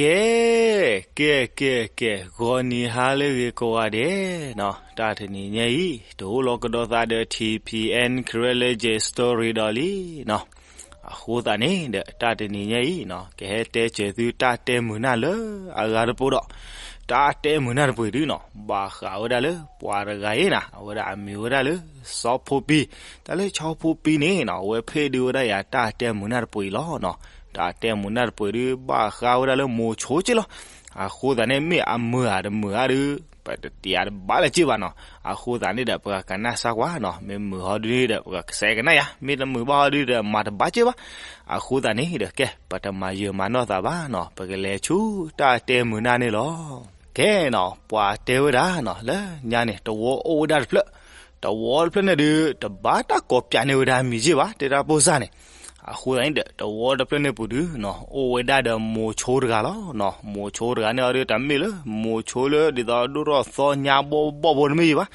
ကဲ ကဲ ကဲ ကဲ ဂီၤနံၤဟါလၢအဂ့ၤကိးဂၤဒဲးနီၤ, တၢ်တနံၤညါအံၤ တအိၣ်လီၤကဒီးသးဒီး ထံၣ်ဖံးအဲၣ် Karen Legend Story ဒီးလံနီၤ. အဃိသတးန့ၣ်ဒီး တၢ်တနံၤညါအံၤနီၤ ကဟဲတဲစၢၤသုတၢ်တဲမုာ်နၢ်လၢအဂၤတပူၤဒီး တၢ်တဲမုာ်နၢ်တပှ့ၤဒုနီၤ ဘၣ်ဃးဝဲဒၣ်လၢပှၤတဂၤအံၤနီၤ အဝဲဒၣ်အမံၤဝဲဒၣ်လၢ စီၤဖိပံ, တၢ်လၢစီၤဖိပံန့ၣ်နီၤ အဝဲဖ့ၣ်ဒုဝဲဒၣ်ယၤတၢ်တဲမုာ်နၢ်တပှ့ၤလီၤနီၤ. တၢ်တဲမုာ်နၢ်တပှ့ၤဒု ဘၣ်ဃးဝဲဒၣ်လၢမိၤဆိက့လီၤ. အဃိသတးန့ၣ် မ့ၢ်အမုာ်ဧါတမုာ်ဧါဒု ပတတဲအါတဘၣ်လၢၤက့ဘၣ်နီၤ. အဃိသတးန့ၣ်ဒီး ပကကနၣ်စၢ်ကွၢ်နီၤ, မ့ၢ်မုာ်ဟီဒုန့ၣ်ဒီး ပကကစဲးကနၣ်ယၤ, မ့ၢ်တမုာ်ဘၣ်ဟီဒုဒီး မၤတဘၣ်က့ဘၣ်. အဃိသတးန့ၣ်ဒီး ကဲ ပတမၤယၢၤမၤနီၢ်သးဘၣ်နီၤ, ပကလဲၤဆူတၢ်တဲမုာ်နၢ်န့ၣ်လီၤ. ကဲနီၤ ပှၤတဲဝဲဒၣ်နီၤ လၢညါန့ၣ် တဝီအိၣ်ဝဲဒၣ်တဖျၢၣ်, တဝီတဖျၢၣ်န့ၣ်ဒု တဘၣ်တၢ်ကိးပၠးန့ၢ်ဝဲဒၣ်အမံၤက့ဘၣ် တဲဒၣ်ပိၢ်စၢ်န့ၣ်. အဃိသတးန့ၣ်ဒီး တဝီတဖျၢၣ်န့ၣ်ပူၤဒုနီၤ အိၣ်ဝဲဒၣ်ဒီးမိၤဆိတဂၤလီၤနီၤ. မိၤဆိတဂၤန့ၣ်အီၤဒု တမ့ၢ်လၢမိၤဆိလၢဒ်သိးဒိၣ်ထီၣ်သီညါဘီဘီဘီတမ့ၢ်ဘၣ်.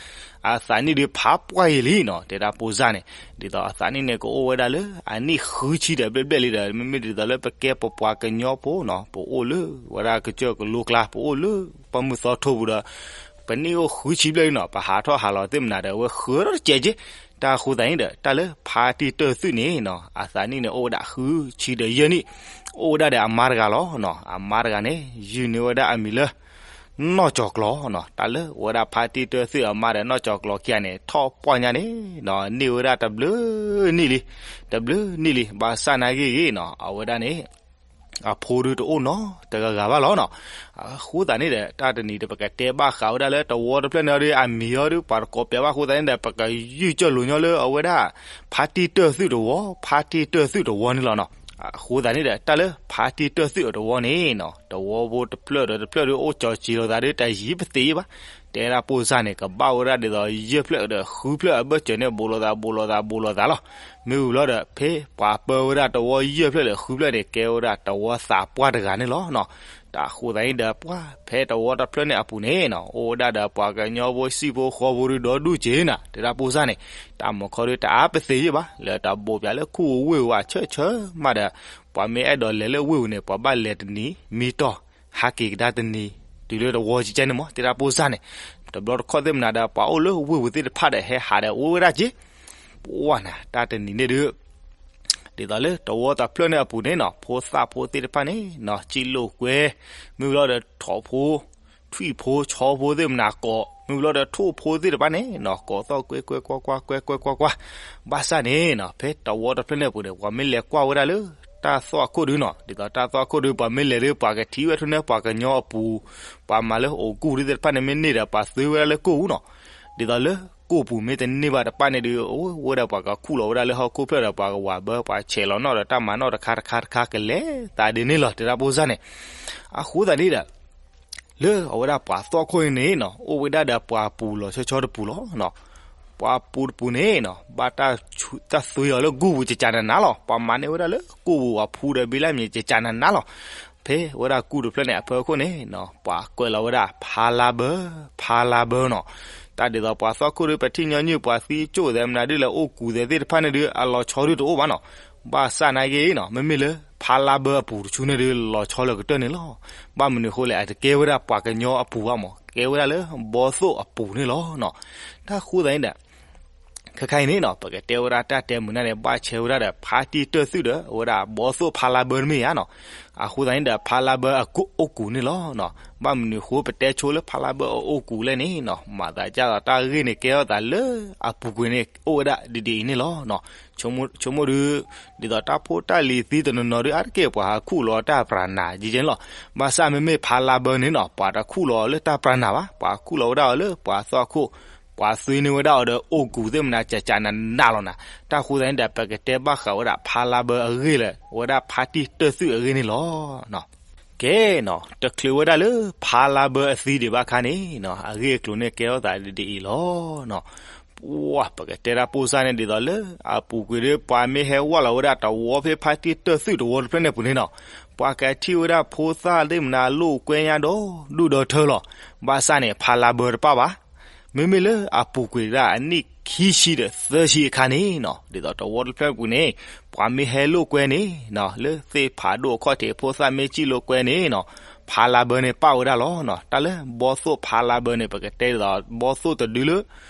အသးနံၣ်ဒုဖးပှၢ်ယံာ်လံနီၤ တဲဒၣ်ပိၢ်စၢ်န့ၣ်. ဒ်သိးအသးနံၣ်န့ၣ် ကအိၣ်ဝဲဒၣ်လၢအနံၣ်ဃုဆံဒီးဘျဲၣ်ဘျဲၣ်လံဒီး မ့မ့ၢ်ဒ်သိးလၢပကဲပပှၤကညီဖိနီၤ ပအိၣ်လၢဝဲဒၣ်ကစၢၢ်ကလိကျါ ပအိၣ်လၢပှၢ်မုၢ်သီထိပူၤဒီး ပနံၣ်အိၣ်ဃုဆံဘျဲၣ်လံနီၤ ပဟးထီၣ်ဟးလီၤသ့ၣ်မနၤဒီး အဝဲဃၢၤထီၣ်တစဲးက့. တၢ်အဃိသတးန့ၣ်ဒီး တၢ်လၢဖါတံၢ်တၢၢ်သုးန့ၣ်နီၤ အသးနံၣ်န့ၣ်အိၣ်ဝဲဒၣ်ဃုဆံဒီးယဲၢ်နံၣ်, အိၣ်ဝဲဒၣ်ဒီးအမါတဂၤလီၤနီၤ. အမါတဂၤန့ၣ် ယုၢ်န့ၢ်ဝဲဒၣ်အမံၤလၢ နီၢ်ကၠီၤကျီၤနီၤ. တၢ်လၢဝဲဒၣ်ဖါတံၢ်တၢၢ်သုးအမါဒီးနီၢ်ကၠီၤကျီၤခံဂၤန့ၣ် ထီၣ်ပှၢ်ညါန့ၣ်နီၤ န့ၢ်ဝဲဒၣ်တဘျုးနံၣ်လံ, တဘျုးနံၣ်လံ. ဘၣ်ဆၣ်နာ်က့ဂ့ၤနီၤ အဝဲဒၣ်န့ၣ် အဖိဒုတအိၣ်နီတဂၤဂၤဘၣ်လီၤနီၤ. အဃိသတးန့ၣ်ဒီး တၢ်တနံၤဒီး ပကတဲဘၣ်ဃးဝဲဒၣ်လၢတဝီတဖျၢၣ်န့ၣ်အီၤဒု အမံၤအီၤဒု ပှၤတကိးပၠးဘၣ်အဃိသတးန့ၣ်ဒီး ပကယုၢ်ကၠၢ်လိာ်ညီလၢအဝဲဒၣ် ဖါတံၢ်တၢၢ်သုးတဝီ, ဖါတံၢ်တၢၢ်သုးတဝီန့ၣ်လီၤနီၤ. အဃိသတးန့ၣ်ဒီး တၢ်လၢဖါတံၢ်တၢၢ်သုးအတဝီန့ၣ်နီၤ တဝီဖိတဖျၢၣ်ဒီးတဖျၢၣ်ဒု အိၣ်ကၠီၤစံၤလိာ်သးဒု တယံာ်ပသ့ဘၣ်. တဲဒၣ်ပိၢ်စၢ်န့ၣ် ကဘၣ်ဝဲဒၣ်ဒ်သိးယဲၢ်ဖျၢၣ်ဒီးဃုဖျၢၣ်အဘၢၣ်စၢၤန့ၣ် ဘူးလိာ်သး ဘူးလိာ်သး ဘူးလိာ်သးလီၤ. မ့ၢ်ဝံၤလီၤဒီး ဖဲပှၤပၢဝဲဒၣ်တဝီယဲၢ်ဖျၢၣ်ဒီးဃုဖျၢၣ်န့ၣ် ကဲဝဲဒၣ်တဝီသးပှၢ်တဂၤန့ၣ်လီၤနီၤ. တၢ်အဃိသတးန့ၣ်ဒီး ပှၤဖဲတဝီတဖျၢၣ်န့ၣ်အပူၤန့ၣ်နီၤ အိၣ်ဝဲဒၣ်ဒီးပှၤကညီဖိစံၣ်ဖိဃီဖိဒုဒီဒူၣ်က့ၤနၤ တဲဒၣ်ပိၢ်စၢ်န့ၣ်. တၢ်မုာ်ခီဒုတအါပသ့ယဲၢ်ဘၣ် လၢတၢ်ဘိးပၠးလၢခူၣ်ဝ့ၢ်ဝဲဆၢဆၢမးဒီး ပှၤမ့ၢ်အဲၣ်ဒိးလဲၤလၢဝ့ၢ်ပူၤန့ၣ် ပှၤဘၣ်လဲၤတနံၤ မံတီၢ် ဟးက့ၤကဒါတနံၤ တုၤလၢတဝီကကဲန့ၣ်မး တဲဒၣ်ပိၢ်စၢ်န့ၣ်. တဘျီတခီၣ်သ့ၣ်မနၤဒီး ပှၤအိၣ်လၢဝ့ၢ်ပူၤသ့ၣ်တဖၣ်ဒီး ဟဲဟးဒီးအိၣ်ဝဲဒၣ်က့ၤ ပှၢ်နၤ တၢ်တနံၤန့ၣ်ဒု ဒ်သိးလၢတဝီတဖျၢၣ်န့ၣ်အပူၤန့ၣ်နီၤ ဖိသၣ်ဖိသ့ၣ်တဖၣ်န့ၣ်နီၤ စံၣ်လိာ်ကွဲ, မ့ၢ်ဝံၤလီၤဒီး ထိးဖိ ထွံၣ်ဖိ ဆီဖိသ့ၣ်မနၤကိး, မ့ၢ်ဝံၤလီၤဒီး ထိၣ်ဖိသ့ၣ်တဖၣ်န့ၣ်နီၤ ကိးသီၣ်ကွဲကွဲကွၢ်ကွၢ် ကွဲကွဲကွၢ်ကွၢ်. ဘၣ်ဆၣ်န့ၣ်နီၤ ဖဲတဝီတဖျၢၣ်န့ၣ်အပူၤန့ၣ် ပှၤမ့ၢ်လဲၤကွၢ်ဝဲဒၣ်လၢ တၢ်သွၣ်ခိၣ်ဒုနီၤ ဒ်သိးတၢ်သွၣ်ခိၣ်ဒု ပှၤမ့ၢ်လဲၤဒု ပှၤကထံၣ်ဝဲဒၣ်ထူၣ်န့ၣ် ပှၤကညီအပူၤ ပှၤမၤလၢအိၣ်ကူၣ်ဒုသ့ၣ်တဖၣ်န့ၣ် မ့ၢ်န့ၢ်ဒီး ပှၤသုဝဲဒၣ်လၢကိၢ်ပူၤနီၤ. ဒ်သိးလၢကိၢ်ပူၤမ့ၢ်တန့ၢ်ဘၣ်တဖၣ်န့ၣ်ဒု အိၣ်ဝဲဒၣ်ပှၤကခူၣ်လီၤဝဲဒၣ်လၢဟီၣ်ခိၣ်ဖျၢၣ်ဒီး ပှၤကဝၤဘၢ ပှၤဆဲးလီၤနီၣ်ဒီး တၢ်မၤနီၣ်တခါတခါတခါကလဲၤသးဒ်န့ၣ်လီၤ တဲဒၣ်ပိၢ်စၢ်န့ၣ်. အဃိသတးန့ၣ်ဒီး လၢအဝဲဒၣ်ပှၤသွၣ်ခိၣ်န့ၣ်နီၤ အိၣ်ဝဲဒၣ်ဒီးပှၤပူၤလီၤဆီဆီတပူၤလီၤ. ပှၤပူၤတပူၤန့ၣ်နီၤ ဘၣ်တၢ်သွံအီၤလၢကိၢ်ပူၤကကနနၤလီၤ. ပှၤမၤန့ၢ်ဝဲဒၣ်လၢကိၢ်ပူၤအဖူဒီးဘ့လၢမံၤကကနနၤလီၤ. ဖဲဝဲဒၣ်ကူၣ်တဖျၢၣ်န့ၣ်အဖီခိၣ်န့ၣ်နီၤ ပှၤကွဲးလီၤဝဲဒၣ်ဖါလါဘၢ, ဖါလါဘၢနီၤ. တၢ်ဒ်သိးပှၤသွၣ်ခိၣ်ဒု ပထံၣ်ညီနုၢ် ပှၤသံကၠိၣ်သဲးမနုၤဒု လဲၤအိၣ်ကူးသဲးသ့ၣ်တဖၣ်န့ၣ်ဒု အလီၤဆီဒုတအိၣ်ဘၣ်နီၤ. ဘၣ်ဆၣ်နာ်က့နီၤ မ့မ့ၢ်လၢဖါလါဘၢအပူၤတဆူန့ၣ်ဒု လီၤဆီလၢကတၢၢ်န့ၣ်လီၤ. ဘၣ်မနုၤအဃိလဲၣ် အတကဲဝဲဒၣ်ပှၤကညီအပူၤဘၣ်မး ကဲဝဲဒၣ်လၢဘီသိၣ်အပူၤန့ၣ်လီၤနီၤ. တၢ်ဃိသတးန့ၣ်ဒီး ခဲခါအံၤန့ၣ်နီၤ ပကတဲဝဲဒၣ်တၢ်တဲမုာ်နၢ်န့ၣ် ဘၣ်ဆဲဝဲဒၣ်ဒီးဖါတံၢ်တၢၢ်သုးဒီး အဝဲဒၣ်ဘီသိၣ်ဖါလါဘၢတမ့ၢ်ဧါနီၤ. အဃိသတးန့ၣ်ဒီး ဖါလါဘၢအအိၣ်ကူးန့ၣ်လီၤနီၤ. ဘၣ်မနုၤအဃိပတဲဆိလၢဖါလါဘၢအအိၣ်ကူးလဲၣ်န့ၣ်နီၤ မၤသးဒ်သိးတၢ်ဂ့ၢ်န့ၣ် ကဲထီၣ်သးလၢအပူၤကွံာ်န့ၣ် အိၣ်ဝဲဒၣ်ဒ်ဒ်အံၤန့ၣ်လီၤနီၤ. ဆိကမိၣ်ဒု ဒ်သိးတၢ်ဖိတၢ်လံၤသံတနီၤနီၤဒု အါတက့ၢ်ပှၤဟးခူၣ်လီၤတၢ်ပြးနးကဲန့ၣ်လီၤ. ဘၣ်ဆၣ်မ့မ့ၢ်ဖါလါဘၢန့ၣ်နီၤ ပှၤတခူၣ်လီၤလၢတၢ်ပြးနးဘၣ် ပှၤခူၣ်လီၤဝဲဒၣ်အီၤလၢပှၤသွၣ်ခိၣ် ပှၤသွံန့ၢ်ဝဲဒၣ်အီၤဒီးအိၣ်ကူးသ့ၣ်မနၤ ကကနနၤလီၤနၤ. တၢ်ဃိသတးန့ၣ်ဒီး ပကတဲဘၣ်ဃးဝဲဒၣ်ဖါလါဘၢအဂ့ၢ်လၢ ဝဲဒၣ်ဖါတံၢ်တၢၢ်သုးအဂ့ၢ်န့ၣ်လီၤ. ကဲနီၤ တချုးဝဲဒၣ်လၢဖါလါဘၢအသံဒံးဘၣ်ခါန့ၣ်နီၤ အဂ့ၢ်အကျိၤန့ၣ်ကဲထီၣ်သးဒ်အံၤလီၤနီၤ. ပှၤ ပကတဲဒၣ်ပိၢ်စၢ်န့ၣ်ဒ်သိးလၢ အပူၤကွံာ်ဒီး ပှၤမ့ၢ်ဟဲဝဲလီၤဝဲဒၣ်တဝီဖဲဖါတံၢ်တၢၢ်သုးတဝီတဖျၢၣ်န့ၣ်ပူၤန့ၣ်နီၤ ပှၤကထံၣ်ဝဲဒၣ်ဖိသၣ်သ့ၣ်မနၤလိာ်ကွဲညါဒီး ဒူၣ်ဒီးထၢလီၤ. ဘၣ်ဆၣ်န့ၣ် ဖါလါဘၢတပၣ်ဘၣ် မ့မ့ၢ်လၢအပူၤကွံာ်ဒၣ်အနံၣ်ခံဆံဒီးသၢဆံအခါန့ၣ်နီၤ ဒ်သိးတဝီတဖျၢၣ်ပူၤန့ၣ် ပှၤမ့ၢ်ဟဲလိာ်ကွဲန့ၣ်နီၤ လၢသ့ၣ်ဖးဒိၣ်အခီၣ်ထံးဖိသၣ်မ့ၢ်စံၣ်လိာ်ကွဲန့ၣ်နီၤ ဖးလါဘၢန့ၣ်ပာ်ဝဲဒၣ်လီၤနီၤ. တၢ်လၢဘီၣ်သိၣ်ဖးလါဘၢန့ၣ် ပကတဲဒ်သိးဘီၣ်သိၣ်တဒုလၢ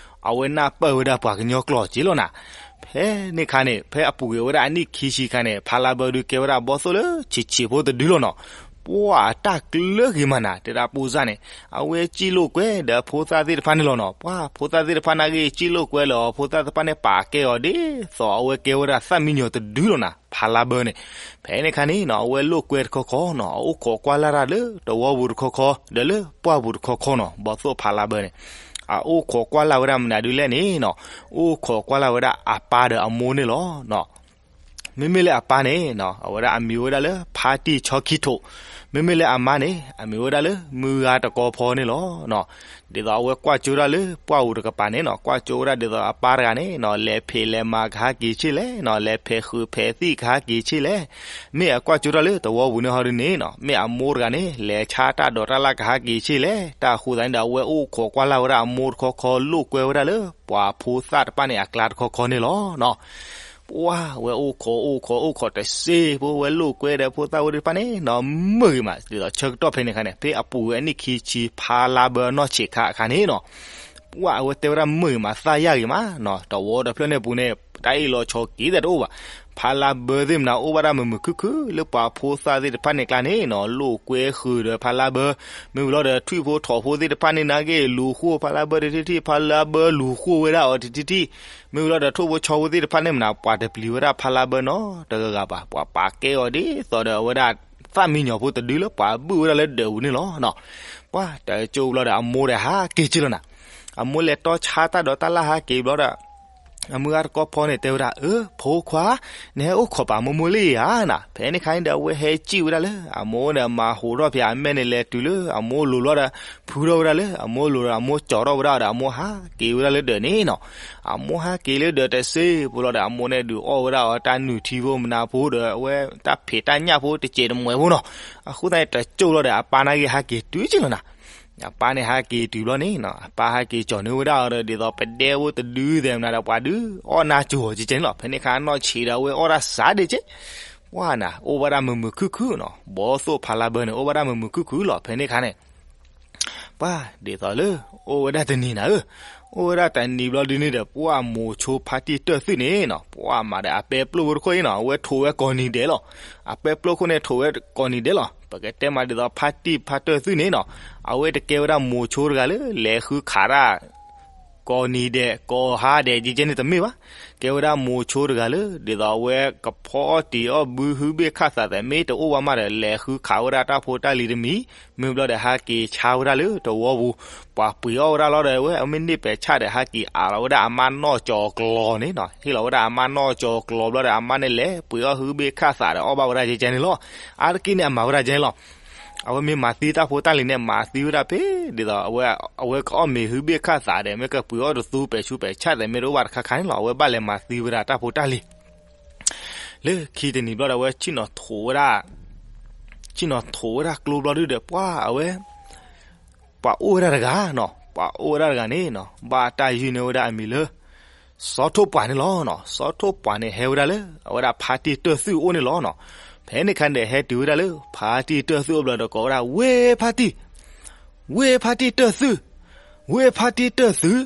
အဝဲနၢ်ပၢၢ်ဝဲဒၣ်ပှၤကညီကျိာ်က့လီၤနၤ. ဖဲန့ၣ်ခါန့ၣ် ဖဲအပူၤကွံာ်ဝဲဒၣ်အနံၣ်ခံဆံခါန့ၣ် ဖးလါဘၢဒုးကဲဝဲဒၣ်ဘီၣ်သိၣ်လၢဆံးဆံးဖိတဒုလီၤနီၤ. ပှၢ်အတၢ်ကျၢၤဂ့ၤမးနၤ တဲဒၣ်ပူစၢ်န့ၣ် အဝဲစံၣ်လိာ်ကွဲဒီးဖိသၣ်သ့ၣ်တဖၣ်န့ၣ်လီၤနီၤ. ပှၢ်ဖိသၣ်သ့ၣ်တဖၣ်နာ်က့ စံၣ်လိာ်ကွဲလၢအဖိသၣ်သ့ၣ်တဖၣ်န့ၣ် ပာ်ကဲအီၤဒ်သိးအဝဲကဲဝဲဒၣ်သၣ်မံညီၤတဒုလီၤနၤ ဖးလါဘၢန့ၣ်. ဖဲန့ၣ်ခါန့ၣ်နီၤ အဝဲလိာ်ကွဲတခီခီနီၤ အအိၣ်ခိးကွၢ်လၢ်တၢ်လၢတဝီပူၤတခီခီ ဒီးလၢပှၢ်ပူၤတခီခီနီၤ ဘီၣ်သိၣ်ဖးလါဘၢန့ၣ်. အအိၣ်ခိးကွၢ်လၢ်ဝဲဒၣ်မနုၤဒုလဲၣ်န့ၣ်နီၤ အိၣ်ခိးကွၢ်လၢ်ဝဲဒၣ်အပၢ်ဒီးအမိၢ်န့ၣ်လီၤ. မ့မ့ၢ်လၢအပၢ်န့ၣ်နီၤ အဝဲဒၣ်အမံၤဝဲဒၣ်လၢ ဖါတံၢ်ဆီခံထိး, မ့မ့ၢ်လၢအမါန့ၣ် အမံၤဝဲဒၣ်လၢ မုၢ်ဂၤတကီဖီန့ၣ်လီၤ. ဒ်သိးအဝဲကွၢ်ကၠိတၢ်လၢပှၢ်ပူၤတကပၤန့ၣ်နီၤ ကွၢ်ကၠိဝဲဒၣ်ဒ်သိးအပၢ်တဂၤန့ၣ်နီၤ လဲၤဖံးလဲၤမၤကဟးက့ၤဆ့လဲၣ်နီၤ လဲၤဖဲးဃုာ်ဖဲးသံၣ်ကဟးက့ၤဆ့လဲၣ်. မ့ၢ်အကွၢ်ကၠိတၢ်လၢတဝီပူၤန့ၣ်ဟီဒုန့ၣ်နီၤ မ့ၢ်အမိၢ်တဂၤန့ၣ် လဲၤဆါတၢ်ဒိးတၢ်လၢ်ကဟးက့ၤဆ့လဲၣ်. တၢ်အဃိသတးန့ၣ်ဒီး အဝဲအိၣ်ခိးကွၢ်လၢ်ဝဲဒၣ်အမိၢ်တခီခီ လိာ်ကွဲဝဲဒၣ်လၢပှၤဖိသၣ်တဖၣ်န့ၣ်အကျါတခီခီန့ၣ်လီၤ. ပှၢ်ဝဲအိၣ်ခိးအိၣ်ခိးအိၣ်ခိးတစ့ဖိ ဝဲလိာ်ကွဲဒီးဖိသၣ်ဝဲသ့ၣ်တဖၣ်န့ၣ်နီၤ မုာ်ဂ့ၤမး ဒ်သိးဆၢကတီၢ်ဖဲန့ၣ်ခါန့ၣ် ဖဲအပူၤဝဲအနံၣ်ခံဆံဖးလါဘၢအနီၢ်ဆံးခါအခါန့ၣ်နီၤ ပှၢ်အဝဲတဲဝဲဒၣ်မုာ်ဂ့ၤမး သးယၢ်ဂ့ၤမးနီၤ တဝီတဖျၢၣ်န့ၣ်ပူၤန့ၣ် တၢ်အ့ၣ်လိာ်ဆိးက့သးတအိၣ်ဘၣ်. ဖးလါဘၢသ့ၣ်မနုၤအိၣ်ဘၣ်ဒၣ်မုာ်မုာ်ခုၣ်ခုၣ်လၢပှၤဖိသၣ်သ့ၣ်တဖၣ်န့ၣ်ကျါန့ၣ်နီၤ လိာ်ကွဲဃုာ်ဒီးဖးလါဘၢ မ့ၢ်ဝံၤလီၤဒီးထွံၣ်ဖိထိးဖိသ့ၣ်တဖၣ်န့ၣ်နာ်က့ လူၤဃိၣ်ဖးလါဘၢတထံၣ်ထံၣ် ဖးလါဘၢလူၤဃိၣ်ဝဲဒၣ်အီၤတထံၣ်ထံၣ် မ့ၢ်ဝံၤလီၤဒီးထိၣ်ဖိဆီဖိသ့ၣ်တဖၣ်န့ၣ်မနုၤ ပှၤတပျံၤဝဲဒၣ်ဖးလါဘၢနီတဂၤဂၤဘၣ် ပှၤပာ်ကဲအီၤဒ်သိးဒီးအဝဲဒၣ်သၣ်မံညီၤဖိတဒုလၢပှၤဘုၣ်ဝဲဒၣ်လၢဒၢးပူၤန့ၣ်လီၤ. ပှၢ်တကၠိဘျီဒီးအမိၢ်ဒီးဟးက့ၤက့လီၤနၤ အမိၢ်လဲၤတီဆါတၢ်ဒိးတၢ်လၢ်ဟးက့ၤဘျီဒီး အမုၢ်ဂၤတကီဖီန့ၣ်တဲဝဲဒၣ် အၢ ဖိခွါ နဟဲအိၣ်ခိးပာ်မိၢ်မိၢ်လံဧါနၤ. ဖဲန့ၣ်ခါန့ၣ်ဒီးအဝဲဟဲစံၣ်ဝဲဒၣ်လၢ အမိၢ်န့ၣ်မၤဟးထီၣ်ဖဲအမဲာ်န့ၣ်လဲၤတုၤလၢအမိၢ်လိၤဘျီဒီး ဖုထီၣ်ဝဲဒၣ်လၢအမိၢ်လိၤဒီးအမိၢ်ကၠီထီၣ်ဝဲဒၣ်ဒီးအမိၢ်ဟးက့ၤဝဲဒၣ်လၢဒၢးန့ၣ်နီၤ. အမိၢ်ဟးက့ၤလၢဒၢးတစ့ဖိလီၤဒီး အမိၢ်န့ၣ်ဒုးအီၣ်ဝဲဒၣ်အီၤတၢ်နုၢ်ထံဖိမနၤဖိဒီး အဝဲတၢ်ဖံးတၢ်ညၣ်ဖိတစဲးတမှဲးဖိနီၤ. အဃိသတးန့ၣ် တကၠိလီၤဒီးအပၢ်နာ်က့ဟးက့ၤတုၤက့လီၤနၤ အပၢ်န့ၣ်ဟးက့ၤတုၤဘျီန့ၣ်နီၤ အပၢ်ဟးက့ၤကၠီၤန့ၢ်ဝဲဒၣ်အီၤဒီး ဒ်သိးပဒဲဖိတဒုသဲးမနၤဒီး ပှၤဒုးအီၣ်နါကၠိၤအီၤကဲကဲန့ၣ်လီၤ. ဖဲန့ၣ်ခါအနီၢ်ဆံးဒီးအဝဲအီၣ်ဒၣ်စးဒဲးကဲ ပှၢ်နၤ အိၣ်ဘၣ်ဒၣ်မုာ်မုာ်ခုၣ်ခုၣ်နီၤ ဘီသိၣ်ဖးလါဘၢန့ၣ် အိၣ်ဘၣ်ဒၣ်မုာ်မုာ်ခုၣ်ခုၣ်လီၤ. ဖဲန့ၣ်ခါန့ၣ် ပှၢ်ဒ်သိးလၢ အိၣ်ဝဲဒၣ်တနံၤနၤဧၢ, အိၣ်ဝဲဒၣ်တနံၤဘျီဒုန့ၣ်ဒီး ပှၢ်မိၤဆိဖါတံၢ်တၢၢ်သုးန့ၣ်နီၤ ပှၢ်မၤဒီးအပဲပျိၢ်ဖိတခိၣ်အံၤနီၤ အဝဲထိးဝဲကိးနံၤဒဲးလီၤ. အပဲပျိၢ်ခိၣ်န့ၣ်ထိးဝဲကိးနံၤဒဲးလီၤ. ပကတဲမးဒ်သိးဖါတံၢ်ဖါတၢၢ်သုးန့ၣ်နီၤ အဝဲတကဲဝဲဒၣ်မိၤဆိတဂၤလၢ လဲၤဃုခးတၢ် ကိးနံၤဒဲး ကိးဟါဒဲး ကဲကဲန့ၣ်တမ့ၢ်ဘၣ်. ကဲဝဲဒၣ်မိၤဆိတဂၤလၢ ဒ်သိးအဝဲကဖီအီၣ်တံၤအီၣ်ဘုဟုဘ့ၣ်ခၣ်သးသဲး မ့ၢ်တအိၣ်ဘၣ်မးဒီး လဲၤဃုခးဝဲဒၣ်တၢ်ဖိတၢ်လံၤတမံၤ, မ့ၢ်ဘျီဒီးဟးက့ၤဆါဝဲဒၣ်လၢတဝီပူၤ, ပှၤပှ့ၤအီၣ်ဝဲဒၣ်လီၤဒီး အဝဲအမ့ၢ်န့ၢ်ပဲာ်ဆၣ်ဒီး ဟးက့ၤအးလီၤဝဲဒၣ်အမါနီၢ်ကၠီၤကျီၤန့ၣ်နီၤ, ဟ့ၣ်လီၤဝဲဒၣ်အမါနီၢ်ကၠီၤကျီၤဘျီဒီး အမါန့ၣ်လဲၤပှ့ၤအီၣ်ဟုဘ့ၣ်ခၣ်သးဒီးအီၣ်ဘၣ်ဝဲဒၣ်ကဲကဲန့ၣ်လီၤ. အါတက့ၢ်န့ၣ် အမၤဝဲဒၣ်ကဲန့ၣ်လီၤ. အဝဲမ့ၢ်မၤသံတၢ်ဖိတၢ်လံၤန့ၣ် မၤသံဝဲဒၣ်ဖဲ ဒ်သိး အဝဲကအီၣ်မ့ၤဟုဘ့ၣ်ခၣ်သးဒီး မ့ၢ်ကပှ့ၤအီၣ်တသူပဲာ်ဆူပဲာ်ဆၣ်သဲး မ့ၢ်တအိၣ်ဘၣ်တခါခါန့ၣ်လီၤ. အဝဲဘၣ်လဲၤမၤသံဝဲဒၣ်တၢ်ဖိတၢ်လံၤ လၢခံတနံၤဘျီဒီး အဝဲဆ့ၣ်နီၤထိးဝဲဒၣ်, ဆ့ၣ်နီၤထိးဝဲဒၣ်ကျိဘျီဒုဒီး ပှၤအဝဲ ပှၤအိၣ်ဝဲဒၣ်တဂၤနီၤ, ပှၤအိၣ်ဝဲဒၣ်တဂၤန့ၣ်နီၤ ဘၣ်တၢ်ယုၢ်န့ၢ်ဝဲဒၣ်အမံၤလၢ စီၤထိၣ်ပှၢ်န့ၣ်လီၤနီၤ. စီၤထိၣ်ပှၢ်န့ၣ်ဟဲဝဲဒၣ်လၢ အဝဲဒၣ်ဖါတံၢ်တၢၢ်သုးအိၣ်န့ၣ်လီၤနီၤ. ဖဲန့ၣ်ခါန့ၣ်ဒီး ဟဲတုၤဝဲဒၣ်လၢ ဖါတံၢ်တၢၢ်သုးအိၣ်ဘျီဒီး ကိးဝဲဒၣ် ဝ့ၢ်ဖါတံၢ်, ဝ့ၢ်ဖါတံၢ်တၢၢ်သုး, ဝ့ၢ်ဖါတံၢ်တၢၢ်သုး.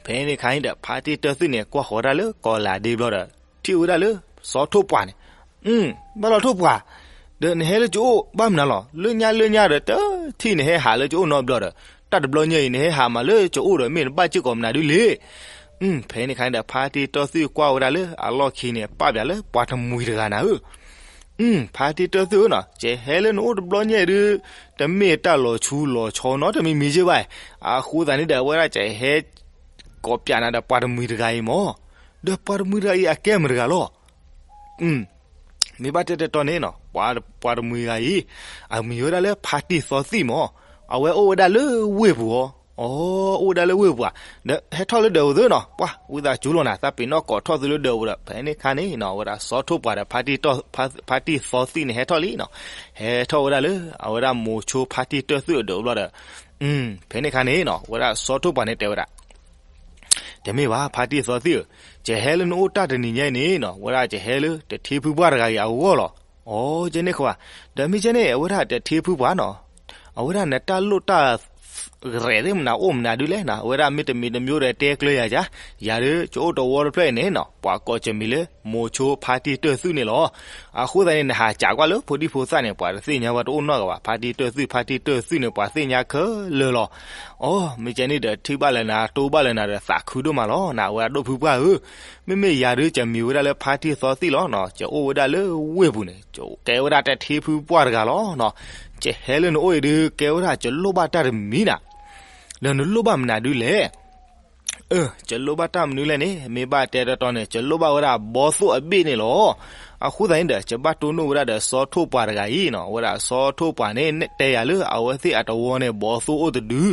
ဖဲန့ၣ်ခါန့ၣ်ဒီး ဖါတံၢ်တၢၢ်သုးန့ၣ် ကွၢ်ဃီၤဝဲဒၣ်လၢကီၤလၤဒ့ဘျီဒီး ထံၣ်ဝဲဒၣ်လၢ စီၤထိၣ်ပှၢ်န့ၣ်, ဘၣ်လီၤထိၣ်ပှၢ်, ဒီးနဟဲလၢကအိၣ်ဘၣ်မနုၤလီၤ. လၢညါလၢညါဒီး တထံၣ်နဟဲဟးလၢကအိၣ်နီတဘျီဒီး တၢ်တဘျီညါအံၤ နဟဲဟးမးလၢကအိၣ်ဒီး မ့ၢ်နဘၣ်စ့ၢ်ကီးမနုၤဒုလဲၣ်. ဖဲန့ၣ်ခါန့ၣ်ဒီး ဖါတံၢ်တၢၢ်သုးကွၢ်ဝဲဒၣ်လၢအလီၢ်ခံန့ၣ် ပာ်ဘၣ်လၢပှၤတမှံၤတဂၤနၤဧၢ ဖါတံၢ်တၢၢ်သုးဧၢနီၤ, ကဟဲလၢနအိၣ်တဘျီညါအံၤဒု တမ့ၢ်တၢ်လီၤဆူလီၤဆီနီတမံၤမံၤကဲဘၣ်. အဃိသတးန့ၣ်ဒီး အဝဲဒၣ်ကဟဲ ကိးပၠးနၤဒီးပှၤတမှံၤတဂၤအံၤမၢ်, ဒီးပှၤတမှံၤတဂၤအံၤအကဲမတဂၤလီၤ. မ့ၢ်ဘၣ်တဲတဲတီန့ၣ်နီၤ, ပှၤတမှံၤတဂၤအံၤ အမံၤဝဲဒၣ်လၢဖါတံၢ်သီသံၣ်မၢ်, အဝဲအိၣ်ဝဲဒၣ်လၢဝ့ၢ်ပူၤဧါ, အိၣ်ဝဲဒၣ်လၢဝ့ၢ်ပူၤဧါ, ဒီးဟဲထီၣ်လၢဒၢးပူၤသုနီၤ, ပှၤဝံသးစူၤလီၤနၤ, သးပ့ၤနီၣ်ကိးထီၣ်သုလၢဒၢးပူၤဒီး ဖဲန့ၣ်ခါန့ၣ်နီၤ အဝဲဒၣ်စီၤထိၣ်ပှၢ်ဒီး ဖါတံၢ်သီသံၣ်န့ၣ် ဟဲထီၣ်လံနီၤ, ဟဲထီၣ်ဝဲဒၣ်လၢ အဝဲဒၣ်မိၤဆိဖါတံၢ်တၢၢ်သုးအဒၢးပူၤဘျီဒီး ဖဲန့ၣ်ခါန့ၣ်နီၤ အဝဲဒၣ်စီၤထိၣ်ပှၢ်န့ၣ်တဲဝဲဒၣ် တမ့ၢ်ဘၣ် ဖါတံၢ်သီသံၣ်ဧၢ, ကဟဲလၢနအိၣ်တၢ်တနံၤညါအံၤန့ၣ်နီၤ, ဝဲဒၣ်ကဟဲလၢတထ့ဖုပှၢ်တဂၤအံၤအဂီၢ်လီၤ. အိ ကဲန့ၣ်ဃီဧါ, ဒီးမ့ၢ်ကဲန့ၣ် အဝဲဒၣ်တထ့ဖုပှၢ်နီၤ, အဝဲဒၣ်နတၢ်လိၣ်တၢ်ရဲၣ်သ့ၣ်မနုၤအိၣ်မနုၤဒုလဲၣ်နီၤ, အဝဲဒၣ်မ့တမံၤတမံၤဒီးတဲကျၢၤယၤယၤ, ယၤဒုး ယအိၣ်တဝီတဖျၢၣ်အံၤန့ၣ်နီၤ ပှၤကိးကမံၤလၢမိၤဆိဖါတံၢ်တၢၢ်သုးန့ၣ်လီၤ. အဃိသတးန့ၣ် နဟးစံးကွၢ်လၢဖိဒံဖိသၣ်န့ၣ် ပှၤတသ့ၣ်ညါဘၣ်တအိၣ်နီတဂၤဘၣ်, ဖါတံၢ်တၢၢ်သုး ဖါတံၢ်တၢၢ်သုးန့ၣ် ပှၤသ့ၣ်ညါခဲလၢာ်လီၤ. အိ မ့ၢ်ကဲန့ၣ်ဒီး ထံၣ်ဘၣ်လၢနၤ တိၢ်ဘၣ်လၢနၤဒီး သးခုဒိၣ်မးလီၤနၤ, အဝဲဒၣ်ဒိၣ်ဖုပှၢ်ဧၢ, မ့မ့ၢ်ယၤဒုး ယမံၤဝဲဒၣ်လၢဖါတံၢ်သီသံၣ်လီၤနီၤ, ယအိၣ်ဝဲဒၣ်လၢဝ့ၢ်ပူၤန့ၣ် ယကဲဝဲဒၣ်တထံဖုပှၢ်တဂၤလီၤနီၤ. ယဟဲလၢနအိၣ်အံၤဒုး ကဲဝဲဒၣ် ယလိၣ်ဘၣ်တၢ်တမံၤနၤ, ဒီးနလိၣ်ဘၣ်မနုၤဒုလဲၣ်. အၢ ယလိၣ်ဘၣ်တၢ်မနုၤလဲၣ်န့ၣ် မ့ၢ်ဘၣ်တဲတီတီန့ၣ် ယလိၣ်ဘၣ်ဝဲဒၣ်ဘီသိၣ်အဘ့ၣ်န့ၣ်လီၤ. အဃိသတးန့ၣ်ဒီး ယဘၣ်တိၢ်နီၣ်ဝဲဒၣ်ဒီးစီၤထိၣ်ပှၤတဂၤအံၤနီၤ, အဝဲဒၣ်စီၤထိၣ်ပှၤန့ၣ် တဲယၤလၢအဝဲသ့ၣ်အတဝီန့ၣ် ဘီသိၣ်အိၣ်တဒု,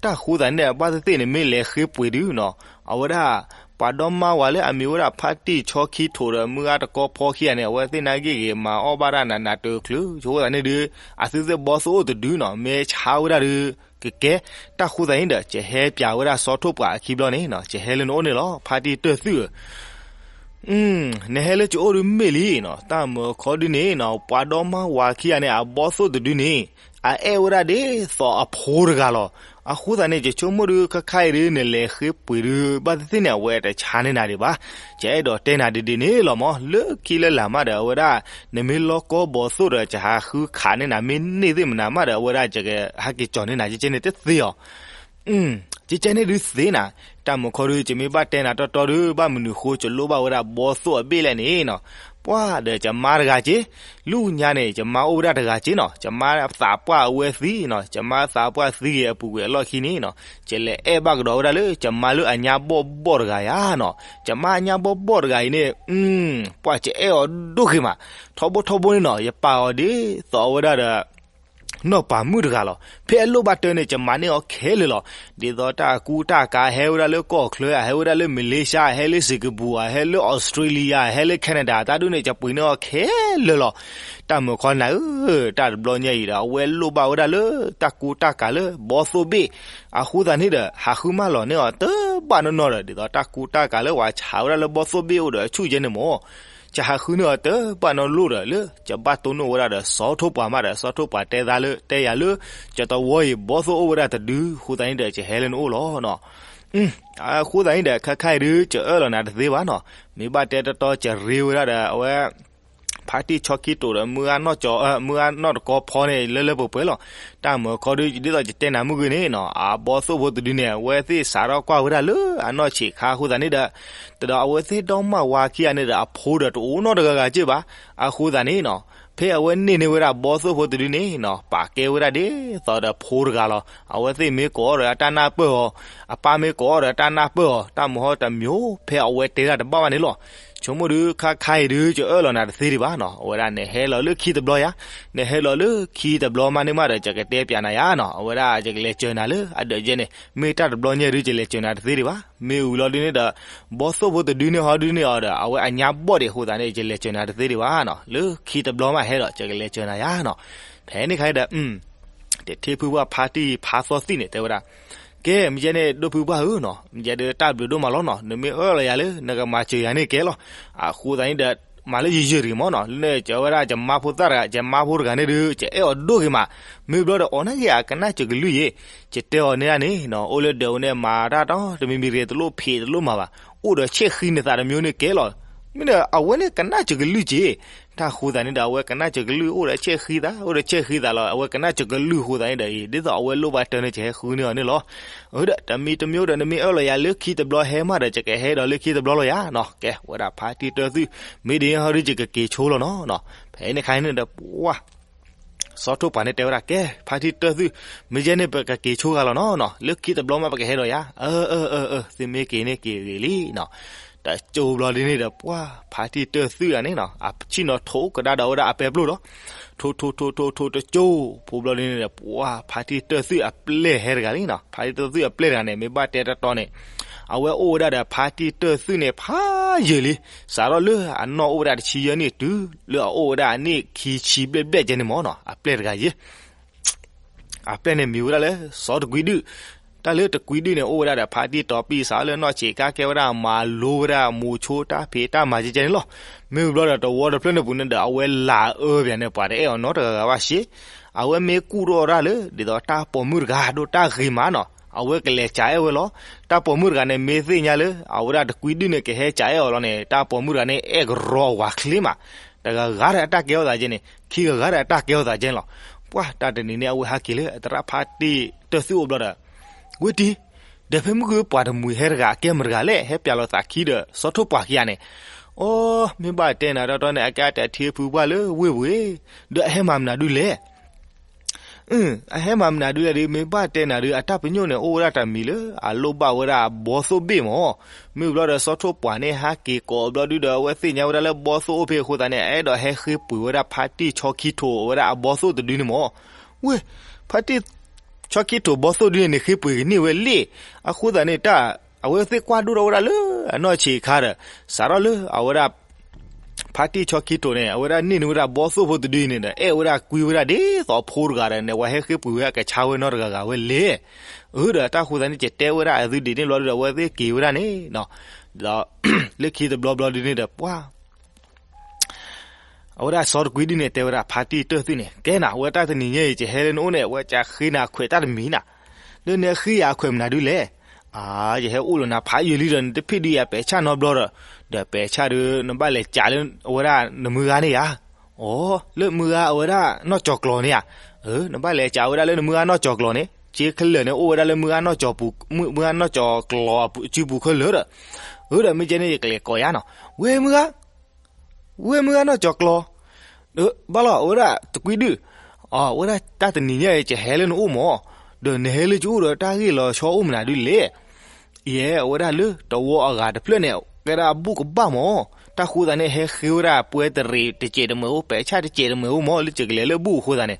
တၢ်ဃိသတးန့ၣ် ဘၣ်သ့ၣ်သ့ၣ်န့ၣ် မ့ၢ်လဲၤဃ့ပှ့ၤဒုနီၤ, အဝဲဒၣ် ပှၤဒီမါဝၤလၢအမံၤဝဲဒၣ်ဖါတံၢ်ဆီခံထိးဒီးမုၢ်ဂၢ်တကီဖီခံဂၤန့ၣ် အဝဲသ့ၣ်နာ်က့ဂ့ၤမၤအီၣ်ဘၣ်တၢ်နးနးတၢၤချုး, အဃိသတးန့ၣ်ဒုး အသုသ့ၣ်ဘီသိၣ်အိၣ်တဒုနီၤ, မ့ၢ်ဆါဝဲဒၣ်ဒုး ကကဲ, တၢ်ဃိသတးန့ၣ်ဒီး ယဟဲပၠးဝဲဒၣ်စီၤထိၣ်ပှၤအခံဘျီန့ၣ်နီၤ, ယဟဲလၢနအိၣ်န့ၣ်လီၤ ဖါတံၢ်တၢၢ်သုးဧၢ နဟဲလၢယအိၣ်ဒုးမ့ၢ်လံနီၤ, တၢ်မုာ်ခီဒုးန့ၣ်နီၤ ပှၤဒီမါဝၤခံဂၤန့ၣ် အဘီသိၣ်တဒုန့ၣ် အအဲၣ်ဝဲဒၣ်ဒ်သိးအဖိတဂၤလီၤ. အဃိသတးန့ၣ် ယဆိကမိၣ်ဒုး ခါခါအံၤဒုး နလဲၤဃ့ပှ့ၤဒုး ဘၣ်သ့ၣ်သ့ၣ်န့ၣ် အဝဲတဆါန့ၢ်နၤဒံးဘၣ်. ယအဲၣ်ဒိးတဲနၤဒ်ဒ်န့ၣ်လီၤမး, လၢခံလၢလာ်မးဒီး အဝဲဒၣ် နမ့ၢ်လီကီဘီသိၣ်ဒီး ယဟးဃုခးန့ၢ်နၤ မ့ၢ်န့ၢ်သ့ၣ်မနုၤမးဒီး အဝဲဒၣ်ယကဟဲက့ၤကၠီၤန့ၢ်နၤ ယကဲန့ၣ်တသ့အီၤ ယကဲန့ၣ်ဒုးသ့နၤ, တၢ်မုာ်ခီဒုး ယမ့ၢ်ဘၣ်တဲနၤတီတီဒုး ဘၣ်မနုၤဃိ ယလိၣ်ဘၣ်ဝဲဒၣ်ဘီသိၣ်အဘ့ၣ်လဲၣ်န့ၣ်နီၤ, ပှၢ်ဒီးယမါတဂၤက့, လၢညါန့ၣ် ယမါအိၣ်ဝဲဒၣ်တဂၤက့နီၤ, ယမါသးပှၢ်အဝဲသံနီၤ, ယမါသးပှၢ်သံဂ့ၤအပူၤကွံာ်အလီၢ်ခံန့ၣ်နီၤ, ယလဲၤအဲၣ်ဘၣ်ကဒီးဝဲဒၣ်လၢ ယမါလၢအညါဘီၣ်ဘီၣ်တဂၤယါနီၤ, ယမါအညါဘီၣ်ဘီၣ်တဂၤအံၤန့ၣ် ပှၢ်ယအဲၣ်အီၤဒိၣ်ဂ့ၤမး, ထီဘိထီဘိန့ၣ်နီၤ ယပာ်အီၤဒ်သိးအဝဲဒၣ်ဒီး နီၢ်ပၤမုၣ်တဂၤလီၤ. ဖဲအလိၣ်ဘၣ်တၢ်န့ၣ် ယမၤန့ၢ်အီၤခဲလၢာ်လီၤ. ဒ်သိးတၢ်ကူတၢ်ကၤ ဟဲဝဲဒၣ်လၢကီၢ်ချၢ, ဟဲဝဲဒၣ်လၢမလ့ၡါ, ဟဲလၢစ့ၤကပူၤ, ဟဲလၢအီစထြ့လယါ, ဟဲလၢ Canada တၢ်ဒ်န့ၣ် ယပှ့ၤန့ၢ်အီၤခဲလၢာ်လီၤ. တၢ်မုာ်ခီနၤဧၢ, တၢ်တဘျီညါအံၤဒီး အဝဲလိၣ်ဘၣ်ဝဲဒၣ်လၢတၢ်ကူတၢ်ကၤလၢဘီသိၣ်ဘ့ၣ်, အဃိသတးန့ၣ်ဒီး ဟးဃုမၢလီၤန့ၢ်အီၤတဘၣ်နီၢ်နီၢ်ဒီး ဒ်သိးတၢ်ကူတၢ်ကၤလၢပှၤဆးဝဲဒၣ်လၢဘီသိၣ်ဘ့ၣ်အိၣ်ဒီးအဆူၣ်ယဲန့ၣ်မး ယဟးဃုန့ၢ်အီၤတဘၣ်နီတလိၣ်ဒီး လၢယဘၣ်တိၢ်နီၣ်ဝဲဒၣ်ဒီးစီၤထိၣ်ပှၤမးဒီး စီၤထိၣ်ပှၤတဲသးလၢ တဲယၤလၢ ယတဝီအံၤ ဘီသိၣ်အိၣ်ဝဲဒၣ်တဒု အဃိသတးန့ၣ်ဒီး ယဟဲလၢနအိၣ်လီၤနီၤ. အဃိသတးန့ၣ်ဒီး ခဲခါအံၤဒုး ယအၢၣ်လီၤနၤတသ့ဘၣ်နီၤ. မ့ၢ်ဘၣ်တဲတီတီ ယရ့ဝဲဒၣ်ဒီး အဝဲ ဖါတံၢ်ဆီခံတိာ်ဒီး မုၢ်ဂၢ်နီၢ်ကၠီ မုၢ်ဂၢ်နီၢ်တကီဖီန့ၣ် လၢလၢပှဲၤပှဲၤလီၤ. တၢ်မုာ်ခီဒုး ဒ်သိးယတဲနၤမုၢ်ဂ့ၤန့ၣ်နီၤ အဘီသိၣ်ဖိတဒုန့ၣ် အဝဲသ့ၣ်စးထီၣ်ကွၢ်ဝဲဒၣ်လၢအနီၢ်ဆံးခါအဃိသတးန့ၣ်ဒီး တဒီးအဝဲသ့ၣ်ဒီမါဝၤခံဂၤန့ၣ်ဒီး အဖိဒီးတအိၣ်နီတဂၤဂၤက့ၢ်ဘၣ်. အဃိသတးန့ၣ်နီၤ ဖဲအဝဲန့ၢ်န့ၢ်ဝဲဒၣ်ဘီသိၣ်ဖိတဒုန့ၣ်နီၤ ပာ်ကဲဝဲဒၣ်ဒ်သိးဒီးဖိတဂၤလီၤ. အဝဲသ့ၣ်မ့ၢ်ကိးအီၤဒီးအတၢ်နၢ်ပၢၢ်အီၤ, အပၢ်မ့ၢ်ကိးအီၤဒီးအတၢ်နၢ်ပၢၢ်အီၤ, တၢ်မုာ်ဟီတမံၤ ဖဲအဝဲတဲဒၣ်တဘၣ်ဘၣ်န့ၣ်လီၤ. ဆိကမိၣ်ဒုး ခါခါအံၤဒုး ယအၢၣ်လီၤနၤတသ့ဒံးဘၣ်နီၤ. အဝဲဒၣ်နဟဲလီၤလၢခံတဘျီယါ, နဟဲလီၤလၢခံတဘျီမးန့ၣ်မးဒီး ယကတဲပျးနၤယါနီၤ. အဝဲဒၣ်ယကလဲၤစၢၤနၤလၢအဒၢးယဲန့ၣ် မ့ၢ်တၢ်တဘျီညါဒုး ယလဲၤစၢၤနၤတသ့ဒံးဘၣ်. မ့ၢ်ဝံၤလီၤဒုးန့ၣ်ဒီး ဘီသိၣ်ဖိတဒုန့ၣ်ဟီဒုးန့ၣ်အီၤဒီး အဝဲအညါဘီၣ်ဒံးအဃိသတးန့ၣ် ယလဲၤစၢၤနၤတသ့ဒံးဘၣ်နီၤ. လၢခံတဘျီမးဟဲဒီး ယကလဲၤစၢၤနၤယါနီၤ. ဖဲန့ၣ်ခါဒီး တထံဖုပှၢ်ဖါတံၢ်ဖါသီသံၣ်န့ၣ် တဲဝဲဒၣ်, ကဲ မ့ၢ်ယဲန့ၣ် ဒိၣ်ဖုပှၢ်ဧၢနီၤ, မ့ၢ်ယဲဒုးတၢ်ဘျုးဒိၣ်မးလီၤနီၤ, နမ့ၢ်အၢၣ်လီၤယၤလၢ နကမၤစၢၤယၤန့ၣ်ကဲလီၤ. အဃိသတးန့ၣ်ဒီး မၤလၢယယၢၤတဂ့ၤမးနီၤ, လၢန့ၣ် ကၢဝဲဒၣ် ယမါဖိသၣ်တဂၤ ယမါဖိတဂၤန့ၣ်ဒုး ယအဲၣ်အီၤဒိၣ်ဂ့ၤမး, မ့ၢ်ဘျီဒီးအီၤနာ်က့ အကနၣ်စၢၤကလုၢ်ယဲ, ယတဲအီၤန့ၣ်ဒၣ်န့ၣ်နီၤ အိၣ်လၢဒၢးဝဲန့ၣ် မၤတၢ်ဒီတမံၤမံၤတဂ့ၤ တလိၣ်ဖံးတလိၣ်မၤဘၣ်, အိၣ်ဒီးဆဲၣ်ဃံနသးတမံၤန့ၣ်ကဲလီၤ. မ့ၢ်ဒီးအဝဲန့ၣ်ကနၣ်စၢၤကလုၢ်က့ၤ တၢ်ဃိသတးန့ၣ်ဒီး အဝဲကနၣ်စၢၤကလုၢ် အိၣ်ဒီးဆဲၣ်ဃံသး အိၣ်ဒီးဆဲၣ်ဃံသးလီၤ. အဝဲကနၣ်စၢၤကလုၢ်အဃိသတးန့ၣ်ဒီး ဒ်သိးအဝဲလိၣ်ဘၣ်တၢ်န့ၣ် ယဟဲဃုန့ၢ်အီၤန့ၣ်လီၤ. အဒီး တမံၤတမံၤဒီး နမ့ၢ်အၢၣ်လီၤယၤလၢခံတဘျီဟဲမးဒီး ယကဟဲဒီးလၢခံတဘျီလီၤယါနီၤ. ကဲ ဝဲဒၣ်ဖါတံၢ်တၢၢ်သုး မ့ၢ်ဒ်န့ၣ်ဟီဒုး ယကက့ၤဆိလီၤနီၤနီၤ. ဖဲန့ၣ်ခါန့ၣ်ဒီး ပှၤ စီၤထိၣ်ပှၤန့ၣ်တဲဝဲဒၣ် ကဲ ဖါတံၢ်တၢၢ်သုး မ့ၢ်ယဲန့ၣ် ပကက့ၤဆိဂၤလီၤနီၤနီၤ, လၢခံတဘျီမး ပကဟဲဒီးယါ, အၢ အၢ အၢ အၢ သုမ့ၢ်က့ၤန့ၣ်က့ၤဂ့ၤလံနီၤ. တကၠိဘျီဒ်န့ၣ်ဒီး ပှၤဖါတံၢ်တၢၢ်သုးတဂၤန့ၣ်နီၤ အဆ့ၣ်နီၤထိးကဒါဒီးဝဲဒၣ်အပဲပျိၢ်လီၤ. ထိးထိးထိးထိးထိးတကၠိ ဖိဘျီဒ်န့ၣ်ဒီး ပှၤဖါတံၢ်တၢၢ်သုးအပျဲၢ်ဟဲတဂၤလံနီၤ. ဖါတံၢ်တၢၢ်သုးအပျဲၢ်တဂၤန့ၣ် မ့ၢ်ဘၣ်တဲတီတီန့ၣ် အဝဲအိၣ်ဝဲဒၣ်ဒီးဖါတံၢ်တၢၢ်သုးန့ၣ် ဖးယံာ်လံ, စးထီၣ်လၢအနီၢ်အိၣ်ဝဲဒၣ်တဆံယဲၢ်နံၣ်တုၤလၢအအိၣ်ဝဲဒၣ်အနံၣ်ခံဆံဘျဲၣ်ဘျဲၣ်ကဲန့ၣ်မးနီၤ အပျဲၢ်တဂၤယဲ အပျဲၢ်န့ၣ်မံၤဝဲဒၣ်လၢ စီၤတကွံဒုၣ်, တၢ်လၢတကွံဒုၣ်န့ၣ် အိၣ်ဝဲဒၣ်ဒီးဖါတံၢ်တီၤပံၢ် စးလၢနီၢ်ဆံးခါ ကဲဝဲဒၣ်မၤလိဝဲဒၣ်မိၤဆိတၢ်ဖံးတၢ်မၤကဲကဲန့ၣ်လီၤ. မ့ၢ်ဝံၤဘျီဒီးတဝီတဖျၢၣ်န့ၣ်ပူၤန့ၣ်ဒီး အဝဲလၤအၢပၠးန့ၣ် ပှၤတအဲၣ်အီၤနီတဂၤဂၤဘၣ်ရှ့ အဝဲမ့ၢ်ကူၣ်ထီၣ်ဝဲဒၣ်လၢ ဒ်သိးတၢ်ပိာ်မုၣ်တဂၤဒိၣ်တၢ်ဂ့ၤမးနီၤ အဝဲကလဲၤစးအဲၣ်ဝဲလီၤ. တၢ်ပိာ်မုၣ်တဂၤန့ၣ် မ့ၢ်သ့ၣ်ညါလၢ အဝဲဒၣ်တကွံဒုၣ်န့ၣ် ကဟဲစးအဲၣ်အီၤလီၤန့ၣ် တၢ်ပိာ်မုၣ်တဂၤန့ၣ် အဲၣ်ကရီအဝၤချ့မး, တဂၤဂၤဒီးအတၢ်ကဲထီၣ်သးကဲန့ၣ် ခံဂၤဂၤဒီးအတၢ်ကဲထီၣ်သးကဲန့ၣ်လီၤ. ပှၢ်တၢ်တနံၤန့ၣ် အဝဲဟဲက့ၤလၢအသရၣ်ဖါတံၢ်တၢၢ်သုအိၣ်ဘျီဒီး ဝ့ၢ်တံၢ်, ဒီးဖဲမုၢ်ဂုၢ်ပှၤတမှံၤဟဲတဂၤ အကဲမတဂၤလဲၣ် ဟဲပၠးလိာ်သးခံဒီး ဆီထိၣ်ပှၢ်ခံဂၤန့ၣ်, အိ, မ့ၢ်ဘၣ်တဲနၤတီတီန့ၣ် အကဲတၢ်ထံဖုပှၢ်လၢဝ့ၢ်ပူၤ, ဒီးအဟဲမၤမနုၤဒုလဲၣ်. အဟဲမၤမနုၤဒုလဲၣ်ဒီး မ့ၢ်ဘၣ်တဲနၤဒီး အတၢ်ပညိၣ်န့ၣ် အိၣ်ဝဲဒၣ်တၢ်မံၤလၢ အလိၣ်ဘၣ်ဝဲဒၣ်အဘီသိၣ်ဘ့ၣ်မး. မ့ၢ်ဘျီဒီး ဆီထိၣ်ပှၢ်န့ၣ် ဟးက့ၤကိးဘျီဒုဒီး အဝဲသ့ၣ်ညါဝဲဒၣ်လၢဘီသိၣ်အိၣ်ဖဲအဃိသတးန့ၣ် အအဲၣ်ဒိးဟဲဃ့ပှ့ၤဝဲဒၣ်ဖါတံၢ်ဆီခံထိၣ်ဝဲဒၣ်အဘီသိၣ်တဒုန့ၣ်မး. ဝ့ၢ်, ဖါတံၢ်ဆီခံထိၣ်ဘီသိၣ်ဒုန့ၣ်န့ၣ် ဃ့ပှ့ၤကန့ၢ်ဝဲလံ. အဃိသတးန့ၣ် တၢ်အဝဲသ့ၣ်ကွၢ်ဒိၣ်ထီၣ်ဝဲဒၣ်လၢအနီၢ်ဆံးအခါဒီး စးထီၣ်လၢအဝဲဒၣ် ဖါတံၢ်ဆီခံထိၣ်န့ၣ် အဝဲဒၣ်န့ၢ်န့ၢ်ဝဲဒၣ်ဘီသိၣ်ဖိတဒုအံၤန့ၣ်ဒီး အဲၣ်ဝဲဒၣ်ကွံဝဲဒၣ်ဒ်သိးဖိတဂၤဒီး နဲၣ်ဝဲဟဲဃ့ပှ့ၤဝဲအကဆါဝဲနီတဂၤဂၤဝဲလဲၣ်. အၢ ဒီးတၢ်ဃိသတးန့ၣ် ကတဲဝဲဒၣ်အသုဒံးန့ၣ်ဘျီဒုဒီး အဝဲသ့ၣ်က့ၤဝဲဒၣ်န့ၣ် ဒီး လၢခံတဘျီဘျီဒုန့ၣ်ဒီး ပှၢ် အဝဲဒၣ်စီၤတကွံဒုန့ၣ် တဲဝဲဒၣ်ဖါတံၢ်တၢၢ်သုန့ၣ် ကဲနၤ အဝဲတၢ်တနံၤညါအံၤ ယဟဲလၢနအိၣ်န့ၣ် အဝဲကဃ့နၤခွဲးတၢ်တမံၤနၤ, လၢနဟဲဃ့ယၤအခွဲးမနုၤဒုလဲၣ်. အၢ ယဟဲအိၣ်လၢနၤဖးယံာ်လံဒီး နတဖံးဒုးယၤပဲာ်ဆၣ်နီတဘျီဒီး, ဒီးပဲာ်ဆၣ်ဒုး နဘၣ်လဲၤကးလၢအဝဲဒၣ်နမုၢ်ဂၤန့ၣ်ဧါ. အိ, လၢမုၢ်ဂၤအဝဲဒၣ်နီၢ်ကၠီၤကျီၤန့ၣ်ဧါ. အၢ နဘၣ်လဲၤကးဝဲဒၣ်လၢနမုၢ်ဂၤနီၢ်ကၠီၤကျီၤန့ၣ် စ့ခဲလၢာ်န့ၣ် အိၣ်ဝဲဒၣ်လၢမုၢ်ဂၤနီၢ်ကၠီၤပူၤ, မုၢ်, မုၢ်ဂၤနီၢ်ကၠီၤကျီၤအစုပူၤခဲလၢာ်ဒီး, အၢ ဒီးမ့ၢ်ကဲန့ၣ် ယကလဲၤကိးယၤနီၤ, ဝဲမုၢ်ဂၤ ဝဲမုၢ်ဂၤနီၢ်ကၠီၤကျီၤ, ဘၣ်လီၤ အဝဲဒၣ်တကွံဒုၣ်, အဝဲဒၣ်တၢ်တနံၤညါအံၤ ယဟဲလၢနအိၣ်မး, ဒီးနဟဲလၢယအိၣ်ဒီးတၢ်ဂ့ၢ်လီၤဆီအိၣ်မနုၤဒုလဲၣ်. ယဲ အဝဲဒၣ်လၢတဝီအဂၤတဖျၢၣ်န့ၣ် ကဲဒၣ်ဘူၣ်ကဘၣ်မး, တၢ်ဃိသတးန့ၣ် ဟဲဃ့ဝဲဒၣ်ပှဲၤတရံးတစဲးတမှဲၤအိၣ် ပဲာ်ဆၣ်တစဲးတမှဲၤအိၣ်မး လၢယကလဲၤလၢဘူၣ်အဃိသတးန့ၣ်,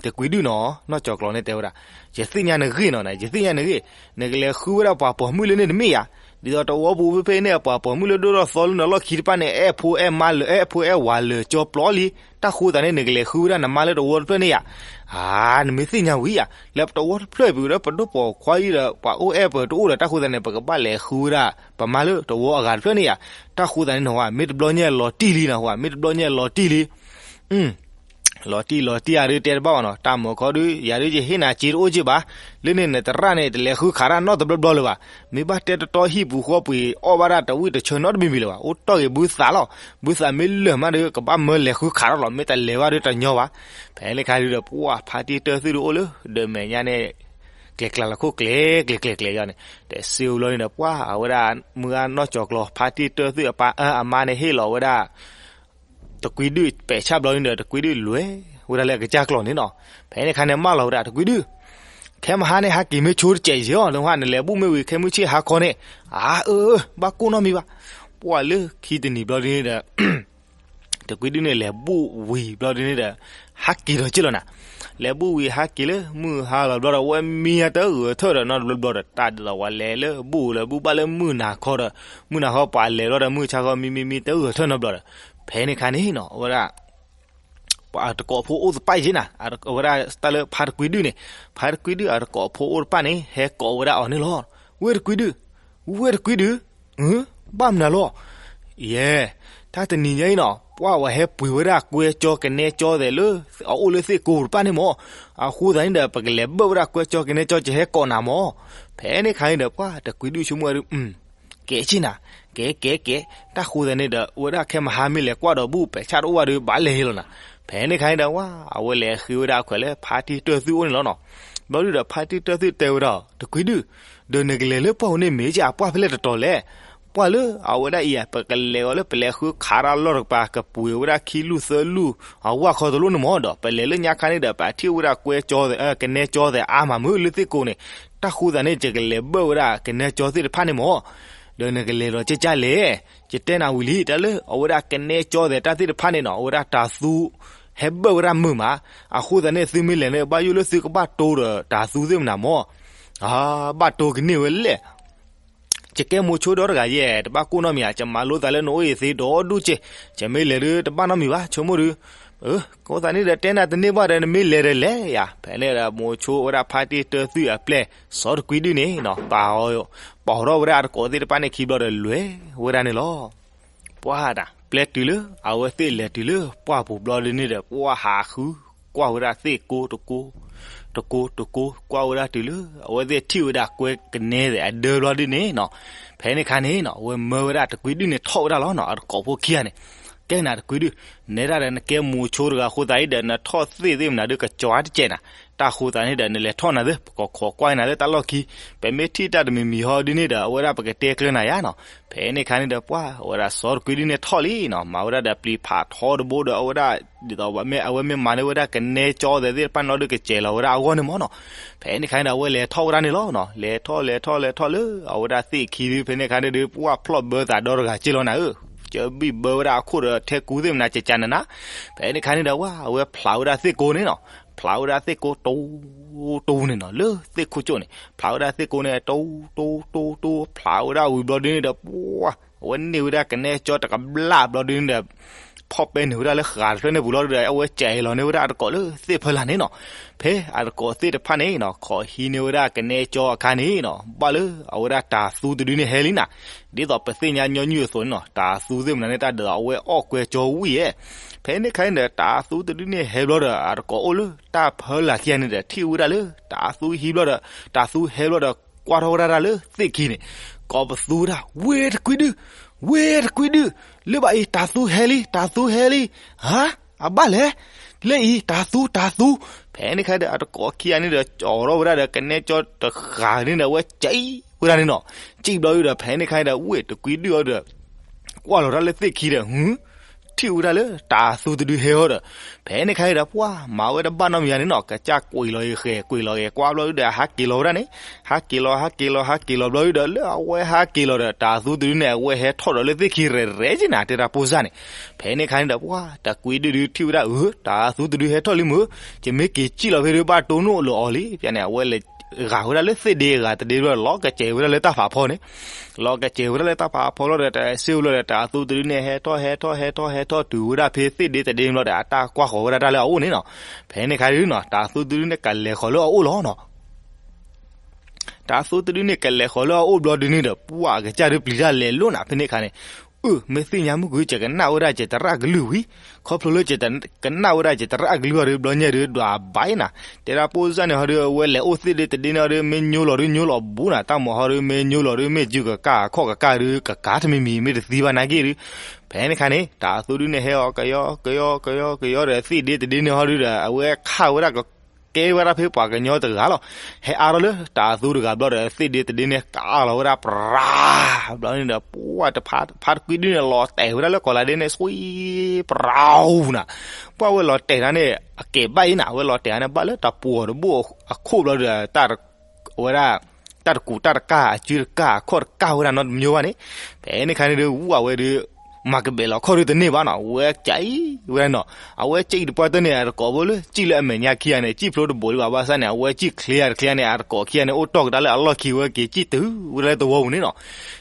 တကွံဒုၣ်နီၤ နီၢ်ကၠီၤကျီၤန့ၣ်တဲဝဲဒၣ်, ယသ့ၣ်ညါနဂ့ၢ်နီၤ, ယသ့ၣ်ညါနဂ့ၢ်, နကလဲၤဃုဝဲဒၣ်ပှၤပိာ်မုၣ်လၢန့ၣ်တမ့ၢ်ဧါ, ဒ်သိးတဝီပူၤဖဲဖဲန့ၣ် အပှၤပိာ်မုၣ်လၢဒိၣ်ထီၣ်သီလၢနလီၢ်ခံတဖၣ်န့ၣ် အဲၣ်ဖိအဲၣ်မါလၢာ် အဲၣ်ဖိအဲၣ်ဝၤလၢာ်ကၠီပျီလံ, တၢ်ဃိသတးန့ၣ် နကလဲၤဃုဝဲဒၣ်နမါလၢတဝီတဖျၢၣ်န့ၣ်ဧါ. အၢ နမ့ၢ်သ့ၣ်ညါဝံၤဧါ, လၢတဝီတဖျၢၣ်ပူၤဒီး ပဒိၣ်ပိာ်ခွါအံၤဒီး ပှၤအိၣ်အဲၣ်ပှၤတအိၣ်ဒီး တၢ်ဃိသတးန့ၣ် ပကဘၣ်လဲၤဃုဝဲဒၣ်ပမါလၢတဝီအဂၤတဖျၢၣ်န့ၣ်ဧါ. တၢ်ဃိသတးန့ၣ်နီၤ မ့ၢ်တဘျီညါလီၤတံၢ်လံနီၤ, မ့ၢ်တဘျီညါလီၤတံၢ်လံ လီၤတံၢ်လီၤတံၢ်ဧါဒုးတဲတဘၣ်ဘၣ်နီၤ, တၢ်မၤခီဒုး ယၤဒုးယဟ့ၣ်နၤစ့တအိၣ်က့ဘၣ်, လၢန့ၣ်နသရၣ်န့ၣ် တလဲၤဃုခးတၢ်နီတဘျီဘျီလၢၤဘၣ်, မ့ၢ်ဘၣ်တဲတတီဟံၣ်ပူၤဃီပှ့ၤအီၣ်ဘၣ်ဒၣ်တဝံၣ်တဆၢနီတမံၤမံၤလၢၤဘၣ်, အိၣ်တီၢ်ဂ့ၤဘုသးလီၤ, ဘုသးမ့ၢ်လၢာ်မးဒီး ကဘၣ်မၢလဲၤဃုခးထီၣ်လီၤ, မ့ၢ်တလဲၤဘၣ်ဒီးတညီဘၣ်. ဖဲန့ၣ်ခါဒုးဒီး ပှၢ်ဖါတံၢ်တၢၢ်သုးဒုးအိၣ်လၢ ဒီးမဲာ်ညါန့ၣ် ကျဲၤကျဲၤလီၤခိၣ်ကျဲၤကျဲၤကျဲၤယီၤန့ၣ်, တစ့အိၣ်ဘျီန့ၣ်ဒီး ပှၢ်အဝဲဒၣ် မုၢ်ဂၤနီၢ်ကၠီၤကျီၤ ဖါတံၢ်တၢၢ်သုးအပၢ် အၢ အမါန့ၣ်ဟ့ၣ်လီၤဝဲဒၣ် တကွံဒုၣ်ပဲာ်ဆၣ်ဘျီန့ၣ်ဒီး တကွံဒုၣ်လဲၤဝဲဒၣ်လၢအကစၢ်ကျီၤန့ၣ်နီၤ. ဖဲန့ၣ်ခါန့ၣ် မၢလီၤဝဲဒၣ်တကွံဒုၣ်, ခဲမဟါန့ၣ် ဟးက့ၤမ့ၢ်ဆိတစဲးယဲၢ်အီၤ နဟါနလဲၤဘူၣ်မ့ၢ်ဝံၤ ခဲမုၢ်ဆ့ၣ်ဟါခီန့ၣ်, အၢ အၢ ဘၣ်ကိၢ်နီတမံၤဘၣ်. ပှၢ်လၢခံတနံၤဘျီဒုန့ၣ်ဒီး တကွံဒုၣ်န့ၣ် လဲၤဘူၣ်ဝံၤဘျီဒုန့ၣ်ဒီး ဟးက့ၤဒီးက့ၢ်လီၤနၤ. လဲၤဘူၣ်ဝံၤဟးက့ၤလၢမုၢ်ဟါလီၤဘျီဒီး ဝဲမံတၢ်ဂၢၢ်ထၢၣ်ဒီးနီတဘျီဘျီဒီး တၢ်ဒ်သိးဝဲလဲၤလၢဘူၣ်လၢဘူၣ်ဘၣ်လၢမုၢ်နၤခီဒီး မုၢ်နၤခီပှၤလဲၤဘျီဒီး မုၢ်ဆါခီမံမံမံတၢ်ဂၢၢ်ထၢၣ်နီတဘျီဒီး ဖဲန့ၣ်ခါန့ၣ်နီၤ အဝဲဒၣ် ပှၤတကိးဖိအိၣ်တဖၣ်အံၤက့နၤ, အဝဲဒၣ်တၢ်လၢဖါတကွံဒုၣ်န့ၣ်, ဖါတကွံဒုၣ်အတကိးဖိအိၣ်တဖၣ်န့ၣ် ဟဲကိးဝဲဒၣ်အီၤန့ၣ်လီၤ. ဝ့ၢ်တကွံဒုၣ်, ဝ့ၢ်တကွံဒုၣ်, ဘၣ်မနုၤလီၤ. ယဲ, တၢ်တနံၤညါအံၤနီၤ ပှၢ်ဝဲဟဲပှ့ၤဝဲဒၣ်ကွဲကၠီကနဲကၠီသဲးလၢ အအိၣ်လၢသ့ၣ်ကိးတဖၣ်န့ၣ်မး, အဃိသတးန့ၣ်ဒီး ပကလဲၤဘၢၣ်ဝဲဒၣ်ကွဲကၠီကနဲကၠီ ယဟဲကိးနၤမး. ဖဲန့ၣ်ခါန့ၣ်ဒီး ပှၢ်တကွံဒုၣ်ဆိကမိၣ်ဝဲဒၣ် ကဲက့နၤ, ကဲကဲကဲ, တၢ်ဃိသတးန့ၣ်ဒီး အဝဲဒၣ်ခဲမဟါမ့ၢ်လဲၤကွၢ်ဒီးဘူၣ်ပဲာ်ဆၣ်တအိၣ်ဘၣ်ဒီး ဘၣ်လဲၤဟ့ၣ်လီၤနၤ. ဖဲန့ၣ်ခါန့ၣ်ဒီး ဝါ အဝဲလဲၤဃ့ဝဲဒၣ်အခွဲးလၢဖါတံၢ်တၢၢ်သုးအိၣ်န့ၣ်လီၤနီၤ. ဘျီဒုဒီး ဖါတံၢ်တၢၢ်သုးတဲဝဲဒၣ် တကွံဒုၣ်, ဒီးနကလဲၤလၢပှၢ်ပူၤန့ၣ်မ့ၢ်က့ အပှၢ်ဖဲလဲၣ်တတီၤလဲၣ်. ပှၢ်လၢအဝဲဒၣ်အံၤ ပကလဲၤအီၤလၢပလဲၤဃုခးတၢ်လီၢ်တကပၤ ကပှ့ၤဝဲဒၣ်ခံလူၢ်သၢလူၢ် အဝဲၢ်ခီတလိၣ်န့ၣ်မးဒီး ပလဲၤလၢညါခါန့ၣ်ဒီး ပထံၣ်ဝဲဒၣ်ကွဲကၠီသဲး ကနဲကၠီသဲးအါမးမုၢ်လၢသ့ၣ်ကိးန့ၣ်, တၢ်ဃိသတးန့ၣ် ယကလဲၤဘၢၣ်ဝဲဒၣ်ကနဲကၠီသ့ၣ်တဖၣ်န့ၣ်မး, ဒီးနကလဲၤဒီးကၠၢ်ကၠၢ်လဲၣ်. ယတဲနၤဝံၤလံ တၢ်လၢအဝဲဒၣ်ကနဲကၠီသဲးတၢ်သ့ၣ်တဖၣ်န့ၣ်နီၤ အဝဲဒၣ်တၤသူ ဟဲဘၢၣ်ဝဲဒၣ်မုာ်မး, အဃိသတးန့ၣ် သုမ့ၢ်လဲၤန့ၣ် ဘၣ်ယိၣ်လၢသုကဘၣ်တိဒီးတၤသူသ့ၣ်မနၤမး, ဘၣ်တိကန့ၢ်ဝဲလဲၣ်. ယကဲမိၤဆိဒီတဂၤယဲ တဘၣ်ကိၢ်နီတမံၤဧါ, ယမၤလိသးလၢနအိၣ်အံၤသ့ဒီဒူၣ်က့, ယမ့ၢ်လဲၤဒီးတဘၣ်နီတမံၤဘၣ် ဆိကမိၣ်ဒီး, အဃိသတးန့ၣ်ဒီး တဲနၤတန့ၢ်ဘၣ်ဒီး နမ့ၢ်လဲၤဒီးလဲၤယၤ. ဖဲန့ၣ်ဒီး မိၤဆိဝဲဒၣ်ဖါတံၢ်တၢၢ်သုးအပျဲၢ် စီၤတကွံဒုၣ်န့ၣ်နီၤ ပာ်ထီၣ်ဝဲဒၣ်အတကိးသ့ၣ်တဖၣ်န့ၣ်ခံဘျီဒီး လဲၤဝဲဒၣ်န့ၣ်လီၤ. ပှၢ်တၢ် ပျဲတုၤလၢအဝဲသ့ၣ်လဲၤတုၤလၢပှၢ်ပူၤဘျီဒုန့ၣ်ဒီး ပှၢ်ဟးဃု ကွၢ်ဝဲဒၣ်သ့ၣ်ကိတကိ တကိတကိ ကွၢ်ဝဲဒၣ်တုၤလၢ အဝဲသ့ၣ်ထံၣ်ဝဲဒၣ်ကွဲကနဲသဲးအဒၢဘျီဒုန့ၣ်နီၤ, ဖဲန့ၣ်ခါန့ၣ်နီၤ အဝဲမၢဝဲဒၣ်တကွံဒုန့ၣ်ထီၣ်ဝဲဒၣ်လီၤနီၤ, အတကိးဖိခံဂၤန့ၣ်, ကဲနၤတကွံဒု, နဲဒၣ်ဒီးနကဲမူဆိတဂၤအဃိသတးအံၤဒီး နထီၣ်သ့ၣ်သ့ၣ်မနုၤဒုကကၠီတစဲးနၤ, တၢ်အဃိသတးန့ၣ်ဒီး နလဲၤထီၣ်နၤသ့ ပကခိးကွၢ်နၤသ့တၢ်လီၢ်ခံ, ပမ့ၢ်ထံၣ်တၢ်တမံၤမံၤဟီဒုန့ၣ်ဒီး အဝဲဒၣ်ပကတဲကျၢၤနၤယါနီၤ, ဖဲန့ၣ်ခါန့ၣ်ဒီး ပှၤအဝဲဒၣ်စီၤတကွံဒုန့ၣ်ထီၣ်လံနီၤ, မၤဝဲဒၣ်ဒီးပျံၤဖးထီတဘိဒီး အဝဲဒၣ် ဒ်သိး အဝဲမ့ၢ်မၤန့ၢ်ဝဲဒၣ်ကနဲကၠီသဲးသ့ၣ်တဖၣ်န့ၣ်လီၤဒုကစဲးလီၤဝဲဒၣ်အဂီၢ်န့ၣ်မ့ၢ်နီၤ, ဖဲန့ၣ်ခါန့ၣ်ဒီး အဝဲလဲၤထီၣ်ဝဲဒၣ်န့ၣ်လီၤနီၤ, လဲၤထီၣ်လဲၤထီၣ်လဲၤထီၣ်လၢ အဝဲဒၣ်သ့ၣ်ခံဒု ဖဲန့ၣ်ခါန့ၣ်ဒီး ပှၤဖျီၣ်ဘၢသးဒီတဂၤက့လီၤနၤဧၢ, ကဘံၣ်ဘၢဝဲဒၣ်အခိၣ်ဒီးထဲကူသ့ၣ်မနၤကကနနၤ, ဖဲန့ၣ်ခါန့ၣ်ဒီး ပှၤအဝဲဖျးဝဲဒၣ်သ့ၣ်ကိန့ၣ်နီၤ, ဖျးဝဲဒၣ်သ့ၣ်ကိတူတူန့ၣ်နီၤ လၢသ့ၣ်ခိၣ်ကၠိၣ်န့ၣ် ဖျးဝဲဒၣ်သ့ၣ်ကိန့ၣ် တူတူတူတူ ဖျးဝဲဒၣ်ဝံၤဘျီဒုန့ၣ်ဒီး ပှၤ အဝဲန့ၢ်ဝဲဒၣ်ကနဲကၠီတကဘျၣ်ဘျီဒုန့ၣ်ဒီး ဖီၣ်ပဲန့ၢ်ဝဲဒၣ်လၢဃာ်တဖျၢၣ်န့ၣ်ပူၤလီၤဒီး အဝဲကဲလီၤန့ၢ်ဝဲဒၣ်အတကိးလၢသ့ၣ်ဖီလာ်န့ၣ်နီၤ, ဖဲအတကိးသ့ၣ်တဖၣ်န့ၣ်နီၤ ခိးဟံးန့ၢ်ဝဲဒၣ်ကနဲကၠီအခါန့ၣ်နီၤ ဘၣ်လၢအဝဲဒၣ်တၤသူတဒုန့ၣ်ဟဲလံနၤ, ဒ်သိးပသ့ၣ်ညါညီနုၢ်အသိးန့ၣ်နီၤ တၤသူသ့ၣ်မနုၤန့ၣ် တၢ်ဒ်သိးအဝဲအီၣ်ကွဲကၠီဝံၣ်ဧဲ, ဖဲန့ၣ်ခါန့ၣ်ဒီး တၤသူတဒုန့ၣ်ဟဲဘျီဒီး အတကိးအိၣ်လၢတၢ်ဖီလာ်ခံဂၤန့ၣ်ဒီး ထံၣ်ဝဲဒၣ်လၢ တၤသူဟံးဘျီဒီး တၤသူဟဲဘျီဒီး ကွၢ်ထီၣ်ဝဲဒၣ်တၢ်လၢသ့ၣ်ခံန့ၣ် ကိးပသူဝဲဒၣ် ဝ့ၢ်တကွံဒု, ဝ့ၢ်တကွံဒု, လၢဘၣ်အံၤ တၤသူဟဲလံ တၤသူဟဲလံ, ဟါ, အဘၣ်လဲၣ်, လၢအံၤ တၤသူ တၤသူ, ဖဲန့ၣ်ခါဒီး အတကိးခံဂၤန့ၣ်ဒီး ကၠီထီၣ်ဝဲဒၣ်ဒီး ကနဲကၠီတဃာ်န့ၣ်ဒီး အဝဲကံၣ်ဝဲဒၣ်န့ၣ်နီၤ, ကံၣ်ဘျီဒုဒီး ဖဲန့ၣ်ခါဒီး ဝ့ၢ်တကွံဒုအီၤဒီး ကွၢ်လီၤတၢ်လၢသ့ၣ်ခံဒီး ဟူ ထံၣ်ဝဲဒၣ်လၢတၤသူတဒုဟဲအီၤဒီး ဖဲန့ၣ်ခါဒီး ပှၤမၤဝဲတဘၣ်နီတမံၤယါန့ၣ်နီၤ ကစၢ်ကွံာ်လီၤဂ့ၤဃဲၤ ကွံာ်လီၤဂ့ၤကွၢ်ဘျီဒုဒီး ဟးက့ၤလီၤဝဲဒၣ်န့ၣ်, ဟးက့ၤလီၤ ဟးက့ၤလီၤ ဟးက့ၤလီၤဘျီဒုဒီး လၢအဝဲဟးက့ၤလီၤဒီး တၤသူတဒုန့ၣ် အဝဲဟဲထီၣ်ဒီးလၢသ့ၣ်ခံရဲၣ်ရဲၣ်က့နၤ တဲတၢ်ပိၢ်စၢ်န့ၣ်, ဖဲန့ၣ်ခါန့ၣ်ဒီး ပှၤတကွံဒုဒုထံၣ်ဝဲဒၣ် အၢ တၤသူတဒုဟဲထီၣ်လံမုၢ်, ယမ့ၢ်က့ၤကံၣ်လီၤဖဲဒု ဘၣ်တိၢ်နီၣ်လၢအီၤလံ ပျဲန့ၣ် အဝဲလဲၤဂာ်ဝဲဒၣ်လၢသ့ၣ်ဒ့အဂၤတဒ့ဘျီ လီၤကစဲးဝဲဒၣ်လၢတၢ်ဖးဖီန့ၣ် လီၤကစဲးဝဲဒၣ်လၢတၢ်ဖးဖီလီၤဒီး တၢ်စ့ဝဲလီၤဒီး တၤသူတဒုန့ၣ် ဟဲထီၣ် ဟဲထီၣ် ဟဲထီၣ် ဟဲထီၣ်တုၤဝဲဒၣ်ဖဲသ့ၣ်ဒ့တဒ့ဘျီဒီး အတၢ်ကွၢ်ဃီၤဝဲဒၣ်တၢ်လၢအအိၣ်န့ၣ်နီၤ, ဖဲန့ၣ်ခါဒုနီၤ တၤသူတဒုန့ၣ် ကလဲၤဃီၤလၢအအိၣ်လီၤနီၤ, တၤသူတဒုန့ၣ် ကလဲၤဃီၤလၢအအိၣ်ဘျီဒုန့ၣ်ဒီး ပှၤအကစၢ်ဒုပျံၤတၢ်လဲၤလိၣ်နၤ ဖဲန့ၣ်ခါန့ၣ်, အၢ မ့ၢ်သ့ၣ်ညါမုၢ်ကွံာ် ယကနၣ်ဝဲဒၣ်ယတရၣ်ကလုၢ်ဝံၤ, ခီဖျိလၢယတကနၣ်ဝဲဒၣ် ယတရၣ်ကလုၢ်ဟီဒု ဘျီညါဒု ဒွးဘၣ်အံၤနၤ, တဲဒၣ်ပိၢ်စၢ်န့ၣ်ဟီဒု အဝဲလဲၤအိၣ်သ့ၣ်ဒ့တဒ့န့ၣ်ဟီဒု မ့ၢ်ညိလီၤဒုညိလီၤဘူးနၤ, တၢ်မၤဟီဒု မ့ၢ်ညိလီၤဒု မ့ၢ်စုကကၢ်အခီၣ်ကကၢ်ဒု ကကၢ်တမံၤမံၤ မ့ၢ်တသံဘၣ်နာ်က့ဒု, ဖဲန့ၣ်ခါန့ၣ် တၤသူဒုန့ၣ် ဟဲအီၤကယီကယီကယီကယီဒီး သ့ၣ်ဒ့တဒ့န့ၣ်ဟီဒုဒီး အဝဲခးဝဲဒၣ်က ကဲဝဲဒၣ်ဖဲပှၤကညီတဂၤလီၤ, ဟဲအါထီၣ်လၢတၤသူတဂၤဘျီဒီး သ့ၣ်ဒ့တဒ့န့ၣ် ကအါလီၤဝဲဒၣ်ပြၤ, ဘျီန့ၣ်ဒီး ပှၤတဖါတကွံဒုန့ၣ် လီၤတဲာ်ဝဲဒၣ်လၢကီးလးဒ့န့ၣ် ဆွံ ပြၤနၤ, ပှၤဝဲလီၤတဲာ်တၢ်န့ၣ် အကဲဘၣ်အံၤနၤ အဝဲလီၤတဲာ်တၢ်န့ၣ် ဘၣ်လၢတၢ်ပှီၤတဘိအခိၣ်ဘျီဒီး အဝဲဒၣ် တၢ်တကူးတၢ်တကၢ် အစုတကၢ်အခီၣ်တကၢ်ဝဲဒၣ်နီတမံၤဘၣ်န့ၣ်, ဖဲန့ၣ်ခါန့ၣ်ဒုး ဝဲဝဲဒုး မၤကဘဲးလီၤခီၣ်ဒုးတန့ၢ်ဘၣ်နီၤ, အဝဲကၠံၣ်ဝဲဒၣ်နီၤ, အဝဲကၠံၣ်တပှၢ်တၢၢ်န့ၣ် အတကိးဖိလၢ ကၠံၣ်လၢအမဲာ်ညါခံဂၤန့ၣ် ကၠံၣ်ဖျိတဘူးဒံးဘၣ် ဘၣ်ဆၣ်န့ၣ် အဝဲကၠံၣ်ချ့တချ့န့ၣ် အတကိးခံဂၤန့ၣ် အိၣ်တီၢ်ကဒါလၢအလီၢ်ခံဝဲ က့ၤကၠံၣ်တုၤဝဲဒၣ်လၢသဝီပူၤန့ၣ်နီၤ,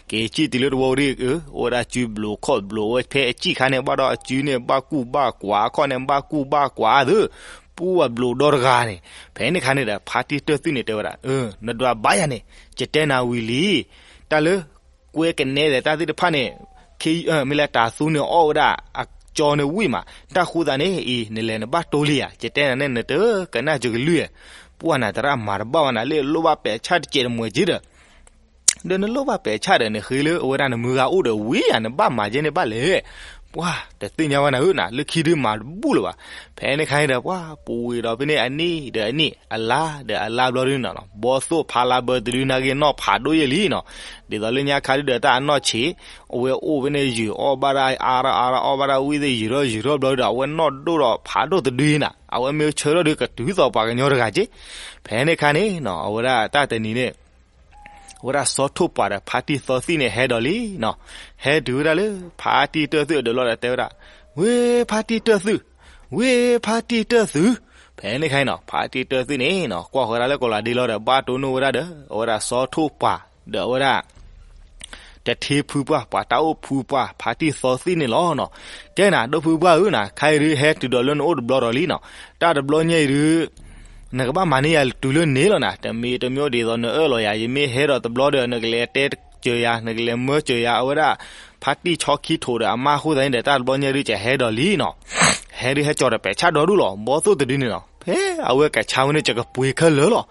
က့ၤကၠံၣ်တုၤလၢသဝီပူၤဒုး အိၣ်ဝဲဒၣ်စုဘျိးခီၣ်ဘျိးဝဲ ဖဲအကၠံၣ်ခါန့ၣ် ဘၣ်ဒီးအစုန့ၣ် ဘၣ်ကူၣ်ဘၣ်ကွၢ် အခီၣ်န့ၣ် ဘၣ်ကူၣ်ဘၣ်ကွၢ်သု ပှၤဘျိးဒီတဂၤန့ၣ်, ဖဲန့ၣ်ခါန့ၣ်ဒီး ဖါတံၢ်တၢၢ်သုးန့ၣ်တဲဝဲဒၣ်, နဒွးဘၣ်ယၤန့ၣ် ယတဲနၤဝံၤလံ, တၢ်လၢ ကွဲကနဲဒီးတၢ်သ့ၣ်တဖၣ်န့ၣ်, မ့ၢ်လၢတၤသူန့ၣ်အီၣ်ဝဲဒၣ် အကၠီန့ၣ်ဝံၣ်မး, တၢ်ဃိသးန့ၣ်အံၤ နလဲၤနဘၣ်တိၢ်လံဧါ, ယတဲနၤန့ၣ် နတကနၣ်စကလုၢ်ဧါ, ပှၤနၤတရၣ်မၤတဘၣ်ဝဲနၤ လၢလိၣ်ဘၣ်ပဲာ်ဆၣ်တစဲးတမှဲးက့ဒီး ဒီးနလိၣ်ဘၣ်ပဲာ်ဆၣ်ဒီး နဃ့လၢအဝဲဒၣ်နမုၢ်ဂၤအိၣ်ဒီးဝံၤယၤ နဘၣ်မၤကဲန့ၣ်ဘၣ်လဲၣ်, ပှၤတသ့ၣ်ညါဝဲနၤဧၢနၤ လၢခံဒုးမၤတဘူၣ်လၢၤဘၣ်, ဖဲန့ၣ်ခါန့ၣ်ဒီး ပှၤပူၤဝံၤဒီးဖဲန့ၣ် အနံၣ်ဒီးအနံၣ် အလါဒီးအလါဘျီဒုးနီၤ, ဘီသိၣ်ဖးလါဘၢတဒုးနာ်က့နီၢ်ဖးဒိၣ်ယဲၢ်လံနီၤ, ဒ်သိးလၢညါခါဒုးဒီးတၢ်အနီၢ်ဆံး, အဝဲအိၣ်ဖဲန့ၣ်ယုၢ်အီၣ်ဘၣ်ဒၣ်အါရၣ်အါရၣ်အီၣ်ဘၣ်ဒၣ်ဝံၣ်သ့ၣ်ယုၢ်ထီၣ်ယုၢ်ထီၣ်ဘျီဒုးဒီး အဝဲနီၢ်ဒိၣ်ဒီးဖးဒိၣ်တဒုးနၤ, အဝဲမ့ၢ်ဆၢထီၣ်ဒုးကတုၤသိးပှၤကညီတဂၤက့, ဖဲန့ၣ်ခါန့ၣ်နီၤ အဝဲဒၣ်တၢ်တနံၤန့ၣ် အဝဲဒၣ်စီၤထိၣ်ပှၢ်ဒီးဖါတံၢ်သီသံၣ်န့ၣ်ဟဲဒီးလံနီၤ, ဟဲတုၤဝဲဒၣ်လၢဖါတံၢ်တၢၢ်သုးအဒၢးလီၤဒီးတဲဝဲဒၣ်, ဝ့ၢ်ဖါတံၢ်တၢၢ်သုး, ဝ့ၢ်ဖါတံၢ်တၢၢ်သုး, ဖဲန့ၣ်ခါအံၤနီၤ ဖါတံၢ်တၢၢ်သုးန့ၣ်နီၤ ကွၢ်ဃီၤဒၣ်လၢကီးလးဒ့လီၤဒီး ဘၣ်တိၢ်နီၣ်ဝဲဒၣ်ဒီး အဝဲဒၣ်စီၤထိၣ်ပှၢ်ဒီးအဝဲဒၣ် တထ့ဖုပှၢ် ပှၤတၢ်အိၣ်ဖုပှၢ် ဖါတံၢ်သီသံၣ်န့ၣ်လီၤနီၤ, ကဲနၤ ဒိၣ်ဖုပှၢ်ဧၢနၤ ခါအံၤဒုးဟဲတုၤဒီးလၢနအိၣ်တဘျီဒီးလံနီၤ, တၢ်တဘျီညါအံၤဒုး နကဘၣ်မၤန့ၢ်ယၤတုၤလၢန့ၣ်လီၤနၤ, တမ့ၢ်တမ့ၢ်အိၣ်ဒ်သိးနအၢၣ်လီၤယၤ ယမ့ၢ်ဟဲဒီးတဘျီဒီး နကလဲၤတဲစၢၤယၤ နကလဲၤမၢစၢၤယၤ အဝဲဒၣ် ဖါတံၢ်ဆီခံထိးဒီးအမါအဃိသတးန့ၣ်ဒီး တၢ်တဘျီညါဒုးကဟဲဒီးလံနီၤ, ဟဲဒုးဟဲကၠီၤဒီးပဲာ်ဆၣ်ဒီဒူၣ်လီၤ. ဘီသိၣ်တဒုန့ၣ်နီၤ ဖဲအဝဲကဆါဝဲန့ၣ် ယကပှ့ၤခဲလၢာ်လီၤ.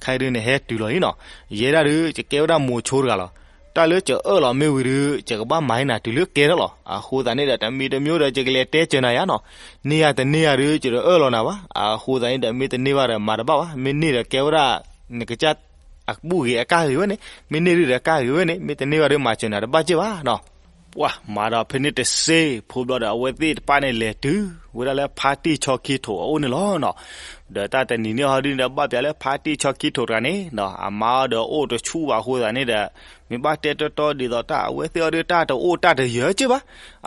ခဲအံၤဒုးန့ၣ်ဟဲတုၤလီၤအံၤနီၤ, ယဲဒၣ်ဒုး ယကဲဝဲဒၣ်မိၤဆိတဂၤလီၤ. တၢ်လၢကအၢၣ်လီၤမ့ၢ်ဝံၤဒုး ယကဘၣ်မၤဟ့ၣ်နၤတုၤလၢကဲထီၣ်လီၤ. အဃိသတးန့ၣ်ဒီး တမံၤတမံၤဒီး ယကလဲၤတဲစၢၤနၤယါနီၤ. န့ၢ်ယၤတန့ၢ်ယၤဒုး ယတအၢၣ်လီၤနၤဘၣ်. အဃိသတးန့ၣ်ဒီး မ့ၢ်တန့ၢ်ဘၣ်ဒီး မၤတဘၣ်ဘၣ်. မ့ၢ်န့ၢ်ဒီးကဲဝဲဒၣ် နကစၢ်အဘူၣ်ဂ့ၤအကၢ်ဂ့ၤဝဲန့ၣ်, မ့ၢ်န့ၢ်ဒုးဒီးကၢ်ဂ့ၤဝဲန့ၣ်, မ့ၢ်တန့ၢ်ဘၣ်ဒုး မၤစၢၤနၤတဘၣ်က့ၢ်ဘၣ်နီၤ. ပှၤမၤဒီးဖဲန့ၣ်တစ့ဖိဘျီဒီး အဝဲသ့ၣ်တဖၣ်န့ၣ်လဲၤတုၤဝဲဒၣ်လၢဖါတံၢ်ဆီခံထိးအအိၣ်န့ၣ်လီၤနီၤ. ဒီးတၢ်တနံၤန့ၣ်ဟီဒုးန့ၣ်ဒီး ဘၣ်ပျးလၢဖါတံၢ်ဆီခံထိးတဂၤန့ၣ်နီၤ အမါအီၤဒီးအိၣ်တဆူၣ်ဘၣ်အဃိသတးန့ၣ်ဒီး မ့ၢ်ဘၣ်တဲတီတီဒ်သိးတၢ်အဝဲသ့ၣ်အီၤဒုး တၢ်တအိၣ်တၢ်တယၢၤက့ၢ်ဘၣ်.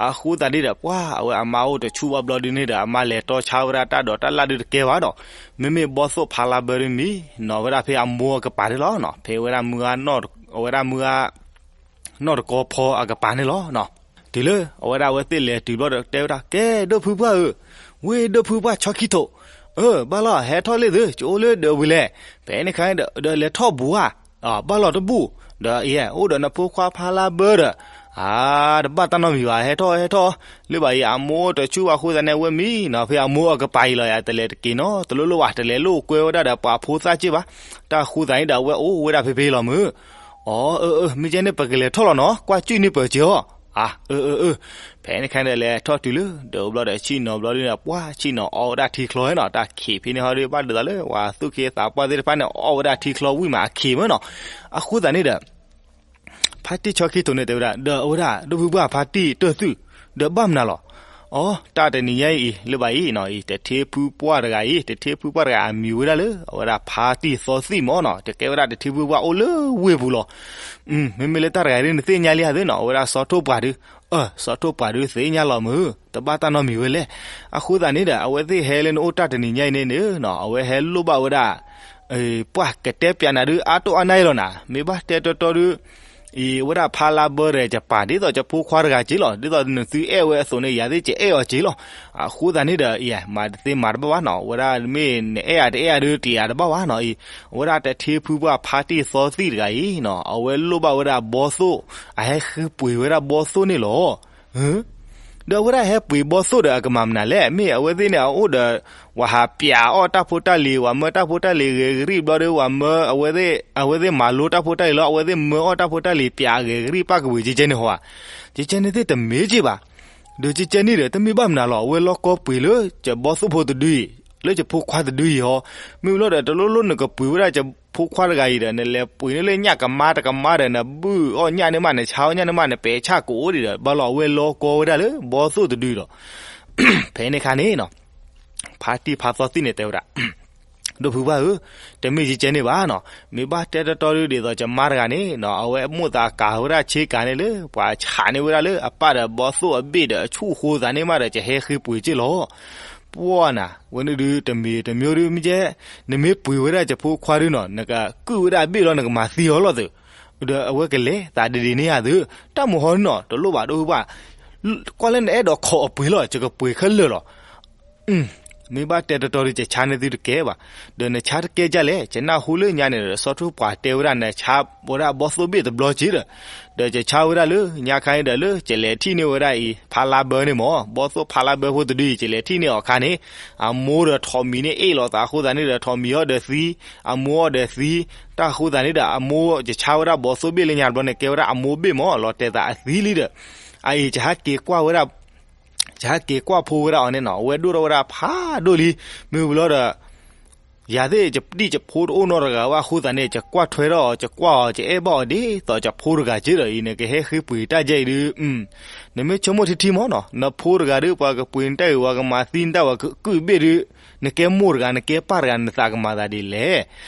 အဃိသတးန့ၣ်ဒီး ပှၤအဝဲအမါအိၣ်တဆူၣ်ဘၣ်ဘျီဒုးန့ၣ်ဒီး အမါလဲၤတီဆါဝဲဒၣ်တၢ်ဒိးတၢ်လၣ်ဒုးတကဲဘၣ်နီၤ. မ့မ့ၢ်ဘီသိၣ်ဖါလါဘၢတမံၤ နီၤဝဲဒၣ်ဖဲအမိၢ်အကပၤန့ၣ်လီၤနီၤ. ဖဲဝဲဒၣ်မုၢ်ဂၤ အဝဲဒၣ်မုၢ်ဂၤ နီၢ်တကီဖီအကပၤန့ၣ်လီၤနီၤ. တုၤလၢ အဝဲဒၣ်အဝဲသ့ၣ်လဲၤတုၤဘျီဒီးတဲဝဲဒၣ် ကဲဒိၣ်ဖုပှၢ်ဧၢ, ဝ့ၢ်ဒိၣ်ဖုပှၢ်ဆီခံထိး, အၢ ဘၣ်လီၤ ဟဲထီၣ်လံသု ကအိၣ်လၢဒၢးဝံၤလဲၣ်. ဖဲန့ၣ်ခါဒီး ဒီးလဲၤထီၣ်ဘူးဧါ, ဘၣ်လီၤတဘူၣ်, ဒီးအံၤ အိၣ်ဒီးနဖိခွါဖါလါဘၢဒီး အါ တဘၣ်တၢ်နီတမံၤဘၣ် ဟဲထီၣ်ဟဲထီၣ်, လၢဘၣ်အံၤ အမိၢ်တဆူၣ်ဘၣ်အဃိသတးန့ၣ် အဝဲမံနီၤ ဖဲအမိၢ်အကပၤအံၤလီၤယၤ တလဲၤတက့ၤနီတလိၣ်လိၣ်ဘၣ် တလဲၤလိၣ်ကွဲဝဲဒၣ်ဒီးပှၤဖိသၣ်က့ၢ်ဘၣ်. တၢ်အဃိသတးန့ၣ်ဒီး အဝဲအိၣ်ဝဲဒၣ်ဖဲဖဲလီၤမုၢ်. အၢ အၢ အၢ မ့ၢ်ကဲန့ၣ် ပကလဲၤထီၣ်လီၤနီၤ ကွၢ်ကၠုၢ်န့ၢ်ပၢၢ်က့ၤအီၤ. အၢ အၢ အၢ, ဖဲန့ၣ်ခါန့ၣ်ဒီး လဲၤထီၣ်တုၤလၢ ဒီးဘျီဒီးဆ့ၣ်နီၤဘျီဒုးန့ၣ် ပှၤဆ့ၣ်နီၤအီဝဲဒၣ်ထံချီနီၤ တၢ်ခံးဖဲန့ၣ်ဟီဒီး ဘၣ်ဒ်သိးလၢ ပှၤသူၣ်က့သးပှၢ်သ့ၣ်တဖၣ်န့ၣ် အီဝဲဒၣ်ထံချီဝံၣ်မးအခ့မ့ၢ်နီၤ. အဃိသတးန့ၣ်ဒီး ဖါတံၢ်ဆီခံထိးန့ၣ်တဲဝဲဒၣ် ဒီးအဝဲဒၣ် ဒိၣ်ဖုပှၢ်ဖါတံၢ်တၢၢ်သုၣ်, ဒီးဘၣ်မနုၤလီၤ. အီ တၢ်တနံၤညါအံၤ လၢဘၣ်အံၤနီၤ အံၤ တထ့ဖုပှၢ်တဂၤအံၤ တထ့ဖုပှၢ်တဂၤအမံၤဝဲဒၣ်လၢ အဝဲဒၣ်ဖါတံၢ်သီသံၣ်မ့ၢ်နီၤ တကဲဝဲဒၣ်တထ့ဖုပှၢ်အိၣ်လၢဝ့ၢ်ပူၤလီၤ. မ့မ့ၢ်လၢတၢ်တဂၤအံၤဒ်နသ့ၣ်ညါလံဧါသ့နီၤ အဝဲဒၣ်စီၤထိၣ်ပှၢ်ဒုး, အၢ စီၤထိၣ်ပှၢ်ဒုးသ့ၣ်ညါလီၤမုၢ် တဘၣ်တၢ်နီတမံၤဝဲလဲၣ်. အဃိသတးန့ၣ်ဒီး အဝဲသ့ၣ်ဟဲလၢနအိၣ်တၢ်တနံၤညါအံၤန့ၣ်န့ၣ်နီၤ အဝဲဟဲလိၣ်ဘၣ်ဝဲဒၣ် ပှၤကတဲပၠးနၤဒုး အါတိၢ်အါနါအံၤလီၤနၤ မ့ၢ်ဘၣ်တဲတီတီဒုး အံၤ ဝဲဒၣ်ဖါလါဘၢဒီး ယပာ်ဒ်သိးယဖိခွါတဂၤက့ၤလီၤ ဒ်သိးနသုအဲၣ်ဝဲအသိးန့ၣ် ယၤသ့ၣ်ကအဲၣ်အီၤက့ၤလီၤ. အဃိသတးန့ၣ်ဒီး အံၤ မၤတသ့မၤတဘၣ်ဘၣ်နီၤ ဝဲဒၣ်မ့ၢ်နအဲၣ်အတအဲၣ်အဒုး တယၤတဘၣ်ဘၣ်နီၤ အံၤ အဝဲဒၣ်တထ့ဖုပှၢ်ဖါတံၢ်သီသံၣ်တဂၤအံၤနီၤ အဝဲလိၣ်ဘၣ်ဝဲဒၣ်ဘီသိၣ် အဟဲဃ့ပှ့ၤဝဲဒၣ်ဘီသိၣ်န့ၣ်လီၤ. ဒီးအဝဲဒၣ်ဟဲပှ့ၤဘီသိၣ်ဒီးအကမၤမနုၤလဲၣ် မ့ၢ်အဝဲသ့ၣ်န့ၣ် အအိၣ်ဒီး ဝဲဟးပၠးအီၣ်တၢ်ဖိတၢ်လံၤ ဝဲမၢတၢ်ဖိတၢ်လံၤဂ့ၤကရံၣ်ဘျီဒီး ဝဲမၢ အဝဲသ့ၣ်မၤလိတၢ်ဖိတၢ်လံၤလီၤ အဝဲသ့ၣ်မၢအီၣ်တၢ်ဖိတၢ်လံၤပၠးဂ့ၤကရံၣ်ပၣ်ကဝ့ၤ ကကဲန့ၣ်ဟီဧါ. ကကဲန့ၣ်သ့ၣ်တမ့ၢ်က့ၤဘၣ်. ဒီးကကဲန့ၣ်ဒီး တမ့ၢ်ဘၣ်မနုၤလီၤ အဝဲလီၤကီပှ့ၤလၢ ယဘီသိၣ်ဖိတဒုအံၤ လၢယဖိခွါတဒုအံၤဟီ မ့ၢ်ဘျီဒီး တလိၣ်လိၣ်နကပှ့ၤဝဲဒၣ်ယဖိခွါတဂၤအံၤဒီး နလဲၤပှ့ၤန့ၢ်လၢညၣ်ကမါတကမါဒီး နဘုၣ်အီၣ်ညၣ်န့ၣ်မး နဆါအီၣ်ညၣ်န့ၣ်မး နပဲာ်ဆၣ်ကအိၣ်ဒံးဒီး ဘၣ်လီၤအဝဲလီၤကီဝဲဒၣ်လၢဘီသိၣ်တဒုအံၤလီၤ. ဖဲန့ၣ်ခါန့ၣ်နီၤ ဖါတံၢ်ဖါသီသံၣ်န့ၣ်တဲဝဲဒၣ် ဒိၣ်ဖုပှၢ်ဧၢ, တမ့ၢ်ယကဲန့ၣ်ဘၣ်နီၤ, မ့ၢ်ဘၣ်တဲတီတီဒုးဒ်သိးယမါတဂၤန့ၣ်နီၤ အဝဲအမိၣ်သးကၤဝဲဒၣ်ဆ့ကၤန့ၣ်လၢ ပှၤဆးန့ၢ်ဝဲဒၣ်လၢအပၢ်ဒီးဘီသိၣ်အဘ့ၣ်ဒီးအဆူၣ်အဃိသးန့ၣ်မးဒီး ယဟဲဃ့ပှ့ၤက့ၢ်လီၤ. ပှၢ်နၤ ဝဲန့ၣ်ဒုးတမံၤတမံၤဒုးမ့ၢ်ကဲ, နမ့ၢ်ပှ့ၤဝဲဒၣ်ယဖိခွါဒုးနီၤ နကကုၢ်ဝဲဒၣ်အဘ့ၣ်လီၤ နကမၤသံအီၤလီၤသုး, ဒီးအဝဲကလဲၤသးဒ်ဒ်န့ၣ်ဧါသုး, တၢ်မုၢ်ဟီန့ၣ်နီၤ တလိၣ်ဘၣ်ဒိၣ်ဖုပှၢ်, ကွၢ်လၢနအဲၣ်ဒိးခိးအပှ့ၤလီၤ ယကပှ့ၤခဲလၢာ်လီၤ. မ့ၢ်ဘၣ်တဲတီတီဒီး ယဆါန့ၢ်သုတကဲဘၣ်, ဒီးနဆါတကဲဒ်လဲၣ်, ယနၢ်ဟူလၢညါန့ၣ်ဒီး စီၤထိၣ်ပှၢ်တဲဝဲဒၣ် နဆါဝဲဒၣ်ဘီသိၣ်ဘ့ၣ်တဘျီက့ၤဒီး, ဒီးယဆါဝဲဒၣ်လၢညါခါန့ၣ်ဒီး လၢယလဲၤထံၣ်န့ၢ်ဝဲဒၣ်အံၤ ဖါလါဘၢန့ၣ်မ့ၢ် ဘီသိၣ်ဖါလါဘၢဖိတဒုအံၤ ယလဲၤထံၣ်န့ၢ်အီၤခါန့ၣ်, အမိၢ်ဒီးထိးမံၤန့ၣ်အ့ၣ်လိာ်သးအဃိသတးန့ၣ်ဒီး ထိးမံၤအီၣ်ဒီးသံ, အမိၢ်အီၣ်ဒီးသံ, တၢ်အဃိသတးန့ၣ်ဒီး အမိၢ် ယဆါဝဲဒၣ်ဘီသိၣ်ဘ့ၣ်လၢညါတဘျီန့ၣ် ကဲဝဲဒၣ်အမိၢ်ဘ့ၣ်မ့ၢ် လီၤတဲာ်သးအသံလံဒီး, အအံၤ ယဟဲက့ၤကွၢ်ဝဲဒၣ် ယဟဲက့ၤကွၢ်ဖိဝဲဒၣ်အီၤန့ၣ်နီၤ အဝဲဒိၣ်ထီၣ်ဝဲဒၣ်ဖးဒိၣ်လံ, မ့ၢ်ဝံၤလီၤဒီး ယၤသ့ၣ်ယဒံၣ်ယဖိတအိၣ်နီတဂၤဘၣ်အဃိသတးန့ၣ် ယကွၢ်ထွဲထီၣ်အီၤ ယကွၢ်အီၤ ယအဲၣ်ဘၣ်အီၤဒ်သိးယဖိတဂၤက့ၤဒီးအံၤ နကဟဲဃ့ပှ့ၤတၢ်ယဲအံၤဒုး, နမ့ၢ်ဆိကမိၣ်ထံထံမ့ၢ်နီၤ နဖိတဂၤဒုး ပှၤကပှ့ၤနတၢ်အံၤ ပှၤကမၤသံနတၢ် ပှၤကကုၢ်ဘ့ၣ်ဒုး, နကဲမိၢ်တဂၤ နကဲပၢ်တဂၤ နသးကမၤသးဒ်လဲၣ်.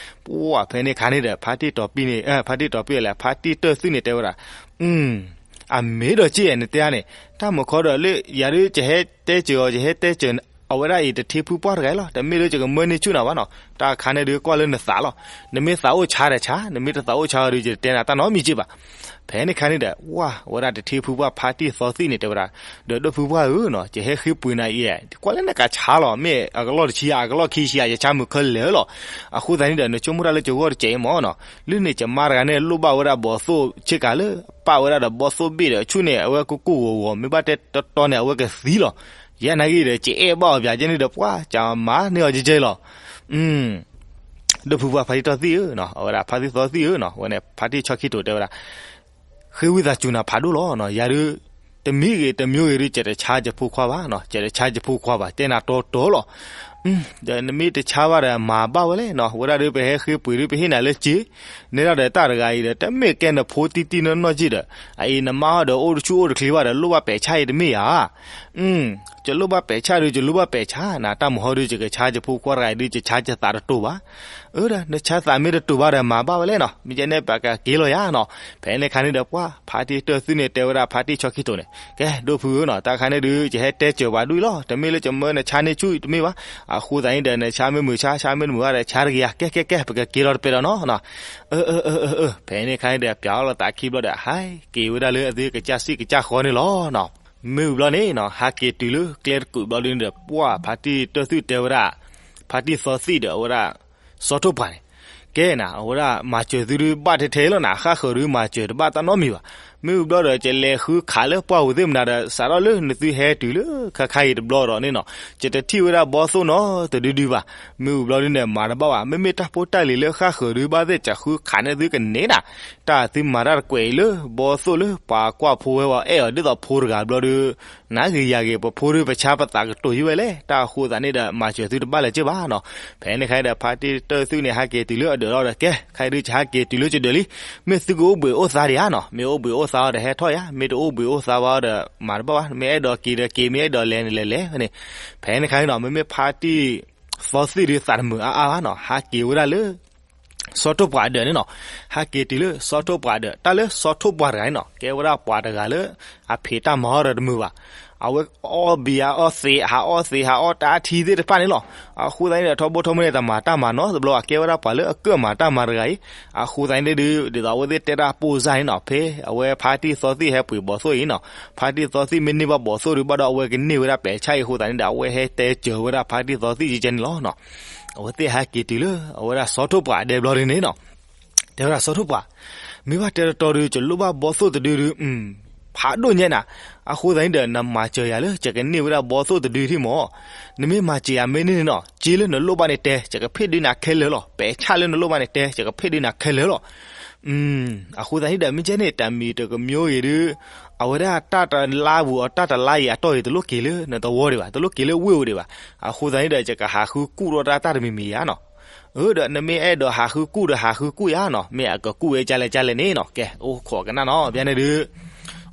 ပှၢ်ဖဲန့ၣ်ခါန့ၣ်ဒီး ဖါတံၢ်တီၤပံၢ်န့ၣ် ဖါတံၢ်တီၤပံၢ်လဲၣ် ဖါတံၢ်တၢၢ်သုးန့ၣ်တဲဝဲဒၣ် အမ့ၢ်ဒီးက့ၢ်နတဲန့ၣ်, တၢ်မုၢ်ခီဒီးလၢ ယၤဒုး ယဟဲတဲစၢၤအီၤ ယဟဲတဲစၢၤအဝဲဒၣ်အံၤ တထ့ဖုပှၢ်တဂၤလီၤ. တမ့ၢ်လၢယကမၢန့ၢ်ဆူၣ်နၤဘၣ်နီၤ. တၢ်ခါန့ၣ်ဒုးကွၢ်လၢနသးလီၤ. နမ့ၢ်သးအိၣ်ဆါဒီးဆါ, နမ့ၢ်တသးအိၣ်ဆါဒီး ယတတဲနၤတၢ်နီတမံၤက့ၢ်ဘၣ်. ဖဲန့ၣ်ခါန့ၣ်ဒီး ဝဲဒၣ်တထ့ဖုပှၢ်ဖါတံၢ်သီသံၣ်န့ၣ်တဲဝဲဒၣ်, ဒီးဒိၣ်ဖုပှၢ်ဧၢနီၤ, ယဟဲဃ့ပှ့ၤနၤအံၤ, ကွၢ်လၢနကဆါလီၤ. မ့ၢ်အကလီၢ်တဆံဧါ, အကလီၢ်ခံဆံဧါ, ယဆါမုၢ်ခဲလၢာ်လီၤ. အဃိသတးန့ၣ်ဒီး နဆိကမိၣ်တၢ်လၢယဂီၢ်တစဲးအံၤမ့ၢ်နီၤ, လၢန့ၣ်ယမါတဂၤန့ၣ် လိၣ်ဘၣ်ဝဲဒၣ်ဘီသိၣ်ဆ့ကၤလၢ ပာ်ဝဲဒၣ်ဒီးဘီသိၣ်ဘ့ၣ်ဒီး အဆူၣ်န့ၣ် အဝဲကကိၢ်ဂီၤဂီၤ, မ့ၢ်ဘၣ်တဲတီတီန့ၣ် အဝဲကသံလီၤ. ယဲနာ်က့ဒီး ကအဲၣ်ဘၣ်အီၤပၠးကဲန့ၣ်ဒီး ပှၤကမၤန့ၢ်အီၤကဲကဲလီၤ. ဒိၣ်ဖုပှၤဖါတံၢ်တီၢ်သံၣ်ဧၢ, အဝဲဒၣ်ဖါတံၢ်သီသံၣ်ဧၢနီၤ, အဝဲန့ၣ် ဖါတံၢ်ဆီခံတိၤတဲဝဲဒၣ်, ဃ့ဝံသးစူၤနၤဖးဒိၣ်လီၤ. ယၤဒုး တမံၤဂ့ၤတမံၤဂ့ၤဒုး ကတဆါကဖိခွါဘၣ်, ကတဆါကဖိခွါဘၣ်, တဲနၤတီတီလီၤ. ဒီးနမ့ၢ်တဆါဘၣ်ဒီးမၤဘၣ်ဝဲလဲၣ်နီၤ, ဝဲဒၣ်ဒုးပဟဲဃ့ပှ့ၤဒုးပဟ့ၣ်နၤလၢက့, နဲဒၣ်ဒီးတၢ်တဂၤအံၤဒီး တမ့ၢ်ကဲနဖိတံၢ်တံၢ်နီၢ်နီၢ်က့ဒီး အအံၤနမါဟီဒီးအိၣ်တဆူၣ်အိၣ်တချ့ဘၣ်ဒီး လိၣ်ဘၣ်ပဲာ်ဆၣ်အံၤတမ့ၢ်ဧါ. ကလိၣ်ဘၣ်ပဲာ်ဆၣ်ဒုး ကလိၣ်ဘၣ်ပဲာ်ဆၣ်နၤ, တၢ်မုၢ်ဟီဒုး ယကဆါယဖိခွါတဂၤအံၤဒုး ယဆါယသးတတိၤဘၣ်. အၢဒီး နဆါသးမ့ၢ်တတိၤဘၣ်ဒီး မၤဘၣ်ဝဲလဲၣ်နီၤ, မ့ၢ်ကဲန့ၣ် ပကက့ၤလီၤယၤနီၤ. ဖဲန့ၣ်ခါန့ၣ်ဒီး ပှၤဖါတံၢ်တီၢ်သံၣ်န့ၣ် တဲဝဲဒၣ်ဖါတံၢ်ဆီခံတိၤန့ၣ်, ကဲ ဒိၣ်ဖုဧၢနီၤ, တၢ်ခါန့ၣ်ဒုး ယဟဲတဲစၢၤပှၤဒုးလီၤ, တမ့ၢ်လၢယမၢနဆါန့ၢ်ဆူၣ်တမ့ၢ်ဘၣ်. အဃိသတးန့ၣ်ဒီး နဆါမ့ၢ်မုာ်ဆါ, ဆါမ့ၢ်တမုာ်ဘၣ်ဒီး ဆါတဂ့ၤဧါ, ကဲကဲကဲ ပကက့ၤလီၤတပဲာ်ဒီးနီၤ. အၢ ဖဲန့ၣ်ခါန့ၣ်ဒီး ပၠးအီၤလိာ်သးခံဘျီဒီး ဟဲက့ၤဝဲဒၣ်လၢအသုကစၢ်စံၣ်ကစၢ်ဃီန့ၣ်လီၤ. မ့ၢ်ဝံၤဘျီန့ၣ်နီၤ ဟးက့ၤတုၤလၢကျဲတကုာ်ဘျီဒုးန့ၣ်ဒီး ပှၤဖါတံၢ်တီၢ်သံၣ်တဲဝဲဒၣ် ဖါတံၢ်သီသံၣ်ဒီး အဝဲဒၣ် စီၤထိၣ်ပှၢ်န့ၣ်, ကဲနၤ အဝဲဒၣ်မၤစၢၤသုဒုးဘၣ်ထဲထဲလီၤနၤ, ဃၣ်ဃၢၤဒုးမၤစၢၤတဘၣ်တၢ်နီတမံၤဘၣ်. မ့ၢ်ဝံၤဘျီဒီး ကလဲၤဃုခးလၢပှၢ်ပူၤသ့ၣ်မနၤဒီး စးထီၣ်လၢနသုဟဲတုၤလၢခါခါအံၤတဘျီဒီးန့ၣ်နီၤ, ယတထံၣ်ဝဲဒၣ်ဘီသိၣ်နီတဒုဒုဘၣ်. မ့ၢ်ဝံၤဘျီဒုးန့ၣ် မၤတဘၣ်ဘၣ်, မ့မ့ၢ်တၢ်ဖိတၢ်လံၤလၢဃၣ်ဃၢၤဒုးဘၣ်သ့ၣ် ကဃုခးန့ၢ်သုကန့ၢ်နၤ, တၢ်သုမၤတၢ်တကွဲးအံၤလၢ ဘီသိၣ်လၢပှၤကွၢ်ဖိဝဲဝဲအဲၣ်အီၤဒ်သိးဖိတဂၤဘျီဒုး နၤဂ့ၤယၤဂ့ၤ ပဖိဒုးပဆါပသးကတိၤယံၤဝဲလဲၣ်, တၢ်အဃိသတးန့ၣ်ဒီး မၤစၢၤသုတဘၣ်လၢၤက့ဘၣ်နီၤ. ဖဲန့ၣ်ခါဒီး ဖါတံၢ်တီၢ်သံၣ်န့ၣ် ဟးက့ၤတုၤလၢအဒၢးလီၤဒီး ကဲ ခါအံၤဒုး ယဟးက့ၤတုၤလၢယဒၢးလံ, မ့ၢ်သုကအိၣ်ဘှံးအိၣ်သါဒံးဧါနီၤ, မ့ၢ်အိၣ်ဘှံးအိၣ်သါအီၤဒီးဟဲထီၣ်ယၤ, မ့ၢ်တအိၣ်ဘှံးအိၣ်သါဘၣ်ဒီး မၤတဘၣ်ဘၣ်, မ့ၢ်အဲၣ်ဒိးက့ၤဒီးက့ၤ, မ့ၢ်အဲၣ်ဒိးလဲၤန့ၣ်လဲၤလဲၤန့ၣ်. ဖဲန့ၣ်ခါန့ၣ်နီၤ မ့မ့ၢ်ဖါတံၢ်သီသံၣ်ဒုးသးတမုာ်အါအါဘၣ်နီၤ, ဟးက့ၤဝဲဒၣ်လၢ စီၤထိၣ်ပှၢ်အဒၢးန့ၣ်နီၤ, ဟးက့ၤတုၤလၢစီၤထိၣ်ပှၢ်အဒၢး, တၢ်လၢစီၤထိၣ်ပှၢ်တဂၤန့ၣ်နီၤ ကဲဝဲဒၣ်ပှၤတဂၤလၢ အဖံးတၢ်မၤအီၤဒီးတမုာ်ဘၣ်, အဝဲအီၣ်ဘံယၤအီၣ်သ့, ဟးအီၣ်သ့ ဟးအီၣ်တၢ်ထံသ့ၣ်တဖၣ်န့ၣ်လီၤ. အဃိသတးန့ၣ်ဒီး ထီဘိထီမုၢ်န့ၣ် တမၤတၢ်မၤနီတဘျီဘၣ်, ကဲဝဲဒၣ်ပှၤလၢအကၢၣ်မၤတၢ်မၤတဂၤအံၤ. အဃိသတးန့ၣ်ဒုး ဒ်သိးအဝဲသ့ၣ်တဲတၢ်ပိၢ်စၢ်န့ၣ်နီၤ, ဖဲအဝဲဖါတံၢ်သီသံၣ်ဟဲပှ့ၤဘီသိၣ်အံၤနီၤ, ဖါတံၢ်သီသံၣ်မ့ၢ်န့ၢ်ဘၣ်ဘီသိၣ်ဒုးဘၣ်ဒီး အဝဲကန့ၢ်ဝဲဒၣ်ပဲာ်ဆၣ်အံၤအဃိသတးန့ၣ်ဒီး အဝဲဟဲတဲစၢၤဝဲဒၣ်ဖါတံၢ်သီသံၣ်ကဲကဲန့ၣ်လီၤ. အဝဲသ့ၣ်ဟဲက့ၤတုၤလၢ အဝဲဒၣ်စီၤထိၣ်ပှၢ်အဒဲဘျီဒုးန့ၣ်နီၤ, တဲဝဲဒၣ်စီၤထိၣ်ပှၢ်, မ့ၢ်ဘၣ်တဲတတီဒုး ယလိၣ်ဘၣ်ဘီသိၣ်တဒုဒုး, ဖးဒိၣ်ညါနၤ, အဃိသတးန့ၣ်ဒီး နမၤစၢၤယၤလၢ ယကန့ၢ်ဝဲဒၣ်ဘီသိၣ်တဒုထံၣ်မၢ်. နမ့ၢ်မၤစၢၤယၤမ့ၢ်န့ၢ်န့ၣ်နီၤ, စ့လၢနလိၣ်ဘၣ်န့ၣ်တဲ, ယကဖ့ၣ်ဒုးနၤခဲလၢာ်လီၤ. ပဲာ်ဆၣ်လၢနလိၣ်ဘၣ်န့ၣ်တဲ, ယကဖ့ၣ်ဒုးနၤခဲလၢာ်လီၤ. အဃိသတးန့ၣ်ဒီး မ့ၢ်ကဲန့ၣ် တၢ်မံၤတကမံၤဂ့ၤဒုး အဝဲဒၣ်တၢ်တလါပူၤအီၤ တၢ်တလါအံၤအတီၢ်အံၤ တလိၣ်က့ၤလၢနသဝီဒံးဘၣ်, တလိၣ်က့ၤလၢဝ့ၢ်အိၣ်ဒံးဘၣ်. အဃိသတးန့ၣ်ဒီး ယကဟးဃုကူၣ်ထီၣ်တၢ်တၢ်တမံၤမံၤယၤနီၤ. အၢ ဒီးနမ့ၢ်အဲၣ်ဒိးဟးဃုကူၣ်ဒီးဟးဃုကူၣ်ယၤနီၤ, မ့ၢ်အကကူၣ်ဝဲကၢ်လဲၣ်ကၢ်လဲၣ်န့ၣ်နီၤ, ကဲ အိၣ်ခိးကနၣ်နီၤ. ဘၣ်န့ၣ်ဒုး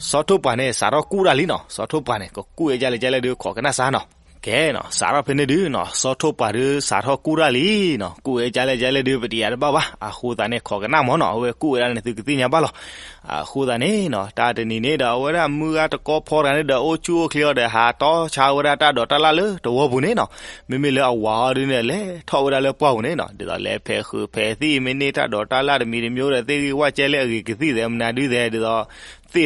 စီၤထိၣ်ပှၢ်န့ၣ် စးထီၣ်ကူၣ်တၢ်လံနီၤ, စီၤထိၣ်ပှၢ်န့ၣ် ကကူၣ်ဝဲကၢ်လဲၣ်ကၢ်လဲၣ်ဒုး ခိးကနၣ်စၢ်နီၤ. ကဲနီၤ, စးထီၣ်ဖဲန့ၣ်ဒုးနီၤ, စီၤထိၣ်ပှၢ်ဒုး စးထီၣ်ကူၣ်တၢ်လံနီၤ, ကူၣ်ဝဲကၢ်လဲၣ်ကၢ်လဲၣ်ဒုး ပတယၤတဘၣ်ဘၣ်. အဃိသတးန့ၣ် ခိးကနၣ်မၢ်နီၤ, အဝဲကူၣ်ဝဲဒၣ်န့ၣ် သုကသ့ၣ်ညါဘၣ်လီၤ. အဃိသတးန့ၣ်နီၤ, တၢ်တနံၤန့ၣ်ဒီး အဝဲဒၣ်မုၢ်ဂၤတကီဖီတဂၤန့ၣ်ဒီး အိၣ်ဆူၣ်အိၣ်ချ့အီၤဒီး ဟးတီဆါဝဲဒၣ်တၢ်ဒိးတၢ်လၣ်လၢသဝီပူၤန့ၣ်နီၤ. မ့မ့ၢ်လၢအဝၤအီၤဒုးန့ၣ် လဲၤထီၣ်ဝဲဒၣ်လၢပှၢ်ပူၤန့ၣ်နီၤ, ဒ်သိးလဲၤဖဲးဃုာ်ဖဲးသံၣ် မ့ၢ်န့ၢ်တၢ်ဒိးတၢ်လၣ်တမံၤတမံၤဒီး သ့ၣ်ဂံၢ်ဝၣ်ကဲလဲၣ် အဂ့ၤကသံၣ်သဲးမနုၤဒုးသဲး ဒ်သိး သ့ၣ်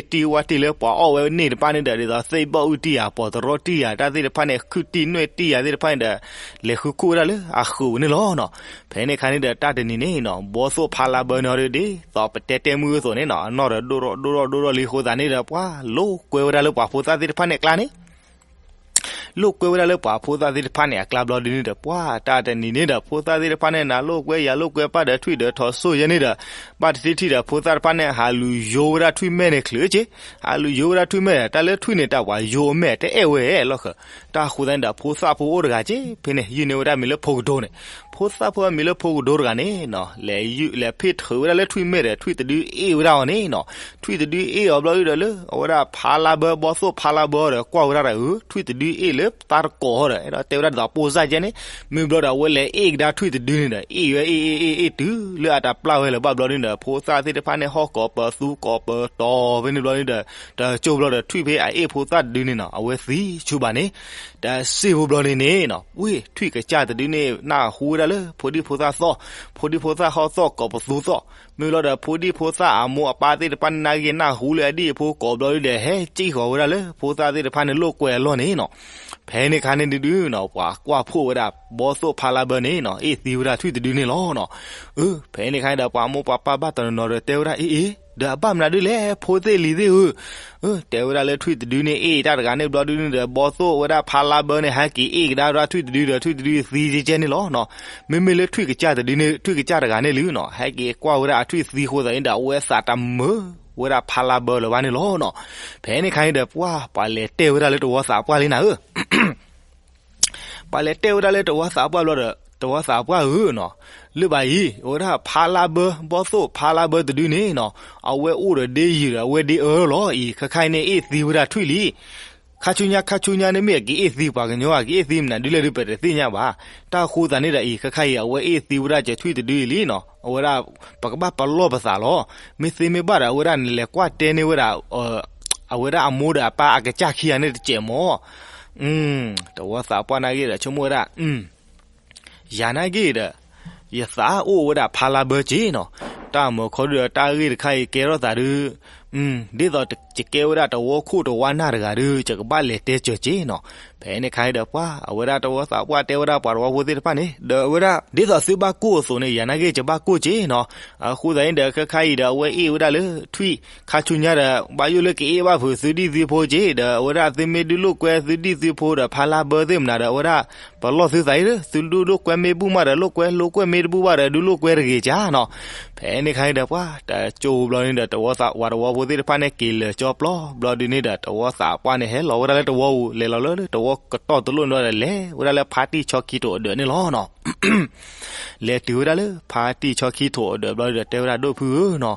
တံၢ်ဝၣ်တံၢ်လၢပှၤအီၣ်ဝဲန့ၣ်တဖၣ်န့ၣ်ဒီး ဒ်သိးသ့ၣ်ဘီၣ်အုၣ်တံၢ်ယၤ ပီးတရီတံၢ်ယၤ တၢ်သ့ၣ်တဖၣ်န့ၣ် ခုၣ်တံၢ်နွဲၣ်တံၢ်ယၤသ့ၣ်တဖၣ်န့ၣ်ဒီး လဲၤဃုခူၣ်ဝဲဒၣ်လၢအဃုာ်ပူၤန့ၣ်လီၤနီၤ. ဖဲန့ၣ်အခါန့ၣ်ဒီး တၢ်တနံၤန့ၣ်နီၤ ဘီသိၣ်ဖးလါဘၢန့ၣ်အီၤဒုး ဒ်သိးပတဲတဲမုၢ်အသိးန့ၣ်နီၤ အနီၢ်ဒီးဒိၣ်ထီၣ်ဒိၣ်ထီၣ်ဒိၣ်ထီၣ်လံအဃိသတးန့ၣ်ဒီး ပှၤလိာ်ကွဲဝဲဒၣ်လၢပှၤဖိသၣ်သ့ၣ်တဖၣ်န့ၣ်အကျါန့ၣ် လိာ်ကွဲဝဲဒၣ်လၢပှၤဖိသၣ်သ့ၣ်တဖၣ်န့ၣ်အကျါဘျီဒုးန့ၣ်ဒီး ပှၤတၢ်တနံၤန့ၣ်ဒီး ဖိသၣ်သ့ၣ်တဖၣ်န့ၣ် နၤလိာ်ကွဲယၤလိာ်ကွဲ ပၢ်ဒီးထွံၣ်ဒီးထီၣ်စိၣ်ယဲန့ၣ်ဒီး ဘၣ်တထံၣ်ထံၣ်ဒီး ဖိသၣ်တဖၣ်န့ၣ် ဟးလူၤယိဝဲဒၣ်ထွံၣ်မဲာ်န့ၣ်ချုးက့ ဟးလူၤယိဝဲဒၣ်ထွံၣ်မဲာ် တၢ်လၢထွံၣ်န့ၣ် တၢ်ပှၤယိအမဲာ်တအဲၣ်ဝဲလီၤဃၢၤ တၢ်ဃိသတးန့ၣ်ဒီး ဖိသၣ်ဖိအိၣ်တဂၤက့ ဖဲန့ၣ် ယုၢ်န့ၢ်ဝဲဒၣ်မံၤလၢဖိကဒိန့ၣ် ဖိသၣ်ဖိအမံၤလၢဖိကဒိတဂၤန့ၣ်နီၤ လဲၤဖ့ၣ်ထုးဝဲဒၣ်လၢထွံၣ်မဲာ်ဒီး ထွံၣ်တဒုအ့ၣ်ဝဲဒၣ်အီၤန့ၣ်နီၤ ထွံၣ်တဒုအ့ၣ်အီၤဘျီဒုးဒီးလၢ အဝဲဒၣ်ဖးလါဘၢ ဘီသိၣ်ဖးလါဘၢအီၤဒီး ကွၢ်ဝဲဒၣ်ဒီး ထွံၣ်တဒုအ့ၣ်လၢသးတကိးအီၤဒီး အဲၣ်ဒိးတဲဝဲဒၣ်ဒ်သိးပိၢ်စၢ်ကဲန့ၣ် မ့ၢ်ဘျီဒီး အဝဲလဲၤအ့ၣ်ကဒါထွံၣ်တဒုန့ၣ်ဒီး အ့ၣ်ဝဲအ့ၣ်အ့ၣ်အ့ၣ်အ့ၣ်တုၤလၢအတၢ်ပျၢ်ဝဲလၢၤဘၣ်ဘျီဒုးဒီး ဖိသၣ်သ့ၣ်တဖၣ်န့ၣ် ဟီၣ်ကိးပသူကိးပတီၤဖဲန့ၣ်ဘျီဒုးဒီး တကၠိဘျီဒီး ထွံၣ်ဖဲအအ့ၣ်ဖိသၣ်တဒုန့ၣ်နီၤ အဝဲသံဆူဘၣ်န့ၣ် တၢ်စံၣ်ဖိဘျီန့ၣ်န့ၣ်နီၤ ဝ့ၢ်ထွံၣ်ကစၢ်တဒုန့ၣ် နၢ်ဟူဝဲဒၣ်လၢ ဖိဒံဖိသၣ်သီၣ် ဖိဒံဖိသၣ်ဟီၣ်သီၣ်ကိးပသူသီၣ် မ့ၢ်လီၤဒီး ဖိဒံဖိသၣ်အမိၢ်အပၢ်သ့ၣ်တဖၣ်န့ၣ် နာ်က့ၤနၢ်ဟူလၢအဒံၣ်အဖိကိးဘျီဒုးဒီး ဟဲစံၣ်ဃီၤဝဲဒၣ်လၢ ဖိသၣ်သ့ၣ်တဖၣ်န့ၣ် လိာ်ကွဲအလီၢ်န့ၣ်နီၤ ဖဲန့ၣ်ခါန့ၣ်ဒုးဒုးနီၤ ပှၤကွၢ်ဖှိၣ်ဝဲဒၣ် ဘီသိၣ်ဖးလါဘၢန့ၣ်နီၤ အ့ၣ်သံဝဲဒၣ်ထွံၣ်တဒုန့ၣ်လီၤနီၤ အၢ ဖဲန့ၣ်ခါန့ၣ်ဒီး ပှၤမိၢ်ပှၤပၢ်ဘၣ်တနီၤနီၤဒီး တဲဝဲဒၣ်အ့ၣ်အ့ၣ် ဒီးအဘၣ်မနုၤဒ်လဲၣ် ဖိသ့ၣ်လံၤသ့ၣ်ဧၢ, တဲဝဲဒၣ်လၢထွံၣ်တဒုန့ၣ် အ့ၣ်တၢ်တဂၤန့ၣ်ဘျီဒုန့ၣ်ဒီး ဘီသိၣ်ဝဲဒၣ်ဖါလါဘၢန့ၣ် ဟဲက့ၤအ့ၣ်ကဒါဝဲဒၣ်ထွံၣ်တဒုဒီး ထွံၣ်တဒုသံကဲကဲန့ၣ်လီၤနီၤ. မ့မ့ၢ်လၢထွံၣ်ကစၢ်တဒုန့ၣ် ထွံၣ်ကစၢ်တဂၤန့ၣ်လံနီၤ ဟဲက့ၤကွၢ်ဝဲဒၣ်အထွံၣ်သံဃိသးန့ၣ်ဒီး အဝဲသးတမုာ်ဝဲဒၣ်ဖါလါဘၢလၢၤဘၣ်န့ၣ်လီၤနီၤ. ဖဲန့ၣ်ခါန့ၣ်ဒီး ပှၤ ပှၤလဲၤတဲဝဲဒၣ်လၢတဝီသးပှၢ်လံနၤဧၢ ပှၤလဲၤတဲဝဲဒၣ်လၢတဝီသးပှၢ်ဘျီဒီး တဝီသးပှၢ်ဧၢနီၤ, လၢဘၣ်အံၤ အဝဲဒၣ်ဖါလါဘၢ ဘီသိၣ်ဖါလါဘၢတဒုန့ၣ်နီၤ အဝဲအိၣ်ဒီးဒ့ယံၤဒီး အဝဲဒ့အၢလီၤအံၤ ခဲခါအံၤန့ၣ် အ့ၣ်သံဝဲဒၣ်ထွံၣ်လံ. ခါဆူညါ ခါဆူညါန့ၣ်မ့ၢ်အက့ၤအ့ၣ်သံပှၤကညီ အက့ၤအ့ၣ်သံမနုၤဒ်လဲၣ်ဒုး ပတသ့ၣ်ညါဘၣ်. တၢ်ဃိသးန့ၣ်ဒီးအံၤ ခဲခါအံၤ အဝဲအ့ၣ်သံဝဲဒၣ်ကဲထွံၣ်တဒုအံၤလံနီၤ အဝဲဒၣ် ပကဘၣ်ပလီၢ်ပသးလီၤ. မ့ၢ်သ့မ့ၢ်ဘၣ်ဒီး အဝဲဒၣ်နလဲၤကွၢ်တဲန့ၢ်ဝဲဒၣ် အဝဲဒၣ်အမိၢ်ဒီးအပၢ်အကစၢ်ခံဂၤန့ၣ်တစဲးမၢ်. တဝီသးပှၢ်နာ်က့ဒီး ဆိကမိၣ်ဝဲဒၣ် ယၤနာ်က့ဒီး ယသးအိၣ်ဝဲဒၣ်ဖါလါဘၢက့နီၤ, တၢ်မုာ်ခီဒုဒီးတၢ်ဂ့ၢ်တခါအံၤကဲထီၣ်သးဒု ဒ်သိးယကဲဝဲဒၣ်တဝီခိၣ်တဝီနၢ်တဂၤဒု ယကဘၣ်လဲၤတဲစၢၤက့နီၤ. ဖဲန့ၣ်ခါအံၤဒီးပှၤ အဝဲဒၣ်တဝီသးပှၢ်တဲဝဲဒၣ်ပှၤတဝီဖိသ့ၣ်တဖၣ်န့ၣ် ဒီးအဝဲဒၣ် ဒ်သိးသုဘၣ်ကိၢ်အသိးန့ၣ် ယၤနာ်က့ယဘၣ်ကိၢ်က့နီၤ. အဃိသတးန့ၣ်ဒီး ခဲခါအံၤဒီး အဝဲအ့ၣ်ဝဲဒၣ်လၢထွံၣ် ခါဆူညါဒီး ဘၣ်ယိၣ်လၢကအ့ၣ်ဘၣ်ဖုးသုဒံၣ်သုဖိက့ ဒီးအဝဲဒၣ်သုမ့ၢ်ဒုးလိာ်ကွဲသုဒံၣ်သုဖိဒီး ဖါလါဘၢသ့ၣ်မနုၤဒီး အဝဲဒၣ် ပလီၢ်သုသးအံၤဒီး သုဒုးလိာ်ကွဲမ့ၢ်ဘူၣ်မးဒီးလိာ်ကွဲ လိာ်ကွဲမ့ၢ်တဘူၣ်ဘၣ်ဒီး ဒုးလိာ်ကွဲတဂ့ၤကၢနီၤ. ဖဲန့ၣ်ခါအံၤဒီးပှၤ တကၠိဘျီန့ၣ်ဒီး တဝီသး ပှၤတဝီဖိသ့ၣ်တဖၣ်န့ၣ် က့ၤလၢာ်ကၠီပျီဘျီဒုန့ၣ်ဒီး တဝီသးပှၢ်န့ၣ် ဟဲလီၤဝဲဒၣ်လၢတဝီပူၤ လဲၤလီၤလၢတဝီကတီၢ်တလိၣ်န့ၣ်ဒီး လဲၤဝဲဒၣ်လၢဖါတံၢ်ဆီခံထိးအဒၢးန့ၣ်လီၤနီၤ. လဲၤတုၤဝဲဒၣ်လၢဖါတံၢ်ဆီခံထိးအဒၢးဘျီဒီး တဲဝဲဒၣ်ဒိၣ်ဖုဧၢနီၤ,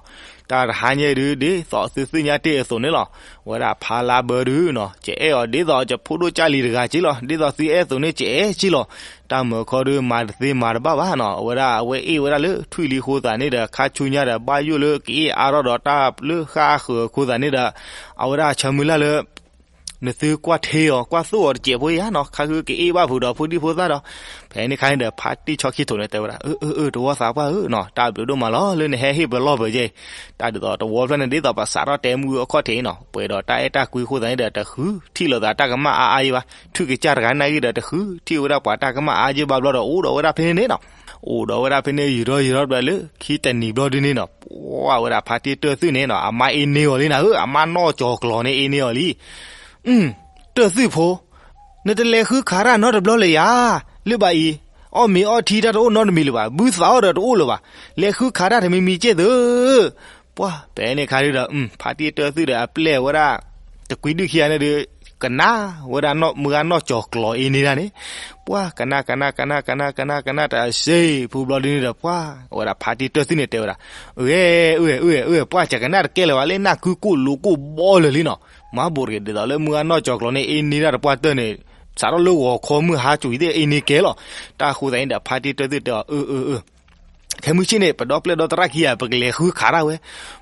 တၢ်တဟါညါအံၤဒုး ဒ်သိးသုသ့ၣ်ညါတ့ၢ်အသိးန့ၣ်လီၤ. ဝဲဒၣ်ဖါလါဘၢဒုနီၤ ယအဲၣ်အီၤဒ်သိးယဖိဒိၣ်ကၢ်လံၤတဂၤက့လီၤ. ဒ်သိးသုအဲၣ်အသိးန့ၣ် ယအဲၣ်က့လီၤ. တၢ်မုာ်ခီဒု မၤတသ့မၤတဘၣ်ဘၣ်နီၤ. အဝဲဒၣ်အဝဲအ့ၣ်ဝဲဒၣ်လၢထွံၣ်လံဃိသးန့ၣ်ဒီး ခါဆူညါဒီး ဘၣ်ယိၣ်လၢကအ့ၣ်အါထီၣ်ဒီးတၢ်လၢဃၣ်ဃၢၤအဃိသးန့ၣ်ဒီး အဝဲဒၣ်ဆၢမုၢ်လၢ်လၢ နသုကွၢ်ထ့အီၤ ကွၢ်သိၣ်အီၤတစဲးဖိယါနီၤ, ခါဃုကအ့ၣ်ဘၣ်ဖုးဒီးဖိဒံဖိသၣ်ဒီး ဖဲန့ၣ်ခါန့ၣ်ဒီး ဖါတံၢ်ဆီခံထိးန့ၣ်တဲဝဲဒၣ် အၢ အၢ အၢ တဝီသးပှၢ်ဧၢနီၤ, တၢ်ဘျုးဒိၣ်မးလီၤ လၢနဟဲဟ့ၣ်ပလီၢ်ပကဲ, တၢ်ဒ်သိးတဝီဖျၢၣ်န့ၣ် ဒ်သိးပစးထီၣ်တဲမုၢ်အခီၣ်ထံးနီၤ, ပှဲၤဒီးတၢ်အဲၣ်တၢ်ကွံအဃိသတးန့ၣ်ဒီး တဃုထံၣ်လိာ်သးတၢ်ကမၣ်အါအါယံၤဘၣ်, ထွံၣ်ကစၢ်တဂၤနာ်က့ဒီး တဃုထံၣ်ဝဲဒၣ်ပှၤတၢ်ကမၣ်အါယံၤဘၣ်ဘျီဒီး အိၣ်ဒီးဝဲဒၣ်ဖဲန့ၣ်နီၤ, အိၣ်ဒီးဝဲဒၣ်ဖဲန့ၣ် ယူၤထီၣ်ယူၤထီၣ်ဘျီလၢ ခံတနံၤဘျီဒုန့ၣ်နီၤ, ပှၤဝဲဒၣ်ဖါတံၢ်တၢၢ်သုးန့ၣ်နီၤ အမါအ့န့အီၤလံနၤဧၢ, အမါနီၢ်ကၠီၤကျီၤန့ၣ်အ့န့အီၤလံ တၢၢ်သုးဖိ, နတလဲၤဃုခးတၢ်နီတဘျီလၢၤယါ, လၢဘၣ်အံၤ, အီၣ်မ့ၤအီထံတၢ်တအိၣ်နီတမံၤလၢၤဘၣ်, ဘုသးအီၣ်ဒီးတအိၣ်လၢၤဘၣ်, လဲၤဃုခးတၢ်တမံၤမံၤကဲၢ်သု, ပှၤ ဖဲန့ၣ်ခါဒုဒီး ဖါတံၢ်တၢၢ်သုးဒီးအပျဲၢ်ဝဲဒၣ် တကွံဒုၣ်ခံဂၤန့ၣ်ဒုး ကနၣ်ဝဲဒၣ်မုၢ်ဂၢ်နီၢ်ကၠီၤကျီၤအ့န့ဒၣ်န့ၣ်, ပှၤ ကနၣ် ကနၣ် ကနၣ် ကနၣ် ကနၣ် ကနၣ် တစဲးဖိဘျီဒုန့ၣ်ဒီး ပှၤ အဝဲဒၣ်ဖါတံၢ်တၢၢ်သုးန့ၣ်တဲဝဲဒၣ်, အၢ အၢ အၢ အၢ ပှၤ ကနၣ်တကဲလၢၤဘၣ်လၢနၢ်ကုကိၣ်လိၤကိၣ်ဘီလၢာ်လံနီၤ, မၤဘိးတဂ့ၤ ဒ်သိးလၢမုၢ်ဂၢ်နီၢ်ကၠီၤကျီၤန့ၣ် အ့န့ဒၣ်တပှၢ်တၢၢ်န့ၣ် စးထီၣ်လၢဂီၤခီမုၢ်ဟါစူၤသ့ၣ်အ့န့ကဲလီၤ, တၢ်ဃိသတးန့ၣ်ဒီး ဖါတံၢ်တၢၢ်သုးတဲအီၤ အၢ အၢ အၢ ခဲမုၢ်ဆ့ၣ်န့ၣ် ပဒီပျဲၢ်ဒီသရၣ်ခံဂၤ ပကလဲၤဃုခးတၢ်ဝဲ,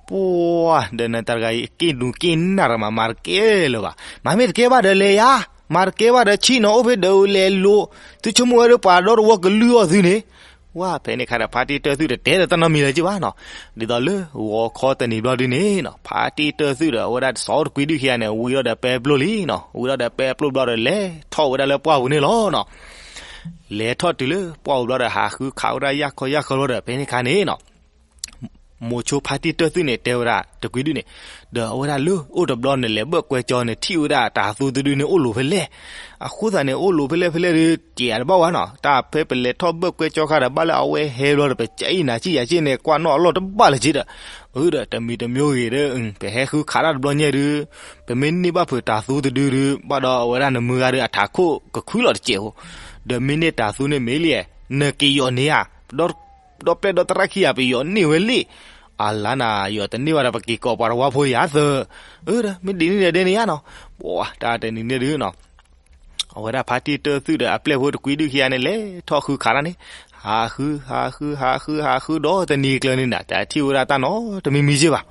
ပှၤ ဒီးနတၢ်တဂၤအံၤ က့ၣ်နူက့ၣ်နၢ်တမး မၤတကဲလၢၤဘၣ်, မၤမ့ၢ်တကဲဘၣ်ဒီးလဲၤယါ, မၤတကဲဘၣ်ဒီးဆံၣ်နီၤအိၣ်ဖဲဒီးလဲၤလိၤ, သုဆိကမိၣ်ဝဲဒီးပှၤဒီတဝီကလုၢ်အီၣ်သုန့ၣ်, ဝဲ ဖဲန့ၣ်ခါဒီး ဖါတံၢ်တၢၢ်သုးတတဲဒီးတၢ်နီတမံၤလၢၤက့ဘၣ်နီၤ, ဒ်သိးလၢဂီၤခီတနံၤဘျီဒုန့ၣ်နီၤ ဖါတံၢ်တၢၢ်သုးဒီးအဝဲဒၣ်စီၤတကွံဒုၣ်ခံဂၤန့ၣ် ဝံၤဒီးဒီးပဲပျိလံနီၤ, ဝံၤဒီးဒီးပဲပျိဘျီဒီးလဲၤထီၣ်ဝဲဒၣ်လၢပှၢ်ပူၤန့ၣ်လီၤနီၤ လဲၤထီၣ်တုၤလၢပှၢ်ပူၤဘျီဒီး ဟးဃုခးဝဲဒၣ်ယၢ်ခီယၢ်ခီလီၤဒီး ဖဲန့ၣ်ခါန့ၣ်နီၤ မိၤဆိဖါတံၢ်တၢၢ်သုးန့ၣ်တဲဝဲဒၣ်တကွံဒုၣ်န့ၣ်, ဒီးအဝဲဒၣ်လၢအိၣ်တဘျီနလဲၤဘၢၣ်ကွဲကၠီန့ၣ် ထံၣ်ဝဲဒၣ်တၤသူတဒုန့ၣ်အိၣ်လိၤဖဲလဲၣ်, အဃိသတးန့ၣ် အိၣ်လိၤဖဲလဲၣ်ဖဲလဲၣ်ဒုး က့ၤအတဘၣ်ဝဲနီၤ, တၢ်ဖဲပလဲၤထီၣ်ဘၢၣ်ကွဲကၠီခါဒီး ဘၣ်လၢအဝဲဟဲဘျီဒီး ပကအံၣ်နၤကံၣ်ယၤက့ၣ်န့ၣ် ကွၢ်နီၣ်အလီၢ်တဘၣ်လၢၤက့ဒီး, အၢ ဒီးတမံၤတမံၤဂ့ၤဒီး ပဟဲဃုခးတၢ်တဘျီညါဒုး ပမ့ၢ်န့ၢ်ဘၣ်ဖုးတၤသူတဒုဒုး ဘၣ်ဒီးအဝဲဒၣ်နမုၢ်ဂၤဒုးအထးခိၣ်ကခုလီၤတစဲးဖိ, ဒီးမ့ၢ်န့ၢ်တၤသူန့ၣ်မ့ၢ်လံ, နက့ၤယီၤန့ၢ်ဧါ, ဒီပျဲၢ်ဒီသရၣ်ခံဂၤ ပယီၤန့ၢ်ဝဲလံ, အလါနၤ ယီၤတန့ၢ်ဘၣ်ဒီး ပက့ၤကိးပှၤတဝီဖိယၤသၢ, အၢ ဒီးမ့ၢ်ဒ်န့ၣ်ဒီးဒ်န့ၣ်ဧါနီၤ, ပှၤတၢ်တနံၤန့ၣ်ဒုးနီၤ အဝဲဒၣ်ဖါတံၢ်တၢၢ်သုးဒီးအပျဲၢ်ဖိတကွံဒုၣ်ခံဂၤန့ၣ် လဲၤထီၣ်ဃုခးတၢ်န့ၣ်, ဟးဃု ဟးဃု ဟးဃု ဟးဃုဒီးတနံၤကျၢၤန့ၣ်နၤ တထံၣ်ဝဲဒၣ်တၢ်နီတမံၤမံၤက့ဘၣ်.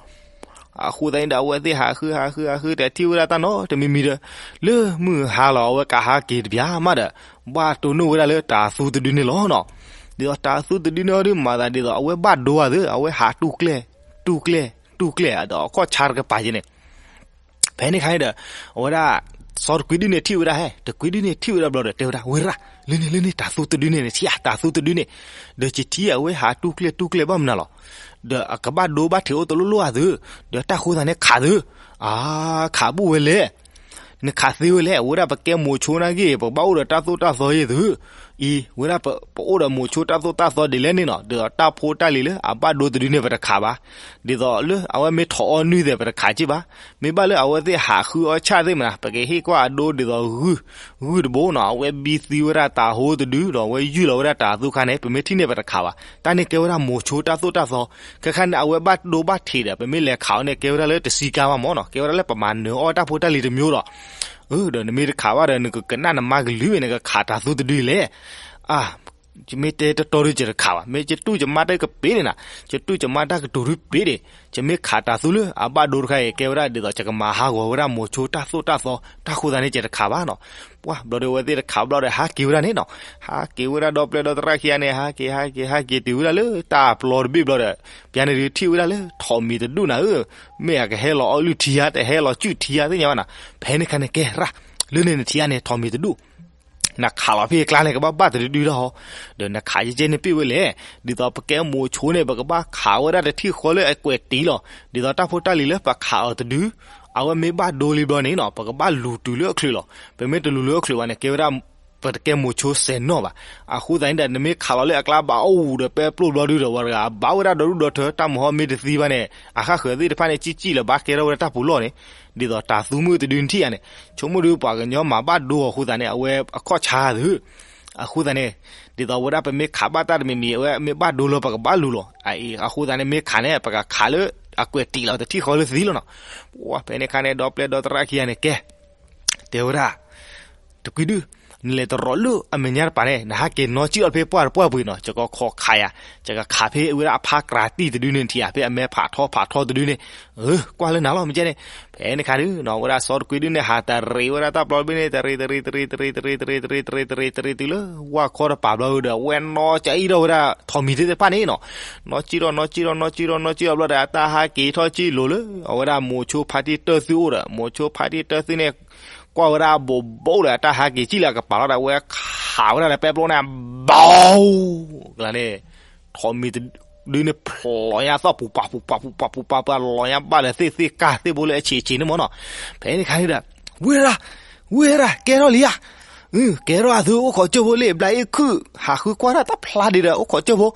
အဃိသတးန့ၣ်ဒီး အဝဲသ့ၣ်ဟးဃု ဟးဃု ဟးဃု တထံၣ်ဝဲဒၣ်တၢ်နီတမံၤမံၤဒီး လၢမုၢ်ဟါလီၤ အဝဲကဟးက့ၤတပျၢ်မးဒီး ဘၣ်တိၢ်နီၣ်ဝဲဒၣ်လၢတၤသူတဒုန့ၣ်လီၤနီၤ. ဒ်သိးတၤသူတဒုန့ၣ်အီၤဒုး မၤသးဒ်သိး အဝဲဘၣ်ဒိဧါသၢ အဝဲဟးတူၢ်ကျဲၣ် တူၢ်ကျဲၣ် တူၢ်ကျဲၣ်ဒီးအခီၣ်ဆါတကပၤက့န့ၣ် ဖဲန့ၣ်ခါန့ၣ်ဒီး အဝဲဒၣ် စီၤတကွံဒုၣ်န့ၣ်ထံၣ်ဝဲဒၣ်ဟဲ တကွံဒုၣ်န့ၣ်ထံၣ်ဝဲဒၣ်ဘျီဒီး တဲဝဲဒၣ် ဝ့ၤရၣ် လၢန့ၣ်လၢန့ၣ် တၤသူတဒုန့ၣ် နထံၣ်ဧါ တၤသူတဒုန့ၣ်, ဒီးယထံၣ်အဝဲဟးတူၢ်ကျဲတူၢ်ကျဲဘၣ်မနုၤလီၤ, ဒီးအကဘၣ်ဒိဘၣ်ထံးအိၣ်တလိၣ်လိၣ်ဧါသု, ဒီးတၢ်ဃိသးန့ၣ်ခးသု, အါ, ခးဘူၣ်ဝဲလဲၣ် နခးသ့ဝဲလဲၣ်, အဝဲဒၣ်ပကဲမိၤဆိနာ်က့ ပကဘၣ်အိၣ်ဒီးတၢ်သိၣ်တၢ်သီယဲၢ်သု, အံၤ ဝဲဒၣ်ပအိၣ်ဒီးမိၤဆိတၢ်သိၣ်တၢ်သီဒ်လဲၣ်န့ၣ်နီၤ, ဒီးတၢ်ဖိတၢ်လံၤလၢအဘၣ်ဒိတဒုန့ၣ် ပတခးဘၣ်, ဒ်သိးလၢအဝဲမ့ၢ်ထိးအီၣ်နွံသဲး ပတခးက့ၢ်ဘၣ်, မ့ၢ်ဘၣ်လၢအဝဲသ့ၣ်ဟးဃုအီၣ်ဆၣ်သ့ၣ်မနၤ ပကဟ့ၣ်ကွၢ်အဒိဒ်သိးဂုၢ်, ဂုၢ်တဘိနီၤ, အဝဲဘံသံဝဲဒၣ်တၤဟိတဒု ဒီးအဝဲယုၢ်လီၤဝဲဒၣ်တၤသူခါန့ၣ် ပမ့ၢ်ထံၣ်န့ၣ် ပတခးဘၣ်, တၢ်န့ၣ်ကဲဝဲဒၣ်မိၤဆိတၢ်သိၣ်တၢ်သီ, ခဲခါန့ၣ် အဝဲဘၣ်ဒိဘၣ်ထံးဒီး ပမ့ၢ်လဲၤခးအီၤန့ၣ် ကဲဝဲဒၣ်လၢတဆံကါဘၣ်မၢ်နီၤ, ကဲဝဲဒၣ်လၢပမၤနၢၤအီၣ်တၢ်ဖိတၢ်လံၤတမျိုးဒီး, ဒီးနမ့ၢ်တခးဘၣ်ဒီး နကကနၣ်နမါကလုၢ်မ့ၢ် နကခးတၤသူတဒုလဲၣ်, အါ ယမ့ၢ်တဲတတီဒု ယတခးဘၣ်, မ့ၢ်ယတူၢ်ယမါတကပ့ၤန့ၣ်နၤ, ယတူၢ်ယမါတၢ်ကတိၤဒုပ့ၤဒံး, ယမ့ၢ်ခးတၤသူလၢအဘၣ်ဒိတခါအံၤ ကဲဝဲဒၣ်ဒ်သိး ယကမၤဟးဂီၤဝဲဒၣ်မိၤဆိတၢ်သိၣ်တၢ်သီ တၢ်ဃိသးန့ၣ် ယတခးဘၣ်နီၤ, ပှၢ် ဘျီဒီးအဝဲသ့ၣ်တခးဘျီဒီး ဟးက့ၤဝဲဒၣ်န့ၣ်နီၤ, ဟးက့ၤဝဲဒၣ်ဒီပျဲၢ်ဒီသရၣ်ခံဂၤန့ၣ် ဟးက့ၤ ဟးက့ၤ ဟးက့ၤတုၤဝဲဒၣ်လၢတၢ်ပျီတဘ့ၣ်ဘျီဒီး, ပျၢၤန့ၣ်ဒုးထံၣ်ဝဲဒၣ်လၢထိးမံၤတဒူၣ်နၤဧၢ, မ့ၢ်အကဟဲလီၤအီၣ်လုၢ်ထံဧါ တဟဲလီၤစုၣ်ထံဧါ သ့ၣ်ညါဘၣ်နၤ, ဖဲန့ၣ်ခါန့ၣ် ကဲရၣ်, လၢန့ၣ်နထံၣ်ဧါန့ၣ် ထိးမံၤတဒူၣ် နခးလီၤဖဲအကျါန့ၣ် ကဘၣ်ဘၣ်တဒုဒုလီၤ, ဒီးနခးယဲကဲန့ၣ်ပ့ၢ်ဝဲလဲၣ်, ဒ်သိးပကဲမိၤဆိန့ၣ် ပကဘၣ်ခးဝဲဒၣ်တထံၣ်ဃီလၢအကွဲးတံၢ်လီၤ, ဒ်သိးတၢ်ဖိတၢ်လံၤလၢပခးအီၤတဒု, အဝဲမ့ၢ်ဘၣ်ဒိလံဘျီန့ၣ်နီၤ ပကဘၣ်လူၤတုၤလၢအချုးလီၤ, ပမ့ၢ်တလူၤလၢအချုးဘၣ်န့ၣ် ကဲဝဲဒၣ် ပတကဲမိၤဆိစဲးနီၣ်ဘၣ်, အဃိသတးန့ၣ်ဒီး နမ့ၢ်ခးလီၤလၢအကျါဘၣ်အိၣ်ဒီးပဲပျိၢ်ဘျီဒုဒီး ဝဲတဂၤဘၣ်ဝဲဒၣ်ဒီဒူၣ်ဒီထၢ တၢ်မုၢ်ဟီၣ်မ့ၢ်တသံဘၣ်န့ၣ် အဃၣ်ဃၢၤသ့ၣ်တဖၣ်န့ၣ် ကံၣ်ကံၣ်လၢၤဘၣ်ကဲထီၣ်ဝဲဒၣ်တၢ်ပူၤလီၢ်န့ၣ်, ဒ်သိးတၤသူမုၣ်တဒုနထံၣ်ဧါန့ၣ်, ဆိကမိၣ်ဒုးပှၤကညီမၤဘၣ်ဒိအဃိသတးန့ၣ် အဝဲအခီၣ်ဆါသု, အဃိသတးန့ၣ်, ဒ်သိးဝဲဒၣ်ပမ့ၢ်ခးဘၣ်တၢ်တမံၤမံၤ အဝဲမ့ၢ်ဘၣ်ဒိလၢပကဘၣ်လူၤလီၤ, အအံၤ အဃိသတးန့ၣ် မ့ၢ်ခးန့ၣ် ပကခးလၢအကွဲးတံၢ်လီၤ တထံၣ်ဃီလၢသံလီၤနီၤ, ပှၢ် ဖဲန့ၣ်ခါန့ၣ် ဒီပျဲၢ်ဒီသရၣ်ခံဂၤန့ၣ် ကဲ တဲဝဲဒၣ် တကွံဒု, နလဲၤတရီးလၢအမဲာ်ညါတပၤန့ၣ် နဟးက့ၤနီၢ်ကံၣ်အီၤဖဲပှၢ်တပှၢ်ပူၤနီၤ, ယကခိးခးယၤ, ယကခးဖဲအဝဲဒၣ်အဖါကြၤတံၢ်တဒုန့ၣ်ထံၣ်ဧါ ဖဲအမဲာ်ဖးထီဖးထီတဒုန့ၣ်, ကွၢ်လၢနၤလီၤ မ့ၢ်ကဲန့ၣ်, ဖဲန့ၣ်ခါဒုနီၤ ဝဲဒၣ်စီၤတကွံဒုန့ၣ် ဟးတရံးဝဲဒၣ်တၢ်ပျီတဘ့ၣ်န့ၣ် တရံးတရံးတရံးတရံးတရံးတရံးတရံးတရံးတရံးတရံးတရံးတုၤလၢဝၢ်ခီတပၤဘျီဒီး ဝဲနီၢ်ကံၣ်အီၤဒီးဝဲဒၣ်ထိးမံၤသ့ၣ်တဖၣ်န့ၣ်နီၤ, နီၢ်ကံၣ်အီၤ နီၢ်ကံၣ်အီၤ နီၢ်ကံၣ်အီၤဘျီဒီး အတၢ်ဟးက့ၤထီၣ်ကံၣ်လိၤလၢ အဝဲဒၣ်မိၤဆိဖါတံၢ်တၢၢ်သုအိၣ်ဒီး မိၤဆိဖါတံၢ်တၢၢ်သုန့ၣ် ကွၢ်ဝဲဒၣ်အဘိးဘိၣ်ဒီး အတၢ်ဟးက့ၤကံၣ်လၢအကပၤလီၤဒီး အဝဲခးဝဲဒၣ်ဒီးပဲပျိၢ်န့ၣ် ဘီ, ကျါန့ၣ် ထိးမံၤတဒုန့ၣ် ဖျိးညါသီၣ်ပူၤပာ်ပူၤပာ်ပူၤပာ်ပူၤပာ်ပာ် လီၤညါဘၣ်ဒီးသ့ၣ်သ့ၣ်ကၢ်သ့ၣ်ဘိလၢအဆံးဆံးန့ၣ်မၢ်နီၤ, ဖဲန့ၣ်ခါန့ၣ်ဒီး ဝ့ၢ်ရၣ်, ဝ့ၢ်ရၣ် ကဲထီၣ်လံဧါ, ကဲထီၣ်အသုအိၣ်ခိးကၠိဖိလံ ဘျးအ့ၣ်ခုၣ် ဟးဃုကွၢ်တၢ်တဖျါဒံးဒီးအိၣ်ခိးကၠိဖိ,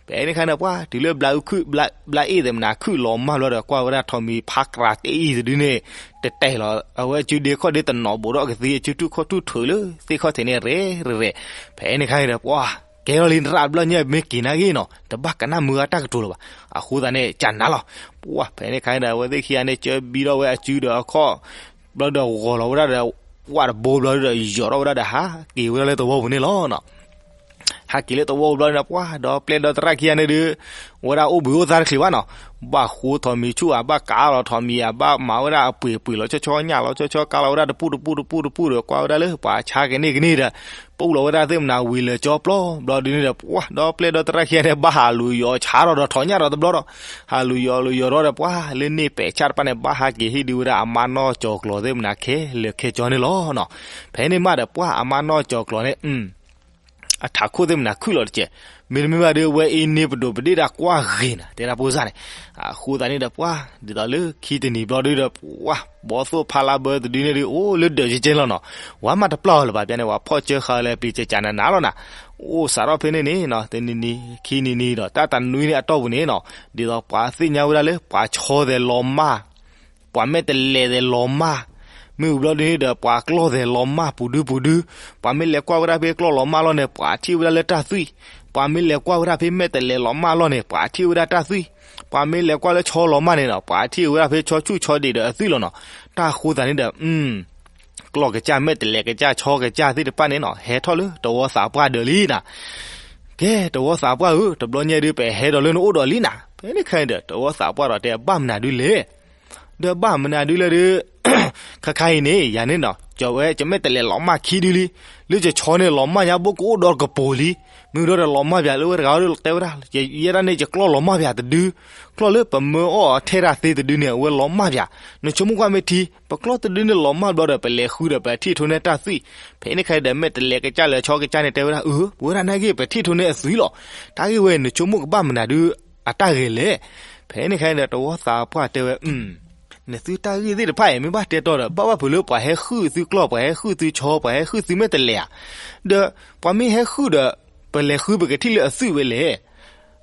ဖဲန့ၣ်ခါန့ၣ် ပှၢ် တုၤလၢဘျးအ့ၣ်ခုၣ် ဘျးအ့ၣ်သ့ၣ်မနၤခုၣ်လီၤမၢ်ဘျီဒီး ကွၢ်ဝဲဒၣ်ထိးမံၤဖါကြၤတံၢ်တဒုန့ၣ် တတဲာ်လီၤ အဝဲအစုဒ့ခီၣ်ဒ့တနီၤဘိးဒီးအကသ့ အစုတူၢ်ခီၣ်တူၢ်ထၢးလၢသ့ၣ်ခီၣ်ထံးန့ၣ်ရ့ရ့, ဖဲန့ၣ်ခါန့ၣ်ဒီး ပှၢ် ကဲထီၣ်လံ တရၣ်ဘျီညါမ့ၢ်က့ၤနာ်ဂ့ၤနီၤ တဘၣ်ကနၣ်မုာ်အတၢ်ကတိၤလၢၤဘၣ်, အဃိသတးန့ၣ် ကနၤလီၤ, ပှၢ် ဖဲန့ၣ်ခါန့ၣ်ဒီး အဝဲသ့ၣ်ခံဂၤန့ၣ် ကၢဘံထီၣ်ဝဲအစုဒီးအခီၣ် ဘျီဒီးဂီၤလီၤဝဲဒၣ်ဒီး ဝၣ်တဘိဘျီဒီး ယီၤထီၣ်ဝဲဒၣ်ဒီး ဟးက့ၤဝဲဒၣ်လၢသဝီပူၤန့ၣ်လီၤနီၤ. ဟဲက့ၤလၢသဝီပူၤဘျီန့ၣ် ပှၢ် ဒီးပျဲၢ်ဒီးသရၣ်ခံဂၤန့ၣ်ဒုး ဝဲဒၣ်အိၣ်ဘှံးအိၣ်သါတချ့ဘၣ်နီၤ. ဘၣ်ဃိထိးမံၤဆူၣ်ဧါ ဘၣ်ကးလီၤထိးမံၤဧါ ဘၣ်မၤဝဲဒၣ်အပှ့ၤပှ့ၤလီၤဆီဆီ ညၣ်လီၤဆီဆီ ကးလီၤဝဲဒၣ်တပူၣ်တပူၣ်တပူၣ်တပူၣ်ဒီး ကွၢ်ဝဲဒၣ်လၢပှၤဆါကန့ၢ်ကန့ၢ်ဒီး ပူၣ်လီၤဝဲဒၣ်သ့ၣ်မနၤဝံၤလၢာ်ကၠီပျီ ဘျီဒုးန့ၣ်ဒီး ပှၢ် ဒီးပျဲၢ်ဒီးသရၣ်ခံဂၤန့ၣ် ဘၣ်ဟးလူၤယီၤဆါထီၣ်ဒီးထိးညၣ်ဒီးတဘျီဒီး ဟးလူၤယီၤလူၤယီၤထီၣ်ဒီး ပှၢ် လၢန့ၣ်ပဲာ်ဆၣ်တဖၣ်န့ၣ် ဘၣ်ဟးက့ၤဟ့ၣ်ဒုးဝဲဒၣ်အမါနီၢ်ကၠီၤကျီၤသ့ၣ်မနၤခဲလၢာ်ခဲဆ့န့ၣ်လီၤနီၤ. ဖဲန့ၣ်မးဒီး ပှၢ် အမါနီၢ်ကၠီၤကျီၤန့ၣ် အထးခိၣ်သ့ၣ်မနၤခုၣ်လီၤတက့ၢ်. မ့တမ့ၢ်ဘၣ်ဒီး ဝဲအ့န့ၢ်ပဒိၣ်ပဒ့ၣ်တၢ်ကွၢ်ဂ့ၤနၤ တဲဒၣ်ဖိစၢ်န့ၣ်. အဃိသတးန့ၣ်ဒီး ပှၢ် ဒ်သိးလၢခံတနံၤဘျီဒုးဒီး ပှၢ် ဘီသိၣ်ဖါလါဘၢတဒုန့ၣ်ဒုး အိၣ်လၢဒၢးကဲကဲလီၤနီၤ. ဝဲမးတပျၢ်အီၤလၢၤဘၣ် ပျဲန့ၣ် ပှၤဖီၣ်ကၢဃာ်လၢပျံၤကကးနးနးလီၤနၤ. အိၣ်စးထီၣ်ဖဲန့ၣ်န့ၣ်နီၤ တနံၤနံၤ ခံနံၤနံၤဒီး တၢ်တနွံန့ၣ်အတီၢ်ပူၤန့ၣ်နီၤ ဒ်သိးပှၤသ့ၣ်ညါဝဲဒၣ်လၢ ပှၤဆီသဲးလီၤမၢ် ပှၤမဲာ်တဲးလဲးသဲးလီၤမၢ်, မ့ၢ်ဝံၤဘျီဒုးန့ၣ်ဒီး ပှၤကျီၢ်သဲးလီၤမၢ်ပူၤဒုပူၤဒု, ပှၤမ့ၢ်လဲၤကွၢ်ဝဲဒၣ်ဖဲကျီၢ်လီၤမၢ်လီၢ်န့ၣ် ပှၤထံၣ်ဝဲဒၣ်လၢတၢ်သွံၣ်, ပှၤမ့ၢ်လဲၤကွၢ်ဝဲဒၣ်ဖဲမဲာ်တဲးလဲးလီၤမၢ်လီၢ်န့ၣ် ပှၤထံၣ်ဝဲဒၣ်တၢ်သွံၣ်, ပှၤမ့ၢ်လဲၤကွၢ်လၢဆီလီၤမၢ်န့ၣ်ဒီး ပှၤထံၣ်ဝဲဒၣ်ဖဲဆီဆူၣ်ဆီဒံးဒီးအသွံၣ်လီၤနီၤ. တၢ်ဃိသတးန့ၣ်ဒီး ကျီၢ်ကစၢ်မဲာ်တဲးလဲးကစၢ်ဆီကစၢ်သ့ၣ်တဖၣ်န့ၣ်နီၤ ဟဲထီၣ်လၢတဝီသးပှၢ်ဒၢးလံနၤ. ကဲ တဝီသးပှၢ်ဧၢ, တဘျီညါဒုး ပဟဲဒီးလၢနအိၣ်ဒီးလံနၤ. ဖဲန့ၣ်ခဲအံၤဒီး တဝီသးပှၢ်ဒီးတဲဘၣ်မနုၤဒုလဲၣ်. ဒီးဘၣ်မနုၤဒုလဲၣ်ဒုး ခါခါအံၤန့ၣ် ယၤန့ၣ်နီၤ ကၠီၤဝဲ ကမဲာ်တဲးလဲးလီၤမၢ်ခံဒုလံ, လၢကဆီန့ၣ်လီၤမၢ်ညါဘိကအိၣ်ဒီးကပိာ်လံ. မ့ၢ်ဒီးလီၤမၢ်ပၠးလၢဝဲတဂၤဒီးတဲဝဲဒၣ်, ယဲဒၣ်န့ၣ် ယကျီၢ်လီၤမၢ်ပၠးတဒု, ကျီၢ်လၢပမၢအီၣ်ထဲတၢ်သ့တဒုန့ၣ် အဝဲလီၤမၢ်ပၠး, နဆိကမိၣ်ကွၢ်မ့ၢ်ထံ, ပကျီၢ်တဒုန့ၣ်လီၤမၢ်ဘျီဒီး ပလဲၤဃုဒီးပထံၣ်ထိန့ၢ်တၢ်သွံၣ်, ဖဲန့ၣ်ခါဒီး မဲာ်တဲးလဲးကစၢ်လၢဆီကစၢ်န့ၣ်တဲဝဲဒၣ်, အၢ ပဝဲဒၣ်နာ်က့ ပထံၣ်ထိန့ၢ်အသွံၣ်လီၤ, တၢ်ဂ့ၢ်ဝဲ နဆိကမိၣ်ကဘၣ်မနုၤဒုး အတၢ်ဂဲၤလဲၣ်. ဖဲန့ၣ်ခါဒီး တဝီသးပှၢ်တဲဝဲ နသုတၢ်ဂ့ၢ်သ့ၣ်တဖၣ်အံၤ မ့ၢ်ဘၣ်တဲတီဒီး ဘၣ်ဘၣ်ဖုးလၢပှၤဟဲဃုသံကျီၢ် ပှၤဟဲဃုသံဆီ ပှၤဟဲဃုသံမဲာ်တဲးလဲးဧါ, ဒီးပှၤမ့ၢ်ဟဲဃုဒီး ပလဲၤဃုပကထံၣ်လၢအသွံၣ်ဝဲလဲၣ်.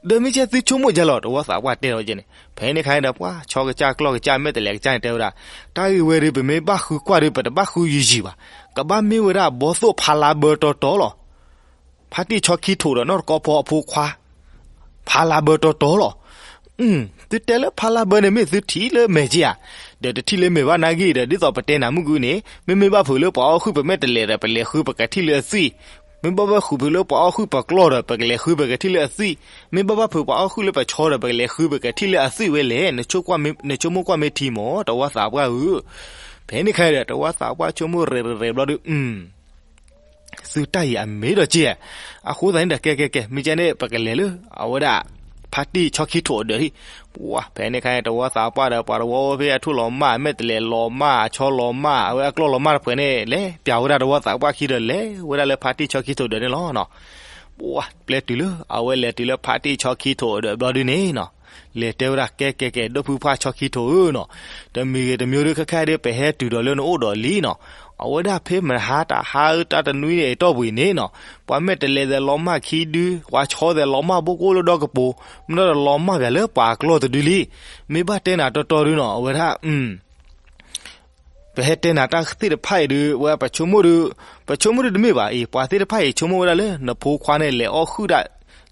ဒီးမ့ၢ်ကဲသုဆိကမိၣ်ယဲလီၤ တဝီသးပှၢ်တဲလီၤကဲန့ၣ်, ဖဲန့ၣ်ခါဒီး ပှၤဆီကစၢ်ကျီၢ်ကစၢ်မဲာ်တဲးလဲးကစၢ်န့ၣ်တဲဝဲဒၣ်, တၢ်ဂ့ၢ်ဝဲဒီး ပမ့ၢ်ဘၣ်ဃုကွၢ်ဒီး ပတဘၣ်ဃုယံာ်ယံာ်ဘၣ်, ကဘၣ်မ့ၢ်ဝဲဒၣ်ဘီသိၣ်ဖါလါဘၢတီတီလီၤ. ဖါတံၢ်ဆီခံထိးဒီးနီၢ်တကီဖီအဖိခွါ ဖါလါဘၢတီတီလီၤ. သုတဲလၢဖါလါဘၢန့ၣ် မ့ၢ်သုထံၣ်လၢမဲာ်က့ဧါ, ဒီးတထံၣ်လၢမဲာ်ဘၣ်နာ်က့ဒီး ဒ်သိးပတဲနၤမုၢ်ကွံာ်န့ၣ် မ့မ့ၢ်ဘၣ်ဖုးလၢပှၤအီၣ်ဃုာ်ပမဲာ်တဲးလဲးဒီး ပလဲၤဃုပကထံၣ်လၢအသွံၣ်, မ့ၢ်ဘၣ်ဘၣ်ဃုာ်ဖုးလၢပှၤအီၣ်ဃုာ်ပကျီၢ်ဒီး ပကလဲၤဃုပကထံၣ်လၢအသွံၣ်, မ့ၢ်ဘၣ်ဘၣ်ဖုးပှၤအီၣ်ဃုာ်လၢပဆီဒီး ပကလဲၤဃုပကထံၣ်လၢအသွံၣ်ဝဲလဲၣ်. နဆိကမိၣ်ကွၢ်မ့ၢ်ထံမး တဝီသးပှၢ်ဧၢ. ဖဲန့ၣ်ခါဒီး တဝီသးပှၢ်ဆိကမိၣ်ရဲၣ်ရဲၣ်ဘျီဒီး သုတၢ်အံၤအမ့ၢ်ဒီးက့, အဃိသတးန့ၣ်ဒီး ကဲကဲကဲ မ့ၢ်ကဲန့ၣ် ပကလဲၤလၢ အဝဲဒၣ် ဖါတံၢ်ဆီခံထိးအဒၢးလံ. ပှၤ ဖဲန့ၣ်ခါန့ၣ် တဝီသးပှၢ်ဒီးပှၤတဝီဝဲဖဲအထူၣ်လီၤမၢ် အမဲာ်တဲးလဲးလီၤမၢ် အဆီလီၤမၢ် အဝဲအကျီၢ်လီၤမၢ်တဖှဲးန့ၣ် လဲၤပၠးဝဲဒၣ်တဝီသးပှၢ်ခံဒီး လဲၤဝဲဒၣ်လၢဖါတံၢ်ဆီခံထိးဒၢးန့ၣ်လီၤ. ပှၤ ပျဲတုၤလၢ အဝဲလဲၤတုၤလၢဖါတံၢ်ဆီခံထိးအဒၢးဘျီဒုန့ၣ်နီၤ လဲၤတဲဝဲဒၣ် ကဲကဲကဲ ဒိၣ်ဖုဖါဆီခံထိးဧၢနီၤ, တမံၤဂ့ၤတမံၤဒုး ခဲခါဒုး ပဟဲတုၤဒီးလၢနအိၣ်ဒီးလံနီၤ, အဝဲဒၣ်ဖဲမဟါတဟါတၢ်တနွံန့ၣ်အတီၢ်ပူၤအံၤန့ၣ်နီၤ, ပှၤမဲာ်တဲးလဲးဒီးလီၤမၢ်ခံဒု, ပှၤဆီဒီးလီၤမၢ်ဘိကိးလၢဒီကပိၤ, မ့ၢ်ဒီးလီၤမၢ်ပှၤလၢပှၤကျီၢ်တဒုလံ, မ့ၢ်ဘၣ်တဲနၤတီတီဒုနီၤ အဝဲဒၣ် ပဟဲတဲနၤတၢ်သ့ၣ်တဖၣ်အံၤဒုး ဝဲပဆိကမိၣ်ဒုး, ပဆိကမိၣ်ဒုးတမ့ၢ်ဘၣ်အံၤ ပှၤသ့ၣ်တဖၣ်အံၤ ဆိကမိၣ်ဝဲဒၣ်လၢ နဖိခွါန့ၣ် လဲၤအီၣ်ဃုာ်ဒၣ်,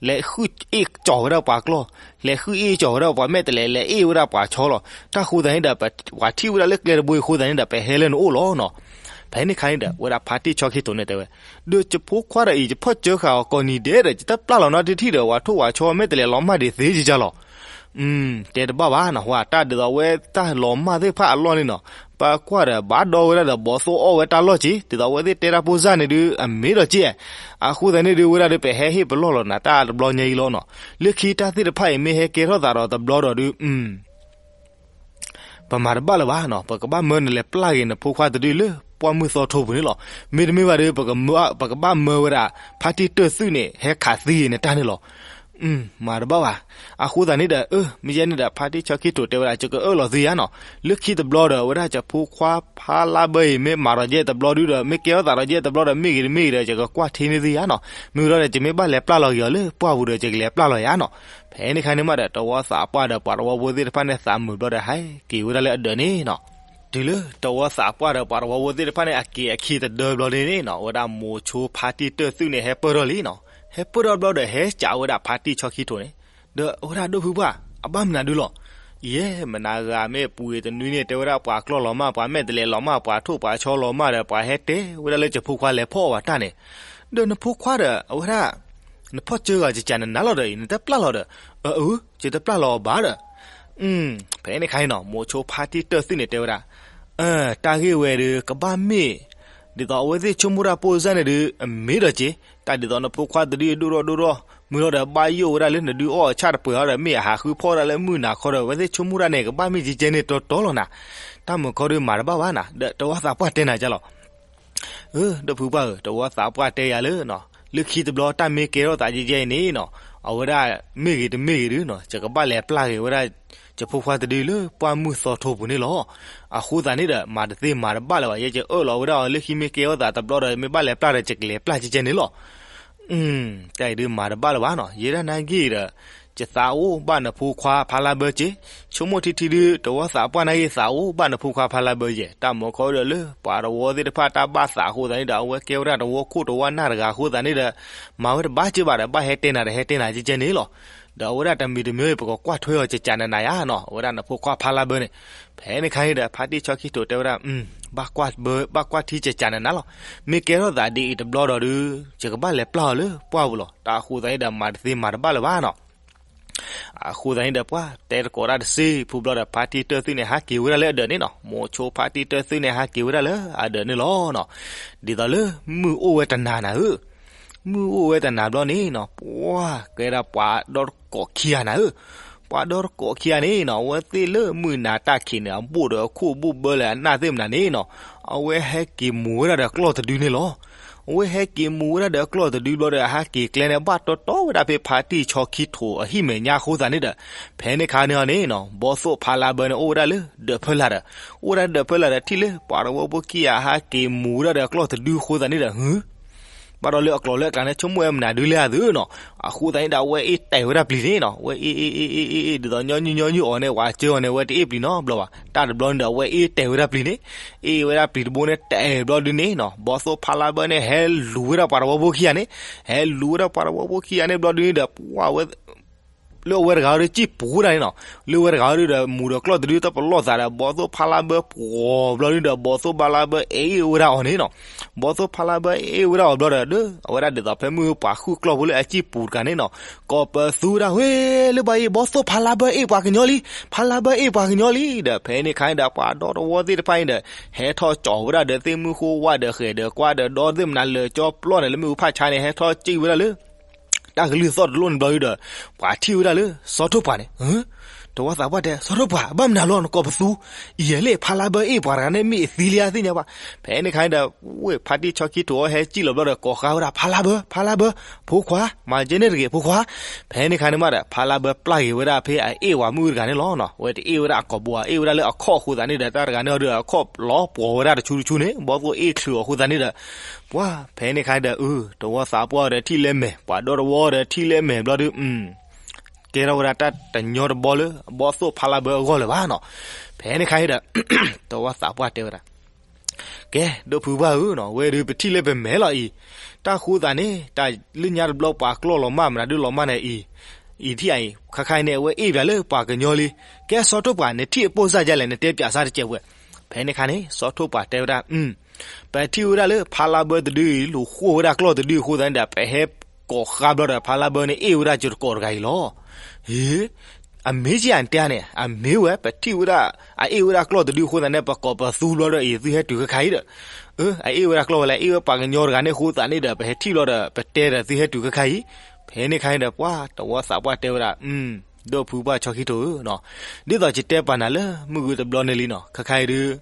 လဲၤဃုအ့ၣ်ကၠီၤဝဲဒၣ်ပှၤကျီၢ်, လဲၤဃုအ့ၣ်ကၠီၤဝဲဒၣ်ပှၤမဲာ်တဲးလဲး, လဲၤအ့ၣ်ဝဲဒၣ်ပှၤဆီလီၤ. တၢ်ဃိသတးန့ၣ်ဒီး ပှၤထံၣ်ဝဲဒၣ်လၢကျဲတဘိအံၤအဃိသတးန့ၣ်ဒီး ပဟဲလၢနအိၣ်လီၤနီၤ. ဖဲန့ၣ်ခါန့ၣ်ဒီး ဝဲဒၣ်ဖါတံၢ်ဆီခံထိးန့ၣ်တဲဝဲ, ဒီးယဖိခွါဒီးအံၤ ယဖီၣ်စၢဃာ်အီၤကိးနံၤဒဲးဒီး ယတပျၢ်လီၤနီတထံၣ်ဒီး ပှၤထိၣ်ပှၤဆီမဲာ်တဲးလဲးလီၤမၢ်ဒံးသ့ယကလီၤ. တဲတဘၣ်ဘၣ်နီၤ, ဝဲတၢ်ဒ်သိးဝဲတၢ်လီၤမၢ်သ့ၣ်တဖၣ်အလီၢ်န့ၣ်နီၤ, ပကွၢ်ဒီးဘၣ်ဒီဝဲဒၣ်ဒီး ဘီသိၣ်အီၣ်ဝဲတၢ်လီၢ်က့, ဒ်သိးဝဲသ့ၣ်တဲတၢ်ပိၢ်စၢ်န့ၣ်ဒုး အမ့ၢ်ဒီးက့, အဃိသတးန့ၣ်ဒုး ဝဲဒၣ်ဒီး ပဟဲဟ့ၣ်ပလီၢ်လီၤနၤတၢ်တဘျီညါအံၤလီၤနီၤ. လၢခံတၢ်သ့ၣ်တဖၣ်အံၤ မ့ၢ်ဟဲကဲထီၣ်သးဒီးတဘျီဒီးဒုး ပမၤတဘၣ်လၢၤဘၣ်နီၤ, ပကဘၣ်မၢနလဲၤပျၢ်ဂ့ၤနဖိခွါတဒုလၢပှၢ်မုၢ်သီထိပူၤန့ၣ်လီၤ. မ့တမ့ၢ်ဘၣ်ဒီး ပကဘၣ်မၢဝဲဒၣ် ဖါတံၢ်တၢၢ်သုးန့ၣ် ဟဲခးသံဂ့ၤနတၢ်န့ၣ်လီၤ. မၤတဘၣ်ဘၣ်. အဃိသတးန့ၣ်ဒီး အၢ မ့ၢ်ယဲန့ၣ်ဒီး ဖါတံၢ်ဆီခံထိးတဲဝဲဒၣ် ယကအၢၣ်လီၤသုယါနီၤ, လၢခံတဘျီဒီး ဝဲဒၣ်ယဖိခွါဖါလါဘၢအံၤ မ့ၢ်မၤဒီးယဲတဘျီဒုဒီး မ့ၢ်ကဲထီၣ်သးဒီးယဲတဘျီဒီး မ့ၢ်ဂ့ၤတမ့ၢ်ဂ့ၤဒီး ယကကွၢ်ထံန့ၢ်သုယါနီၤ, မ့ၢ်ဒီး ယမ့ၢ်ဘၣ်လဲၤပျၢ်လီၤက့ၤအီၤလၢပှၢ်ပူၤဒီး ယကလဲၤပျၢ်လီၤယါနီၤ. ဖဲန့ၣ်ခါန့ၣ်မးဒီး တဝီသးပှၢ်ဒီးပှၤတဝီဖိသ့ၣ်တဖၣ်န့ၣ် သးမုာ်ဘျီဒီး ဟဲက့ၤဝဲဒၣ်လၢအဒၢးန့ၣ်နီၤ. တုၤလၢတဝီသးပှၢ်ဒီးပှၤတဝီဖိသ့ၣ်တဖၣ်န့ၣ် အက့ၤအခံတဒၢဘျီန့ၣ်နီၤ, ဝဲဒၣ်မိၤဆိဖါတံၢ်တၢၢ်သုးန့ၣ် ဟဲပၢၢ်ထီၣ်လံနီၤ. ဟဲပၢၢ်ထီၣ်ဘျီဒီး ဟဲစံးဝဲဒၣ်ဖါတံၢ်ဆီခံထိးန့ၣ်, ဒီးအဝဲဒၣ်ဒိၣ်ဖုပှၢ် အဘၣ်မနုၤဒုလီၤ. ယဲ မနၤဂၤမ့ၢ်ပူၤဂ့ၤတနွံန့ၣ် တဲဝဲဒၣ်ပှၤကျီၢ်လီၤမၢ် ပှၤမဲာ်တဲးလဲးလီၤမၢ် ပှၤထိၣ်ပှၤဆီလီၤမၢ်ဒီး ပှၤဟဲတဲဝဲဒၣ်လၢယဖိခွါလဲၤဖီၣ်အီၣ်ဘၣ်တၢ်န့ၣ်, ဒီးနဖိခွါဒီး အဝဲဒၣ် နဖီၣ်စၢဃာ်ကကးနနၤလီၤဒီးအံၤ နတပျၢ်လီၤဒီး, အၢ အၢ ယတပျၢ်လီၤအီၤဘၣ်ဒီး ဖဲန့ၣ်ခါန့ၣ်နီၤ မိၤဆိဖါတံၢ်တၢၢ်သုးန့ၣ်တဲဝဲဒၣ်, တၢ်ဂ့ၢ်ဝဲဒီး ကဘၣ်မ့ၢ် ဒ်သိးအဝဲသ့ၣ်ဆိကမိၣ်တၢ်ပိၢ်စၢ်န့ၣ်ဒီး အမ့ၢ်ဒီးက့, တၢ်ဒ်သိးနဖိခွါတဒုဒိၣ်ထီၣ်ဒိၣ်ထီၣ်, မုၢ်ထီၣ်ဒီးဘၣ်ယိၣ်ဝဲဒၣ်လၢနဒုးအီၣ်အဆၣ်တပှဲၤအီၤဒီး မ့ၢ်အဟးဃုဖီၣ်ဝဲဒၣ်လၢမုၢ်နၤခီဒီး အဝဲသ့ၣ်ဆိကမိၣ်တၢ်န့ၣ် ကဘၣ်မ့ၢ်ကဲကဲန့ၣ်တီတီလီၤနၤ, တၢ်မုာ်ခီဒီးမၤတဘၣ်ဘၣ်နၤ, ဒီးတဝီသးပှၢ်တဲနၤကလီၤ. အၢ ဒိၣ်ဖုပှၢ်ဧၢ, တဝီသးပှၢ်တဲယၤလၢ လၢခံတဘျီ တၢ်မ့ၢ်ကဲထီၣ်သးကဲကဲအံၤန့ၣ်နီၤ, အဝဲဒၣ်မ့ၢ်ဂ့ၤတမ့ၢ်ဂ့ၤဒုးနီၤ, ယကဘၣ်လဲၤပျၢ်ဂ့ၤဝဲဒၣ် ယဖိခွါတဒုလၢပှၢ်မုၢ်သီထိပူၤန့ၣ်လီၤ. အဃိသတးန့ၣ်ဒီး မၤတသ့မၤတဘၣ်လၢၤဘၣ်, ယဲယအၢၣ်လီၤဝဲဒၣ်အီၤ လၢခံမ့ၢ်ကဲထီၣ်သးတဘျီဒီး မ့ၢ်ဘၣ်လဲၤပျၢ်ဒီး ယကလဲၤပျၢ်ကဲကဲန့ၣ်လီၤ. တၢ်အံၤဒုးမၤတဘၣ်လၢၤဘၣ်နီၤ, ယဲဒၣ်နာ်က့ဒီး ယသးအိၣ်ဘၣ်နဖိခွါဖါလါဘၢက့, ဆိကမိၣ်ထံထံဒုး တဝီသးပှၢ်နာ်က့ သးအိၣ်ဘၣ်နဖိခွါဖါလါဘၢယဲ, တၢ်မုာ်ခီဒီးလၢ ပှၤတဝီသ့ၣ်တဖၣ်တၢ်ဘၣ်သးအဃိသတးန့ၣ်ဒီး အဝဲကဲဝဲဒၣ်တဝီခိၣ်တဝီနၢ်တဂၤအဃိသတးန့ၣ်ဒီး မၤဝဲတဘၣ်က့ဘၣ်ဒီး ဘၣ်ဟဲတဲနၤဒီးဟဲတဲနၤကဲကဲန့ၣ်လီၤ. ဒီးအဝဲဒၣ်တမံၤတမံၤအံၤ ပကကွၢ်ထွဲအီၤကကးနနၤယါနီၤ, အဝဲဒၣ်နဖိခွါဖါလါဘၢန့ၣ်. ဖဲန့ၣ်ခါန့ၣ်ဒီး ဖါတံၢ်ဆီခံထိးတဲဝဲဒၣ် ဘၣ်ကွၢ်ထံကကးနနၤလီၤ. မ့ၢ်ကဲထီၣ်သးဒ်အံၤတဘျီဒီးဒုး ယကဘၣ်လဲၤပျၢ်အီၤလၢပှၢ်ပူၤလီၤ. တၢ်အဃိသတးန့ၣ်ဒီး မၤတသ့မၤတဘၣ်လၢၤဘၣ်နီၤ. အဃိသတးန့ၣ်ဒီး ပှၤတဲသကိးတၢ်တစ့ဖုဘျီဒီး ဖါတံၢ်တၢၢ်သုးန့ၣ် ဟးက့ၤဝဲဒၣ်လၢအဒၢးန့ၣ်နီၤ, မိၤဆိဖါတံၢ်တၢၢ်သုးန့ၣ် ဟးက့ၤဝဲဒၣ်လၢအဒၢးန့ၣ်လီၤနီၤ. ဒ်သိးလၢမုၢ်အိၣ်ဝဲတနၤနၤဧၢ, မုၢ်အိၣ်ဝဲတနၤဘျီန့ၣ်နီၤ, ပှၤကဲဒၣ်ပှၤဒီတကိးခံဂၤနၤဧၢ, ပှၤဒီတကိးခံဂၤန့ၣ်နီၤ, အဝဲသ့ၣ်လၢမုၢ်နၤတၢ်ခံးန့ၣ် အဘိၣ်ဒီးအခိၣ်ဘိၣ်ဘၢလၢအနၢ်သ့ၣ်မနၤန့ၣ်နီၤ, အဝဲဟဲက့ၤမူၤဝဲဒၣ်ဒီးကျီၢ်တဒုန့ၣ်လီၤ. အဝဲဟဲက့ၤမူၤဝဲဒၣ်ဒီးကျီၢ်တဒုဘျီဒီး အဟဲက့ၤကျဲန့ၣ် ဘၣ်တီတီဝဲဒၣ်ဖဲဖါတံၢ်ဆီခံထိးအဟံၣ်မဲာ်ညါအဃိသတးန့ၣ်ဒီး, ဖဲန့ၣ်ခါန့ၣ်အီၤန့ၣ်နီၤ, ဘီသိၣ်ဖါလါဘၢန့ၣ် အိၣ်ဝဲဒၣ်လၢဒၢးဖၢလာ်ဒီး, အိၣ်ဝဲဒၣ်ဒၢးဖၢလာ်ဒီး ထံၣ်လၢပှၤတဝီဖိခံဂၤဟဲက့ၤမူၤဝဲဒၣ်ဒီးကျီၢ်တဒုအဃိသတးန့ၣ်ဒီး ဘၣ်ဒီးလၢအကျိၤလၢအကျဲန့ၣ် ဆိကမိၣ်ဝဲမနုၤဒုလဲၣ်အသုနီၤ, အဃိသတးန့ၣ်ဒီး အဝဲအ့ၣ်တဲာ်ဝဲဒၣ်ပျံၤန့ၣ်နီၤ, အဝဲအ့ၣ်အ့ၣ်အ့ၣ်အ့ၣ်အ့ၣ်အ့ၣ် ဒ်သိးညီနုၢ်ညီနုၢ်အီၤန့ၣ် ပှၤစၢအီၤန့ၣ် အဝဲတအ့ၣ်ပျံၤနီတဘျီဘၣ်. တၢ်တဘျီန့ၣ်ဒီး အဝဲအ့ၣ်တဲာ်ဝဲဒၣ်ပျံၤန့ၣ်, အ့ၣ်ဝဲဒၣ်ပျံၤတဘိန့ၣ် တဲာ်ဘျီဒုန့ၣ်နီၤ, ဘီသိၣ်ဖါလါဘၢန့ၣ် ဟဲလူၤဝဲဒၣ်ပှၤတဝီဖိခံဂၤန့ၣ်, ဟဲလူၤဝဲဒၣ်ပှၤတဝီဖိခံဂၤန့ၣ်ဘျီဒုန့ၣ်ဒီး ပှၤဝဲ လၢအဝဲတဂၤအံၤဒီးစံၣ်ပူၤဝဲဒၣ်န့ၣ်နီၤ, လၢအဝဲတဂၤအံၤဒီး မူၤဒီးကျီၢ်တဒုတပလီၢ်သးဒီး ဘီသိၣ်ဖါလါဘၢပှီၤဘျီဒုဒီး ဘီသိၣ်ဖါလါဘၢအ့ၣ်ဝဲဒၣ်အီၤန့ၣ်နီၤ, ဘီသိၣ်ဖါလါဘၢအ့ၣ်ဝဲဒၣ်အီၤဘျီဒီး အဝဲဒၣ်ဒ်သိးဖဲမုၢ်ပှၤဃုကျီၢ်ဖိလၢအစံၣ်ပူၤတဂၤန့ၣ်နီၤ, ကိးပသူဝဲဒၣ် ဝ့ၢ် လၢဘၣ်အံၤ ဘီသိၣ်ဖါလါဘၢအ့ၣ်ပှၤကညီလံ, ဖါလါဘၢအ့ၣ်ပှၤကညီလံဒီး ဖဲန့ၣ်ခါန့ၣ်ဒီး ပှၤဒီတဝီသ့ၣ်တဖၣ်အံၤဒီး ဟဲထီၣ်ကၠီၤဝဲဒၣ်ဒီးသ့ၣ်မုၢ်ဃိဝၣ်ဒီးဃဲၤဒီးကွၢ်ဒီးဒီသ့ၣ်မနၤလၢာ်ကၠီပျီန့ၣ် လၢမ့ၣ်အူဖးဆါန့ၣ် ဟဲထီၣ်စံၣ်ဝဲဒၣ်လၢ တၢ်ကလုၢ်သီၣ်တလိၣ်န့ၣ်ဘျီဒုဒီး ပှၤထံၣ်ဝဲဒၣ်လၢ စီၤထိၣ်ပှၢ်န့ၣ်, တဝီသးပှၢ်တဲ စီၤထိၣ်ပှၢ် ဘၣ်မနုၤလီၤ နကိးပသူ, အံၤလဲၣ် ဖါလါဘၢအ့ၣ်ပှၤတဂၤန့ၣ် မ့ၢ်အသံလံဧါသ့ၣ်ညါဘၣ်. ဖဲန့ၣ်ခါန့ၣ်ဒီး ဝ့ၢ်ဖါတံၢ်ဆီခံထိးအီၤဟဲစံၣ်လီၤဘျီဒီး ကိးဃါဝဲဒၣ် ဖါလါဘၢ ဖါလါဘၢ, ဖိခွါ မၤကဲန့ၣ်တဂ့ၤ ဖိခွါ. ဖဲန့ၣ်ခါန့ၣ်မးဒီး ဖါလါဘၢပျၢ်က့ၤဝဲဒၣ်ဖဲအအ့ၣ်ဝၤမုၣ်တဂၤန့ၣ်လီၤ. အဝဲတအ့ၣ်ဝဲဒၣ်အကိာ်ဘိဧါ, အ့ၣ်ဝဲဒၣ်လၢအခီၣ်အဃိသတးန့ၣ်ဒီး တၢ်တဂၤန့ၣ်အီၤဒီး အခီၣ်လီၤပှီၤဝဲဒၣ်တဆူတဆူန့ၣ် ဘီသိၣ်အ့ၣ်ချုးအီၤအဃိသတးန့ၣ်ဒီး ပှၤ ဖဲန့ၣ်ခါဒီး အု တဝီသးပှၢ်ဒီးထံၣ်လၢမဲာ်, ပှၤဒီတဝီဒီးထံၣ်လၢမဲာ်ဘျီဒု ကဲထီၣ်ဝဲဒၣ်တၢ်တညီတဘီလၢ ဘီသိၣ်ဖါလါဘၢအဂီၢ်လၢၤဘၣ်နီၤ. ဖဲန့ၣ်ခါဒီး တဝီသးပှၢ်တဲဝဲဒၣ် ကဲ ဒိၣ်ဖုပှၢ်ဧၢနီၤ, ဝဲဒုးပထံၣ်လၢပမဲာ်လီၤအံၤ, တၢ်ဃိသးန့ၣ် တၢ်လၢညါတဘျီပှၤကျီၢ်လီၤမၢ်မနုၤဒုလီၤမၢ်န့ၣ်အံၤ, အံၤထံၣ်အံၤ ခါခါအံၤန့ၣ် အဝဲအ့ၣ်ပၠးလၢပှၤကညီလံ. ကဲ စီၤထိၣ်ပှၢ် နထံၣ်အပိၢ်စၢ်ဒ်လဲၣ် နတဲပၠးစၢ်တစဲးဝဲ. ဖဲန့ၣ်ခါန့ၣ် စီၤထိၣ်ပှၢ်တဲဝဲဒၣ် ပထံၣ်ဝဲဒၣ်လၢဖါလါဘၢတဒုအံၤ လူၤဃိၣ်ဝဲဒၣ်ကျီၢ်တဒုအဃိသတးန့ၣ်ဒီး ပဟဲကိးဃါဘျီဒီး ဖါလါဘၢန့ၣ်အ့ၣ်ဝဲဒၣ်ကၠိၤတကိးတဂၤအံၤလီၤ. ဟ့ အမ့ၢ်ကဲအတဲန့ၣ် အမ့ၢ်ဝဲ ပထံၣ်ဝဲဒၣ် အအ့ၣ်ဝဲဒၣ်ကျီၢ်တဒုအဃိသတးန့ၣ် ပကိးပသူဘျီဒီးအံၤ သုဟဲတုၤခဲခါအံၤဒီး အၢ အအ့ၣ်ဝဲဒၣ်ကျီၢ်ဝဲလဲၣ် အ့ၣ်ဝဲပှၤကညီတဂၤန့ၣ်အဃိသတးန့ၣ်ဒီး ပဟဲထံၣ်ဘျီဒီး ပတဲဒီးသုဟဲတုၤခဲခါအံၤ. ဖဲန့ၣ်ခါန့ၣ်ဒီး ပှၤတဝီသးပှၢ်တဲဝဲဒၣ် ဒိၣ်ဖုပှၢ်ဆီခံထိးဧၢနီၤ, ဒ်သိးယတဲပာ်နၤလၢမုၢ်ဂုၢ်တဘျီန့ၣ်လံနီၤ, ခဲခါအံၤဒုး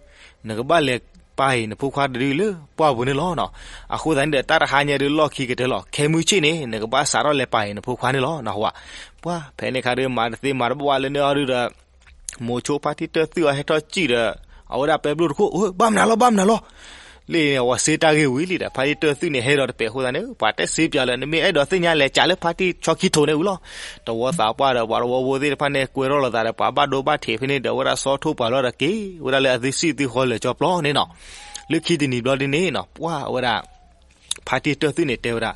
နကဘၣ်လဲၤပာ်အံၤနဖိခွါတဒုလၢပှၢ်ပူၤန့ၣ်လီၤနီၤ. အဃိသတးန့ၣ်ဒီး တၢ်တဟါညါဒုးလီၢ်ခံကတၢၢ်လီၤ, ခဲမုၢ်ဆ့ၣ်န့ၣ် နကဘၣ်စးထီၣ်လဲၤပာ်အံၤနဖိခွါန့ၣ်လီၤနီၤ. ပှၤ ဖဲန့ၣ်ခါဒုး မၤတသ့မၤတဘၣ်လၢန့ၣ်အီၤဒုးဒီး မိၤဆိဖါတံၢ်တၢၢ်သုးအီၤဟဲထီၣ်စံၣ်ဒီး အဝဲဒၣ်ပဲဘျိၣ်တခိၣ် အိ ဘၣ်မနုၤလီၤ ဘၣ်မနုၤလီၤ လၢအဝဲစ့တၢ်ဂ့ၢ်ဝံၤလံဒီး ဖါတံၢ်တၢၢ်သုးန့ၣ် ဟဲဒီးတပဲာ်အဃိသတးန့ၣ် ပှၤတဲစ့ပၠးလၢ နမ့ၢ်အဲၣ်ဒိးသ့ၣ်ညါလဲၤစးလၢဖါတံၢ်ဆီခံထိးန့ၣ်ဝံၤလီၤ. တဝီသးပှၢ်ဒီး ပှၤတဝီဖိသ့ၣ်တဖၣ်န့ၣ် ကွဲထီၣ်လိာ်သးဒီး ပှၤဘၣ်ဒိဘၣ်ထံးဖဲန့ၣ်ဒီး အဝဲဒၣ်စီၤထိၣ်ပှၢ်လီၤဒီးက့ၤ ဝဲဒၣ်လၢအသုစံၣ်သုဃီလၢာ်ကၠီပျီန့ၣ်နီၤ. လၢခံတနံၤဘျီဒ်န့ၣ်နီၤ ပှၤဝဲဒၣ် ဖါတံၢ်တၢၢ်သုးန့ၣ်တဲဝဲဒၣ်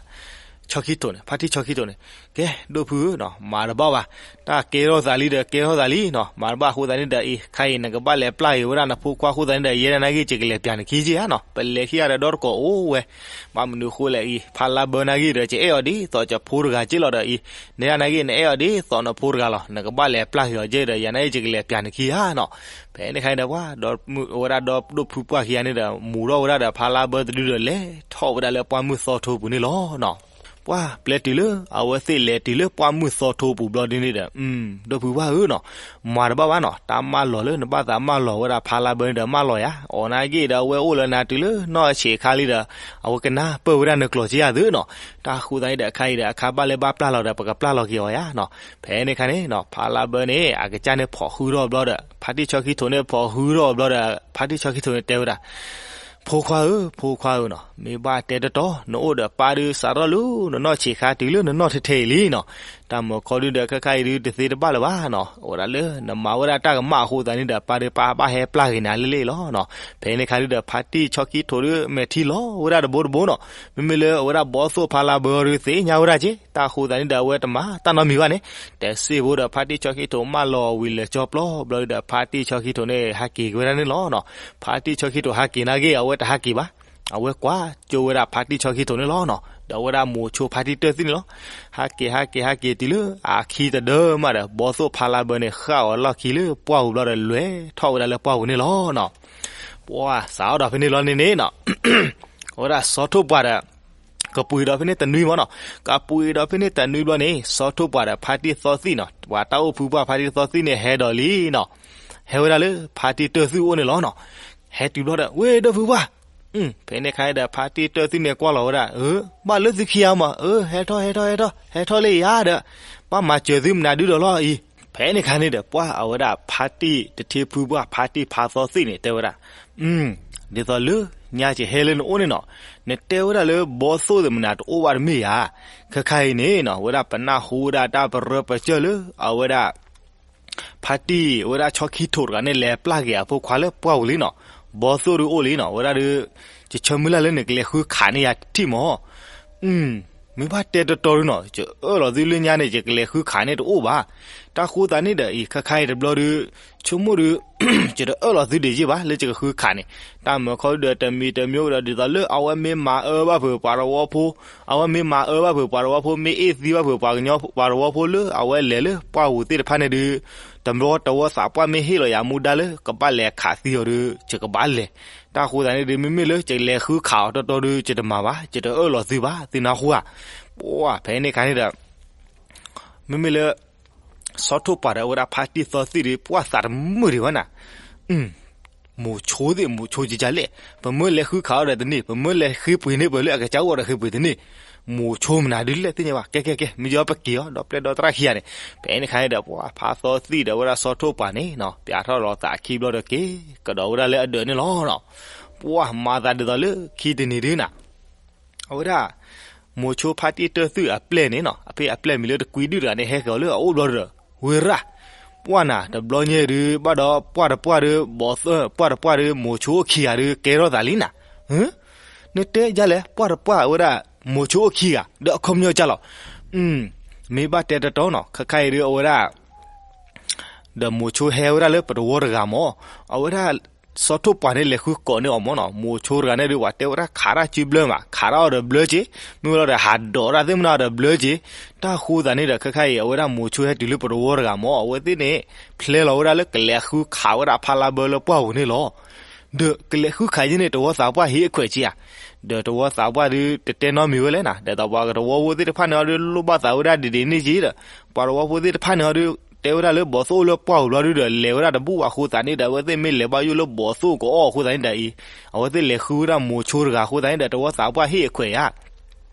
ဆီခံထိးန့ၣ် ဖါတံၢ်ဆီခံထိးန့ၣ် ကဲ ဒိၣ်ဖုဧၢနီၤ မၤတဘၣ်ဘၣ်, တၢ်ကဲထီၣ်သးလံဒီးကဲထီၣ်သးလံနီၤ, မၤတဘၣ်အဃိသတးန့ၣ်ဒီးအံၤ ခါအံၤနကဘၣ်လဲၤပျၢ်က့ၤဝဲဒၣ်နဖိခွါအဃိသတးန့ၣ်ဒီး ယဲဒၣ်နာ်ဂ့ၢ် ယကလဲၤပၠးနခံက့ဧါနီၤ, ပလဲၤခံဂၤဒီးဒီတကိးအိၣ်ဝဲ, ဘၣ်မနုၤအဃိလဲၣ်အံၤ ဖါလါဘၢနာ်ဂ့ၢ်ဒီး ယအဲၣ်အီၤဒ်သိးယဖိတဂၤက့လီၤဒီးအံၤ, နဒၣ်နာ်ဂ့ၢ် နအဲၣ်အီၤဒ်သိးနဖိတဂၤလီၤ, နကဘၣ်လဲၤပျၢ်က့ၤအီၤက့ဒီး ယၤနာ်ဂ့ၢ် ယကလဲၤပၠးနခံဧါနီၤ. ဖဲန့ၣ်ခါအံၤဒီး ပှၤ အဝဲဒၣ်ဒီဒိၣ်ဖုပှၢ်ခံဂၤန့ၣ်ဒီး မူၤထီၣ်ဝဲဒၣ်ဒီးဖါလါဘၢတဒုဒီး လဲၤထီၣ်ဝဲဒၣ်လၢပှၢ်မုၢ်သီထိပူၤန့ၣ်လီၤနီၤ. ပှၤ ပျဲတုၤလၢအဝဲသ့ၣ်လဲၤတုၤလၢပှၢ်မုၢ်သီထိပူၤဘျီဒ်န့ၣ်ဒီး ဒိၣ်ဖုပှၢ်ဧၢနီၤ, မၤတဘၣ်ဘၣ်နီၤ, တၢ်မၢလီၤလၢနဘၣ်သးမၢလီၤဝဲဒၣ်ဖါလါဘၢန့ၣ်ဒီး မၢလီၤယၤ, အီၤနာ်ဂ့ၢ်ဒီး အဝဲအိၣ်လၢနၤတုၤလၢနီၢ်ဆံးခါလံဒီး အဝဲကနၢ်ပၢၢ်ဝဲဒၣ်နကျိာ်က့ဧါသုနီၤ. တၢ်ဃိသတးန့ၣ်ဒီး အခါအံၤဒီး အခါဘၣ်လဲၢ်ဘၣ်ပျၢ်လီၤဒီး ပကပျၢ်လီၤက့ၤအီၤယၤနီၤ. ဖဲန့ၣ်ခါန့ၣ်နီၤ ဖါလါဘၢန့ၣ် အကစၢ်န့ၣ်ဖိးဟုထီၣ်ဘျီဒီး ဖါတံၢ်ဆီခံထိးန့ၣ် ဖိးဟုထီၣ်ဘျီဒီး ဖါတံၢ်ဆီခံထိးန့ၣ်တဲဝဲဒၣ် ဖိခွါဧၢ ဖိခွါဧၢနီၤ, မ့ၢ်ဘၣ်တဲတတီၤ နအိၣ်ဒီးပၢ်ဒုးစးထီၣ်လၢနနီၢ်ဆံးခါတုၤလၢနနီၢ်ထဲထဲအံၤလံနီၤ. တၢ်မၤခီဒုဒီး ခဲခါအံၤဒုး တသ့တဘၣ်လၢၤဘၣ်နီၤ. အိၣ်ဒၣ်လၢနမၤဝဲဒၣ်တၢ်ကမၣ်အဃိသတးန့ၣ်ဒီး ပၢ်ဒုးပၢ်ဘၣ်ဟဲပျၢ်က့ၤနၤလၢလ့ၣ်လီၤနီၤ. ဖဲန့ၣ်ခါဒုဒီး ဖါတံၢ်ဆီခံထိးဒုး မဲာ်ထံလီၤဝဲဒၣ်တဘိတဘိနီၤ. မ့မ့ၢ်လၢအဝဲဒၣ်ဘီသိၣ်ဖါလါဘၢဒုး သ့ၣ်ညါဝဲဒၣ်က့ တၢ်ဃိသတးန့ၣ်ဒီး အဝဲတမၤတၢ်နီတမံၤဘၣ်န့ၣ် တဲစ့ၢ်ဖိဒီး ဖါတံၢ်ဆီခံထိးမၢလီၤဝံၤလၢာ်ကၠီပျီဘျီဒုဒီး ဖါတံၢ်ဆီခံထိးန့ၣ် ဟးက့ၤက့ၤဝဲဒၣ်န့ၣ်လီၤနီၤ. ဖါတံၢ်ဆီခံထိးဟးက့ၤနာ်ဂ့ၢ် အဝဲတဟးက့ၤဘၣ်. အဝဲကွၢ်ကၠိဝဲဒၣ်ဖါတံၢ်ဆီခံထိးန့ၣ်လီၤနီၤ. ဒီးအဝဲဒၣ်မိၤဆိဖါတံၢ်တၢၢ်သုးန့ၣ်လီၤ. ဟးက့ၤ ဟးက့ၤ ဟးက့ၤတုၤလၢအခံတဒၢမးဒီး ဘီသိၣ်ဖါလါဘၢန့ၣ် ဃၣ်အီၤလီၢ်ခံလၢပှၢ်ပူၤဘျီဒီး လဲၤထီၣ်ဝဲဒၣ်လၢပှၢ်ပူၤန့ၣ်လီၤနီၤ. ပှၤစးထီၣ်ဒီးဖဲန့ၣ်လီၤန့ၣ်န့ၣ်နီၤ အဝဲဒၣ်စီၤထိၣ်ပှၢ်ဒီး ကပှ့ၤဒီးဖဲန့ၣ်တနွံမ့ၢ်နီၤ, ကပှ့ၤဒီးဖဲန့ၣ်တနွံဘျီန့ၣ် စီၤထိၣ်ပှၢ်ဒီးဖါတံၢ်သီသံၣ်နီၤ, ပှၤတၢ်အိၣ်ဖုပှၢ်ဖါတံၢ်သီသံၣ်န့ၣ် ဟဲဒီးလံနီၤ, ဟဲဝဲဒၣ်လၢဖါတံၢ်တၢၢ်သုၣ်အိၣ်န့ၣ်လီၤနီၤ. ဟဲတုၤဘျီဒီး ဝ့ၢ်ဒီပုၢ်ပှၢ်, ဖဲန့ၣ်ခါဒီး ဖါတံၢ်တၢၢ်သုၣ်န့ၣ်ကွၢ်လီၤဝဲဒၣ်, ဘၣ်လၢသုခံဂၤမး, ဟဲထီၣ် ဟဲထီၣ် ဟဲထီၣ် ဟဲထီၣ်လၢယၤဒီး ဘၣ်မၤစၢၤသုမနုၤဒုဒီးလီၤအံၤ. ဖဲန့ၣ်ခါန့ၣ်ဒီး ပှၢ်အဝဲဒၣ်ဖါတံၢ်တထံဖုပှၢ်ဖါတံၢ်ဖါသီသံၣ်န့ၣ် တဲဝဲဒၣ်, ဒ်သိးလၢညါကဟဲလၢနအိၣ်န့ၣ်နီၤ, နတဲဝဲဒၣ်လၢဘီသိၣ်သ့ၣ်မနုၤတအိၣ်ဘၣ်တမ့ၢ်ဧါ. ခဲခါအံၤန့ၣ်နီၤ ဝဲဒၣ်ပနၢ်ဟူဝဲဒၣ်တၢ်ပရၢပစၢၢ်လၢ အဝဲဒၣ် ဖါတံၢ်ဝဲဒၣ်ဆီခံထိးတဂၤန့ၣ် လဲၤပျၢ်က့ၤအဖိခွါလၢပှၢ်ပူၤလံနီၤ, ဘီသိၣ်ဒုအိၣ်လံနီၤ, ဝဲဒၣ်ဒု ယဆၢမုၢ်လၢ်လၢနကလဲၤဃုခးန့ၢ်ယၤတထံၣ်မး မ့ၢ်ဘၣ်တဲတီတီဒုနီၤ, ယအၢၣ်လီၤသုလၢညါန့ၣ် ယကလဲၤဃုခးန့ၢ်တအိၣ်ဘၣ်. တၢ်ဃိသးန့ၣ်ဒီးအံၤ ခဲခါအံၤတဘျီဒု ဆိကမိၣ်ဒု ယတအၢၣ်လီၤသုဒံးယ့ၢ်ဘၣ် လၢယကဃုခးန့ၣ်, တၢ်မၢခီဒုဒီးတမံၤတမံၤအိၣ်ဒီး ဒ်သိးလၢအဝဲမ့ၢ်မၤအၢဘၣ်ဖုးပှၤတဝီဖိ, အဝဲမ့ၢ်မၤအၢဘၣ်ဖုးပှၤတဝီဖိ မ့ၢ်အ့ၣ်သံဘၣ်ဖုးပှၤကညီပှၤတဝီဖိလၢအဝဲလဲၤလၢပှၢ်ပူၤသ့ၣ်တဖၣ်န့ၣ်ဒု တဘျီတဝီသးပှၢ်မ့ၢ်ဟ့ၣ်လီၤယၤမူဒါလၢ ကဘၣ်လဲၤခးသံအီၤဒု ယကဘၣ်လဲၤ. တၢ်ဃိသးန့ၣ်ဒု မ့မ့ၢ်လၢယလဲၤဃုခးအီၤတီတီဒု ယတမၤဘၣ်, ယတအၢၣ်လီၤသုဘၣ် သုနၢ်ဟူဧါ. ပှၢ်ဖဲန့ၣ်ခါန့ၣ်ဒီး မ့မ့ၢ်လၢ စီၤထိၣ်ပှၢ်ဒီးအဝဲဒၣ်ဖါတံၢ်သီသံၣ်ဒု ပှၢ်သးတမုာ်ဒံးဘၣ်နၤ မိၤဆိသ့ၣ် မိၤဆိကကလဲၣ်, ပမ့ၢ်လဲၤဃုခးအီၤဒီးတန့ၢ်, ပမ့ၢ်လဲၤဃ့ပှ့ၤန့ၢ်ပှၤလၢအကစၢ်အိၣ်ဒီးဃ့ပှ့ၤတန့ၢ်, မိၤဆိမနုၤဒုလဲၣ်သ့ၣ်ညါဘၣ်. ကဲ ကဲ ကဲ မ့ၢ်ယီပက့ၤအီၤ ဒီးပျဲၢ်ဒီးသရၣ်ခံဂၤန့ၣ်, ဖဲန့ၣ်ခါန့ၣ်ဒီး ပှၢ်ဖါသီသံၣ်ဒီးဝဲဒၣ်စီၤထိၣ်ပှၢ်န့ၣ်နီၤ ပျးထီၣ်လီၤသးခံဘျီဒီးက့ၤ ကဒီးဝဲဒၣ်လၢအဒၢးန့ၣ်လီၤနီၤ. ပှၢ်မၤသးဒ်သိးလၢခံတနံၤဒုနၤ အဝဲဒၣ် မိၤဆိဖါတံၢ်တၢၢ်သုၣ်အပျဲၢ်န့ၣ်နီၤ, အဖဲအပျဲၢ်မံၤလၢတကွံဒုၣ်တဂၤန့ၣ် ဟဲဃီၤလၢအအိၣ်ဘျီဒီး ဝ့ၢ်ရၣ်, ပှၢ်နၤ တဘျီညါဒု ဘၣ်ဒီးပှၢ်တပှၢ်ဒု ဘီၣ်သၢ ပှၢ်တပှၢ်ဒု မိၤဆိအခံဂၤဒု ကဲထီၣ်သးလံနၤ. နတဲဒ်လဲၣ် ပှၢ်တပှၢ်ဝဲဒၣ် မိၤဆိအခံဂၤ ဒီးအခီပညီကၢ်လီၤ. မ့ၢ်ဘၣ်တဲတတီနီၤ ခဲခါအံၤဒု အဝဲဒၣ် ဒီးမိၤဆိဟဲဝဲဒၣ်လၢပတဝီတဂၤမး, အဝဲဒၣ် စီၤထိၣ်ပှၢ်န့ၣ် လဲၤဃုကိးန့ၢ်အီၤမးနီၤ, မိၤဆိတဂၤန့ၣ်ဒု ပှၤတဲဝဲဒၣ်ခးတၢ်စုဘျၢမး, ခးတၢ်အီၤဒီးဘျၢက့ၤ, မ့ၢ်ဝဲလီၤဒီးဟးဒိးတၢ်သ့ၣ်မနုၤဒီးဘျၢက့ၤ. တၢ်ဃိသးန့ၣ်ဒီး ခဲခါအံၤ အဝဲဒၣ်မိၤဆိဟဲတုၤလၢပတဝီတဂၤမး, အဝဲသ့ၣ်န့ၣ် ဖျဲလီၤဝဲဒၣ်လၢကလဲၤဃုခးဝဲဒၣ်ဖါလါဘၢလၢပှၢ်ပူၤန့ၣ်လီၤ. ဒီးကလဲၤဃုခးယဲန့ၣ် တဝီသးပှၢ်ဟ့ၣ်အခွဲးက့ဧါ. ဒီးတဝီသးပှၢ်ဒု တတဲနီတမံၤဝဲလဲၣ်နၤ, ဒီးပှၤကတဝီဖိသ့ၣ်တဖၣ်န့ၣ်အီၤဒု လိၣ်ဘၣ်သးဝဲဒၣ်ဒ်ဒ်န့ၣ်က့ဒီး ပှၤတဝီဖိသ့ၣ်တဖၣ်န့ၣ်အီၤဒု တဲဝဲဒၣ်လၢဘီၣ်သိၣ်အိၣ်လၢပှၢ်ပူၤဘျီဒုဒီး လဲၤဝဲဒၣ်တဘူၣ်ဘၣ်အဃိသတးန့ၣ်ဒီး အဝဲသ့ၣ်မ့ၢ်လဲၤဘၣ်ယိၣ်လၢဘီၣ်သိၣ်ကအီၣ်အဃိသတးန့ၣ်ဒီးအံၤ အဝဲသ့ၣ်လဲၤဃုဝဲဒၣ်မိၤဆိတဂၤအဃိသတးန့ၣ်ဒီး တဝီသးပှၢ်ဟ့ၣ်အခွဲးဧါ.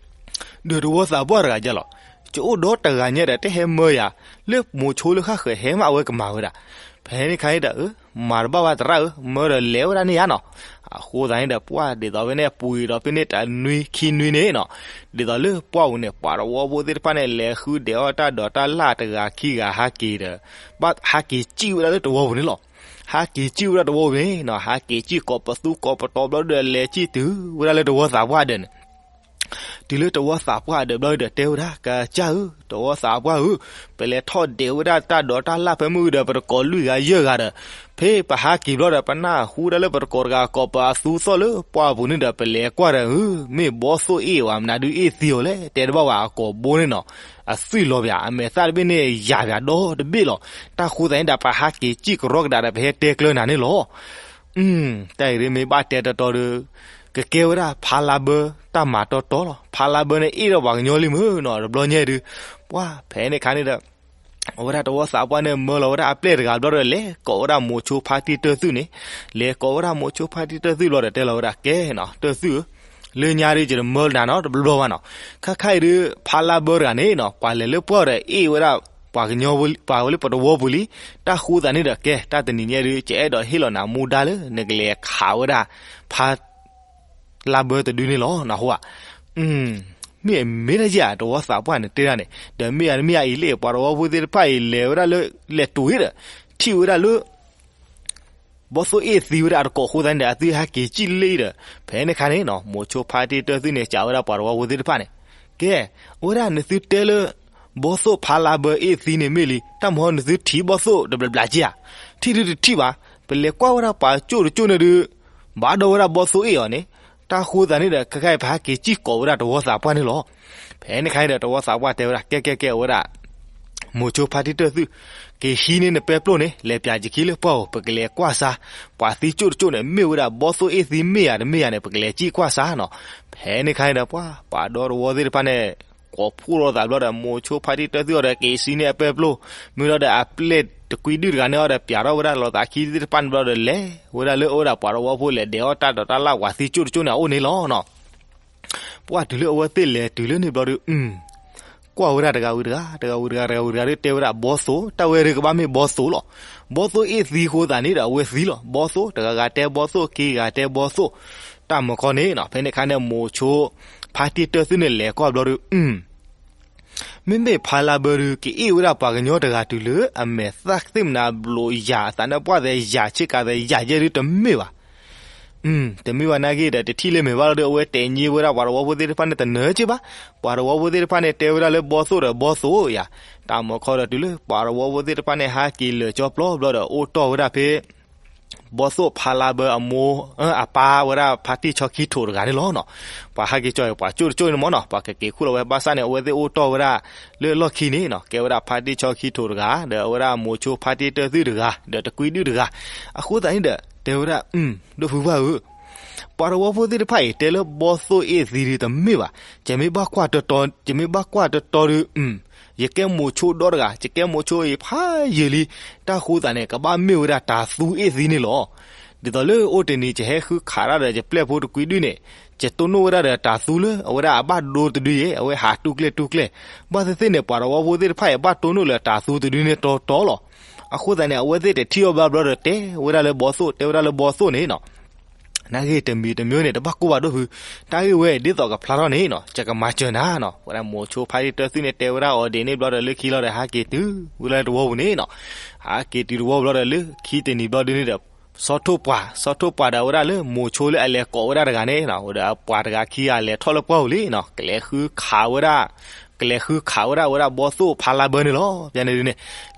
ဒီးတဝီသးပှၢ်တဂၤကၢ်လီၤ, ယအိၣ်ဒီတဂၤညါဒီး တဟဲမၢယၤ လၢမိၤဆိလၢဃၣ်ဃၢၤဟဲမးအဝဲကမၤဝဲဒၣ်. ဖဲန့ၣ်ခါန့ၣ်ဒီး မၤတဘၣ်ဘၣ်သရၣ်ဧၢ, မၢဒီးလဲၤဝဲဒၣ်န့ၣ်ယါနီၤ. အဃိသတးန့ၣ်ဒီး ပှၢ်ဒ်သိးဖဲန့ၣ်ပှ့ၤဒီးဖဲန့ၣ်တနွံခံနွံန့ၣ်နီၤ, ဒ်သိးလၢပှၢ်ပူၤန့ၣ် ပှၤတဝီဖိသ့ၣ်တဖၣ်န့ၣ် လဲၤဃုဒဲးအီၣ်တၢ်ဒိးတၢ်လၣ်တဂၤခံဂၤဟးက့ၤဒီး ဘၣ်ဟးက့ၤစံၣ်ဝဲဒၣ်လၢတဝီပူၤန့ၣ်လီၤ. ဟးက့ၤစံၣ်ဝဲဒၣ်တဝီပူၤန့ၣ်နီၤ, ဟးက့ၤစံၣ်ကိးပသူကိးပတီၤဘျီဒီး လဲၤစံၣ်တုၤဝဲဒၣ်လၢတဝီသးပှၢ်အဒၢးန့ၣ် တုၤလၢတဝီသးပှၢ်အဒၢးဘျီဒီး တဲဝဲဒၣ် ကစၢ်ဧၢ, တဝီသးပှၢ်ဧၢ, ပလဲၤထီၣ်ဒဲးဝဲဒၣ်တၢ်ဒိးတၢ်လၣ်ဖဲမုၢ်ဒီး ပတကိးလွံၢ်ဂၤယဲၢ်ဂၤဒီး ဖဲပဟးက့ၤဘျီဒီး ပနၢ်ဟူဒၣ်လၢပတကိးတဂၤကိးပသူသီၣ်လၢပှၢ်ပူၤန့ၣ်ဒီး ပလဲၤကွၢ်ဒီး မ့ၢ်ဘီၣ်သိၣ်အ့ၣ်ဝဲမနုၤဒုအ့ၣ်သံအီၤလဲၣ်, တဲတဘၣ်ဝဲအကိာ်ဘိန့ၣ်နီၤ, အသွံၣ်လီၤပၠး အမဲာ်သၣ်တဘ့ၣ်န့ၣ်ယၢ်ပၠးဒီတဘ့ၣ်လီၤ. တၢ်ဃိသတးန့ၣ်ဒီး ပဟးက့ၤစံၣ်ကရီကဒါဒီး ပဟဲတဲကျၢနၤန့ၣ်လီၤ. တၢ်အံၤဒ်မ့ၢ်ဘၣ်တဲတီတီဒီး ကကဲဝဲဒၣ်ဖါလါဘၢတၢ်မၤတီတီလီၤ. ဖါလါဘၢန့ၣ်အ့ၣ်ဒီးပှၤကညီလံမ့ၢ်နီၤ, တဘျီညါဒုး ပှၢ်ဖဲန့ၣ်ခါန့ၣ်ဒီး အဝဲဒၣ်တဝီသးပှၢ်န့ၣ် မၢလီၤဝဲဒၣ်အပျဲၢ်တဂၤဘျီဒီး လဲၤကိးဝဲဒၣ်မိၤဆိဖါတံၢ်တၢၢ်သုၣ်န့ၣ်, လဲၤကိးဝဲဒၣ်မိၤဆိဖါတံၢ်တၢၢ်သုၣ်ဘျီဒီး တဲလီၤဝဲဒၣ် ကဲနီၤ တၢၢ်သုၣ်ဧၢ, လၢညါဒုးယတမၢနၤနီတဘျီဘၣ်နီၤ. ခါခါအံၤဒုး ဖါလါဘၢတဂၤန့ၣ်နီၤ ပှၤလဲၤလၢပှၢ်ဒီးအ့ၣ်ဝဲဒၣ် ပှၤကညီ ပှၤဝဲလၢပတဝီပူၤလံ. တၢ်ဃိသတးန့ၣ်ဒီး ကဲ တၢ်တနံၤညါဒုး ယအဲၣ်ဒိးဟ့ၣ်လီၤနၤမူဒါလၢနကလဲၤခးဝဲဒၣ် ဖါ လါဘၢတဒုန့ၣ်လီၤ နၢ်ဟူဧါ. မ့ၢ်မ့ၢ်ဒ်ယၤ တဝီသးပှၢ်န့ၣ်တဲဒၣ်န့ၣ် ဒီးမ့ၢ်အမ့ၢ်အအံၤလၢ ပှၤတဝီဖိသ့ၣ်တဖၣ်အံၤ လဲၤဝဲဒၣ်လၢလဲၤတုၤဒီး ထံၣ်ဝဲဒၣ်လၢ ဘီၣ်သိၣ်အ့ၣ်သံဝဲဒၣ်အတကိးအဃိသတးန့ၣ်ဒီး အသုဟဲက့ၤစံၣ်လံဒီး ဖဲန့ၣ်ခါန့ၣ်နီၤ မိၤဆိဖါတံၢ်တၢၢ်သုၣ်န့ၣ် စံးဝဲဒၣ်ပှၤတဝီဖိသ့ၣ်တဖၣ်န့ၣ် ကဲ အဝဲဒၣ်နသုတဲလၢ ဘီၣ်သိၣ်ဖါလါဘၢအ့ၣ်သံန့ၣ်မ့ၢ်လံ တၢ်မဟီနသုထံၣ်ဘီၣ်သိၣ်တဘျီဘျီက့ဧါ. ထံၣ်ဒုးတထံၣ်ဘၣ်. ပလဲၤကွၢ်ဝဲဒၣ်ပှၤကၠိၣ်တကၠိၣ်န့ၣ်ဒုး ဘၣ်ဒီးဝဲဒၣ်ဘီၣ်သိၣ်အ့ၣ်အီၤန့ၣ် တၢ်ဃိသတးန့ၣ်ဒီး ခဲခါအံၤပဟဲက့ၤစံၣ်ကိးဝဲဒၣ်တဝီသးပှၢ်န့ၣ်လီၤ. ဖဲန့ၣ်ခါအံၤဒီး တဝီသးပှၢ်တဲဝဲဒၣ် ကဲကဲကဲ အဝဲဒၣ် မိၤဆိဖါတံၢ်တၢၢ်သုၣ်, က က့ၤဟံးန့ၢ်နပဲပျိၢ်န့ၣ် လဲၤပၠးယခံလၢပှၢ်ဧိၤ ပကလဲၤကွၢ်စါ ပှၤသံကၠိၣ်တကၠိၣ်န့ၣ် မ့ၢ်ဝဲဒၣ်ဘီသိၣ်အ့ၣ်သံမ့ၢ်ဧါတမ့ၢ်ဧါန့ၣ် ပကလဲၤစံၣ်ကွၢ်စါနီၤ. ဖဲန့ၣ်ခါန့ၣ်ဒီး ပှၤ ပှၤဒီသဝီသ့ၣ်တဖၣ်န့ၣ် ကိးဖှိၣ်လိာ်သးဘျီဒီး မိၤဆိဖါတံၢ်တၢၢ်သုၣ်အီၤဒီး က့ၤစံၣ်န့ၢ်အပဲပျိၢ် မ့ၢ်ဒီးအပျဲၢ်တကွံဒုၣ်တဂၤန့ၣ်အီၤဒီး ပၠးထီၣ်ဝဲဒၣ်လီၤသးခံသ့ၣ်တဖၣ်န့ၣ်ဘျီဒီး လဲၤဝဲဒၣ်လၢအဝဲဒၣ်ပှၤဒီသဝီဖိလဲၤဒဲးအီၣ်တၢ်ဒိးတၢ်လၣ် ပှၤသံကၠိၣ်တကၠိၣ်န့ၣ်အအိၣ်န့ၣ်လီၤနီၤ. ပှၢ်တုၤလၢအဝဲသ့ၣ်လဲၤတုၤလၢန့ၣ်ဘျီဒီး ကွၢ်ဝဲဒၣ်တဂၤဝံၤတဂၤ တဂၤဝံၤတဂၤ တဂၤဝံၤတဂၤဒီးတဲဝဲဒၣ် ဘီသိၣ် တၢ်ဝဲဒၣ်ကဘၣ်မ့ၢ်ဘီသိၣ်လီၤ. ဘီသိၣ်အ့ၣ်သံအဃိသတးန့ၣ်ဒီး အဝဲသံလီၤ. ဘီသိၣ် တဂၤဂၤတဲဘီသိၣ် ခံဂၤတဲဘီသိၣ် တၢ်မၤခီန့ၣ်နီၤ. ဖဲန့ၣ်ခါန့ၣ် မိၤဆိဖါတံၢ်တၢၢ်သုၣ်န့ၣ်လဲၤကွၢ်ဘျီဒီး မ့မ့ၢ်ဖါလါဘၢဒီး ကအ့ၣ်ဝဲဒၣ်ပှၤကညီတဂၤတုၤလၢ အမဲာ်သၣ်သ့ၣ်မနၤဘျိးယၤအသးန့ၣ် ပှၢ်သဲယၤဆ့ကၤသဲယၤယဲၢ်ဒုတမ့ၢ်ဘၣ်. တမ့ၢ်ဘၣ်နာ်က့ဒီး တထံၣ်လၢမဲာ်ဘၣ်လီၤဒီး အဝဲတဲညံဝဲဒၣ်ပှၤသဝီဖိသ့ၣ်တဖၣ်န့ၣ်တနၢၤက့ဘၣ်. ပှၤသဝီဖိသ့ၣ်တဖၣ်န့ၣ် တဲဝဲဒၣ်လၢဘီသိၣ်ဒီးဘီသိၣ်ယၤ. တၢ်မၤခီဒီးတုၤလၢ ပှၤသဝီဖိသ့ၣ်တဖၣ်န့ၣ် ဟးက့ၤလၢာ်ကၠီပျီဘျီဒီး အိၣ်တီၢ်ဝဲဒၣ်ဖဲ ဘီသိၣ်ဖါလါဘၢအမိၢ် အပၢ်ဝဲဒၣ်ဖါတံၢ်ဆီခံထိးတဂၤန့ၣ်လီၤနီၤ. ပှၤဟးက့ၤကၠီအံၤ ပှၤကၠိၣ်တကၠိၣ်န့ၣ်မ့ၢ်နီၤ ပှၤကက့ၤခူၣ်လီၤဝဲဘၣ်ဆၣ်န့ၣ် အဝဲသ့ၣ်အိၣ်တီၢ်ဝဲဒၣ်လၢလီၢ်ခံန့ၣ်နီၤ ကဲဝဲဒၣ်ဖါတံၢ်ဆီခံထိးတဂၤ ဒီးအဝဲဒၣ်မိၤဆိဖါတံၢ်တၢၢ်သုၣ်တဂၤ ဒီးတကွံဒုၣ်တဂၤ. အဃိသတးန့ၣ်ဒီး တဲဝဲဒၣ် ဒိၣ်ဖုဘၣ်ဧၢ ပှၤသဝီဖိသ့ၣ်တဖၣ်အံၤ တဲလၢဘီသိၣ်အ့ၣ်သံဒုတမ့ၢ်ဘၣ်. ယမ့ၢ်ဘၣ်ကွၢ်တတီ ယမ့ၢ်ဘၣ်ကွၢ်တတီဒီး ယကဲမိၤဆိဒီတဂၤ ယကဲမိၤဆိအံၤဖးယံာ်လံ. တၢ်ဃိသးန့ၣ် ကဘၣ်မ့ၢ်ဝဲဒၣ်တၤသူအ့ၣ်သံန့ၣ်လီၤ. ဒ်သိးလၢအိၣ်တနံၤ ယဟဲဃုခးတၢ်ဒီးယပျဲၢ်ဖိတကွံဒုၣ်န့ၣ် ယတိၢ်နီၣ်ဝဲဒၣ်ဒီးတၤသူလၢအဝဲဒၣ်အဘၣ်ဒိတဒုယဲၢ် အဝဲဟးတူၢ်ကျဲၣ်တူၢ်ကျဲၣ်. ဘၣ်သ့ၣ်သ့ၣ်န့ၣ် ပှၤသဝီဖိသ့ၣ်တဖၣ်အံၤ ဘၣ်တိၢ်နီၣ်လၢတၤသူတဒုန့ၣ်တီတီလီၤ. အဃိသတးန့ၣ် အဝဲသ့ၣ်တထံၣ်အီၤဘၣ်ဘျီဒီးတဲဝဲဒၣ်လၢဘီသိၣ် တဲဝဲဒၣ်လၢဘီသိၣ်န့ၣ်နီၤ နာ်ဂ့ၢ်တမံၤတမံၤန့ၣ် တဘၣ်ကိၢ်ဘၣ်ဒိၣ်ဖု, တၢ်ဂ့ၢ်ဝဲဒ်သိးကဖျါထီၣ်န့ၣ်နီၤ ယကမၤစၢၤနၤနီၤ. ဝဲဒၣ်မိၤဆိဖါတံၢ်တၢၢ်သုၣ်န့ၣ် တဲဝဲဒၣ်အီၤဒ်န့ၣ်ဘျီဒီး လၢခံလီၤဒီး ဟးက့ၤတုၤဝဲလၢတဝီပူၤန့ၣ်နီၤ. ဟးက့ၤတုၤတဝီပူၤဘျီဒီး လၢခံတနံၤဘျီဒ်န့ၣ်ဒီး ဆီထိၣ်ပှၢ် ဆီထိၣ်ပှၢ်ဒီးဝဲဒၣ်လၢမိၤဆိလၢအလဲၤကိးဝဲဒၣ်တဂၤန့ၣ်နီၤ ဝဲဒီးအပှၤတဂၤခံဂၤလဲၤထီၣ်လၢပှၢ်ပူၤလံနီၤ ကလဲၤဃုခးဝဲဒၣ် ကလဲၤဃုခးဝဲဒၣ် ဝဲဒၣ်ဘီသိၣ်ဖါလါဘၢန့ၣ်လီၤ. ယန့ၣ်ဒ်န့ၣ်